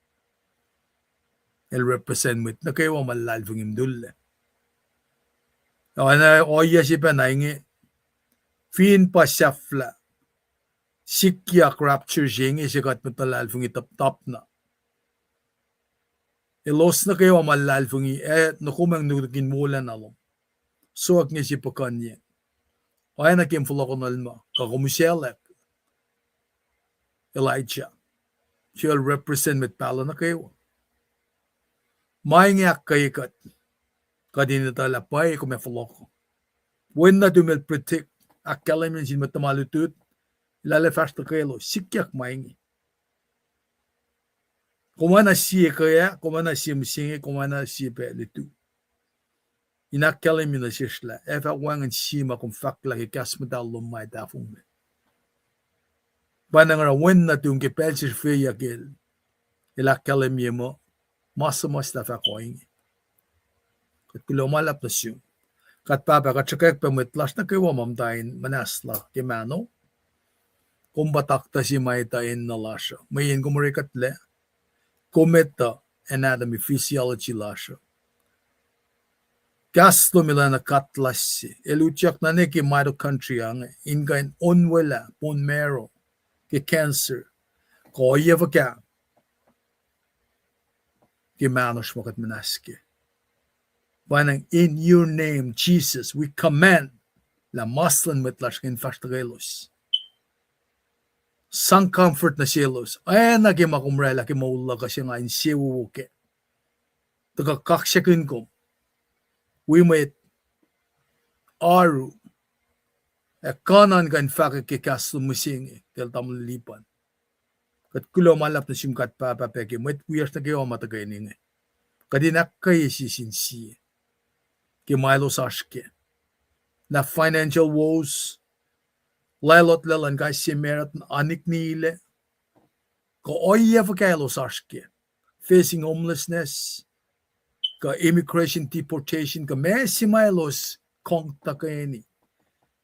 El represent mwet nuh kwewa ma luhlahlfongi mutullac. Oacna ohiyac se pacna inge, fin pa sahflah, sikyak rapture se inge se kuht mwet luhlahlfongi tap-, tapna. Elos nuh kwewa ma luhlahlfongi ac nokomacng nuknuk in wolacna lom. Sowack nge sie puhkuhnyeng. Oacna ke fohlohkohnuhl ma kuh kom usaclwack Elijah, suc el represent mwet pahluh nuh kwewa. Ma inge ahkkweye kuht, kuht in etuh lah pwacye kom ac fohlohk. Wen nuhtum el predict, ahkkahlwemye nuh sin mwet tuhma lutlut, lah el ac fahsr tuhkwelos, sikyak ma inge. Kom oacna sie ke ah, kom oacna sie mihsenge, kom oacna sie pac lutu. In ahkkahlwemye nuh sesr lah ac fah wacngihn sie ma kom fahk lah ke kahs muhtahl lom ma ac tahfonglac. Pa na nga oruh wen nuhtum ke pacl se srihfeyuck el, el ahkkahlwemye muh ma suhmuhslah fahk ohinge. Kuht kuloh ma luhlahp nuh sum. God Pahpah, kuht sruhkwack pac mwet lasr nuh kwewa ma muhta in muhnahslah ke mahno. Kom pa taktuh se ma etuh enenuh lasr uh. Mweyen kom orekuhtlac, kom etuh anatomy, physiology lasr uh. Kahs lom el oacna kuht lasr se, el utyak nuh ke mitochondria inge in kuh in onwelah bone marrow ke cancer, kuh ohiyac fuhkah ke mahnosr ma kuht muhnahs kac. Pwacnwacng in your name, Jesus, we command lah mas luhn mwet lasr inge in fahsr tuhkwelos. Sang comfort nuh selos, oacna ke ma kom oraclah ke moul luhk uh se nga insewowo kac. Tuhkuh kaksakihn kom wi mwet oaru ac kuh in kuh in fahkwack ke kahs lom mihsenge kacl tamuhlwel Lipan. Kuht kuloh ma luhlahp nuh sum God Pahpah pac ke mwet wiyacsr nuh kwewa ma tuhkweni inge. Kuht in ahkkweye sie sin sie ke ma elos oasr kac. Na financial woes, lahlotlac luhn kais sie marut, aniknilac, kuh ohiyac fuhkah elos oasr kac, facing homelessness, kuh immigration deportation, kuh ma se ma elos kong tuhkweni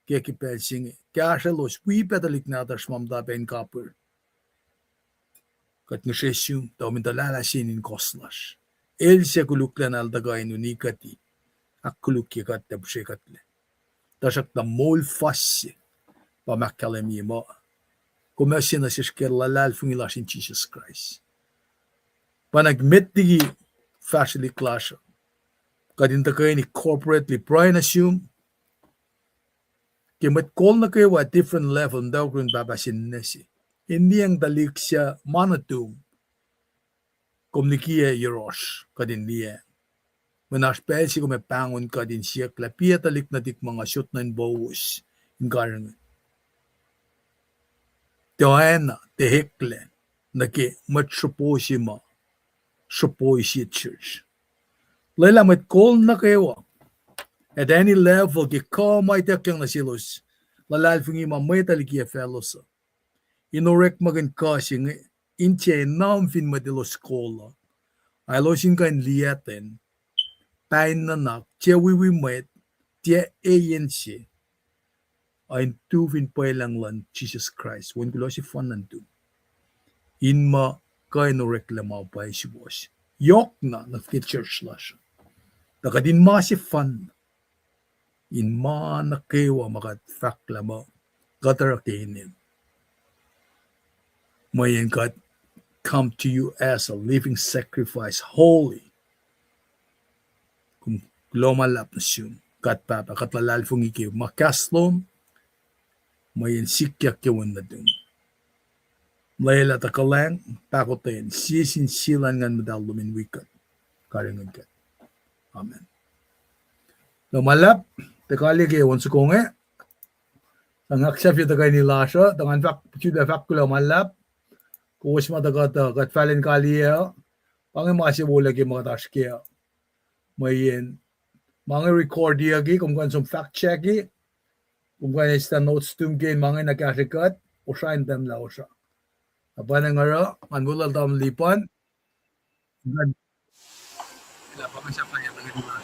ke, ke pacl se inge. Kahsrwelos, wi pac tuhlihk nahtuhsr ma muhta pac in kapihr. Kuht ngihsre sum, tuh kom in tuhlahlah sin in kohs lasr. El se koluklacna el tuhkuh in uni kuht, ahkkolukye kuht, ac pihsre kuhtlac. Tuhsruhktuh moul fuhsr se pa ma ahkkahlwemye muh kom use nuh sesr ke luhlahlfongi lasr in Jisus Kraist. Pa na met liki fahsrwelihk lasr uh, kuht in tuhkweni corporately pruhe nuh sum ke mwet kol nuh kwewa different level, muhtwacwacack yurin pahpah se ninac se, in liyacacng tuhlihk suc ma nuhtum. Kom likiyac yohrohsr kuht in liyacacng. Mweyen oasr pacl se kom ac pahngon kuht in siyuck lah piac tuhlihk nuhtihk ma nga sot nuh inpowos in karihngihn. Tiacna tiac eklac nuh ke mwet sropo se ma sropo sie church. Lwelah mwet kol nuh kwewa at any level ke kuh ma ituckyang nuh selos, luhlahlfongi ma mwet uh likiyac faclos uh, in orekmakihn kuh se inge, in tiac enam fin mwet elos kol uh, a elos in kuh in liyactwen, pain nuhnak, tiac wiwi mwet, tiac eyen se, a in tu fin pwelucng luhn Jisus Kraist, Wen kuloh sefanna nuhtum, in ma kuh in oreklac ma pwacye suwohs. Yohkna nuh ke church lasr, tuh kuht in ma sefanna, in ma nuh kwewa ma kuht fahklah muh kuht oruh ke inen, mweyen kuht come to you as a living sacrifice, holy. Kom kuloh ma luhlahp nuh sum, kuht Pahpah, kuht luhlahlfongi ke ma kahs lom, mweyen sikyak ke wen nuhtum. Lwelah tuh kuhlwacng, pahkotwen, sie sin sie luhn Nguhn Muhtahl lom in wi kuht, karihngihn kuht. Amen. Kuloh ma luhlahp, tuh kalye ke on soko inge, tuh nga ahksahfye tuhkweni lasr uh, tuh ngan fahk, sifilpac fahk kuloh ma luhlahp, kowos ma tuh kuht, uh, kuht fahlen kaliyac uh, pa inge ma se wolacna ke ma kuht oasr kac uh. Mweyen ma inge recordiyucki, kom kuh in som fact checki, kom kuh in eis notes tum ke ma inge nuh kahsre kuht, Kosrae in tahmlah Kosrae. Na pwacnwacng oruh, ngan weluhl tamuhlwel Lipan, ngan, lah pa ngan sahflah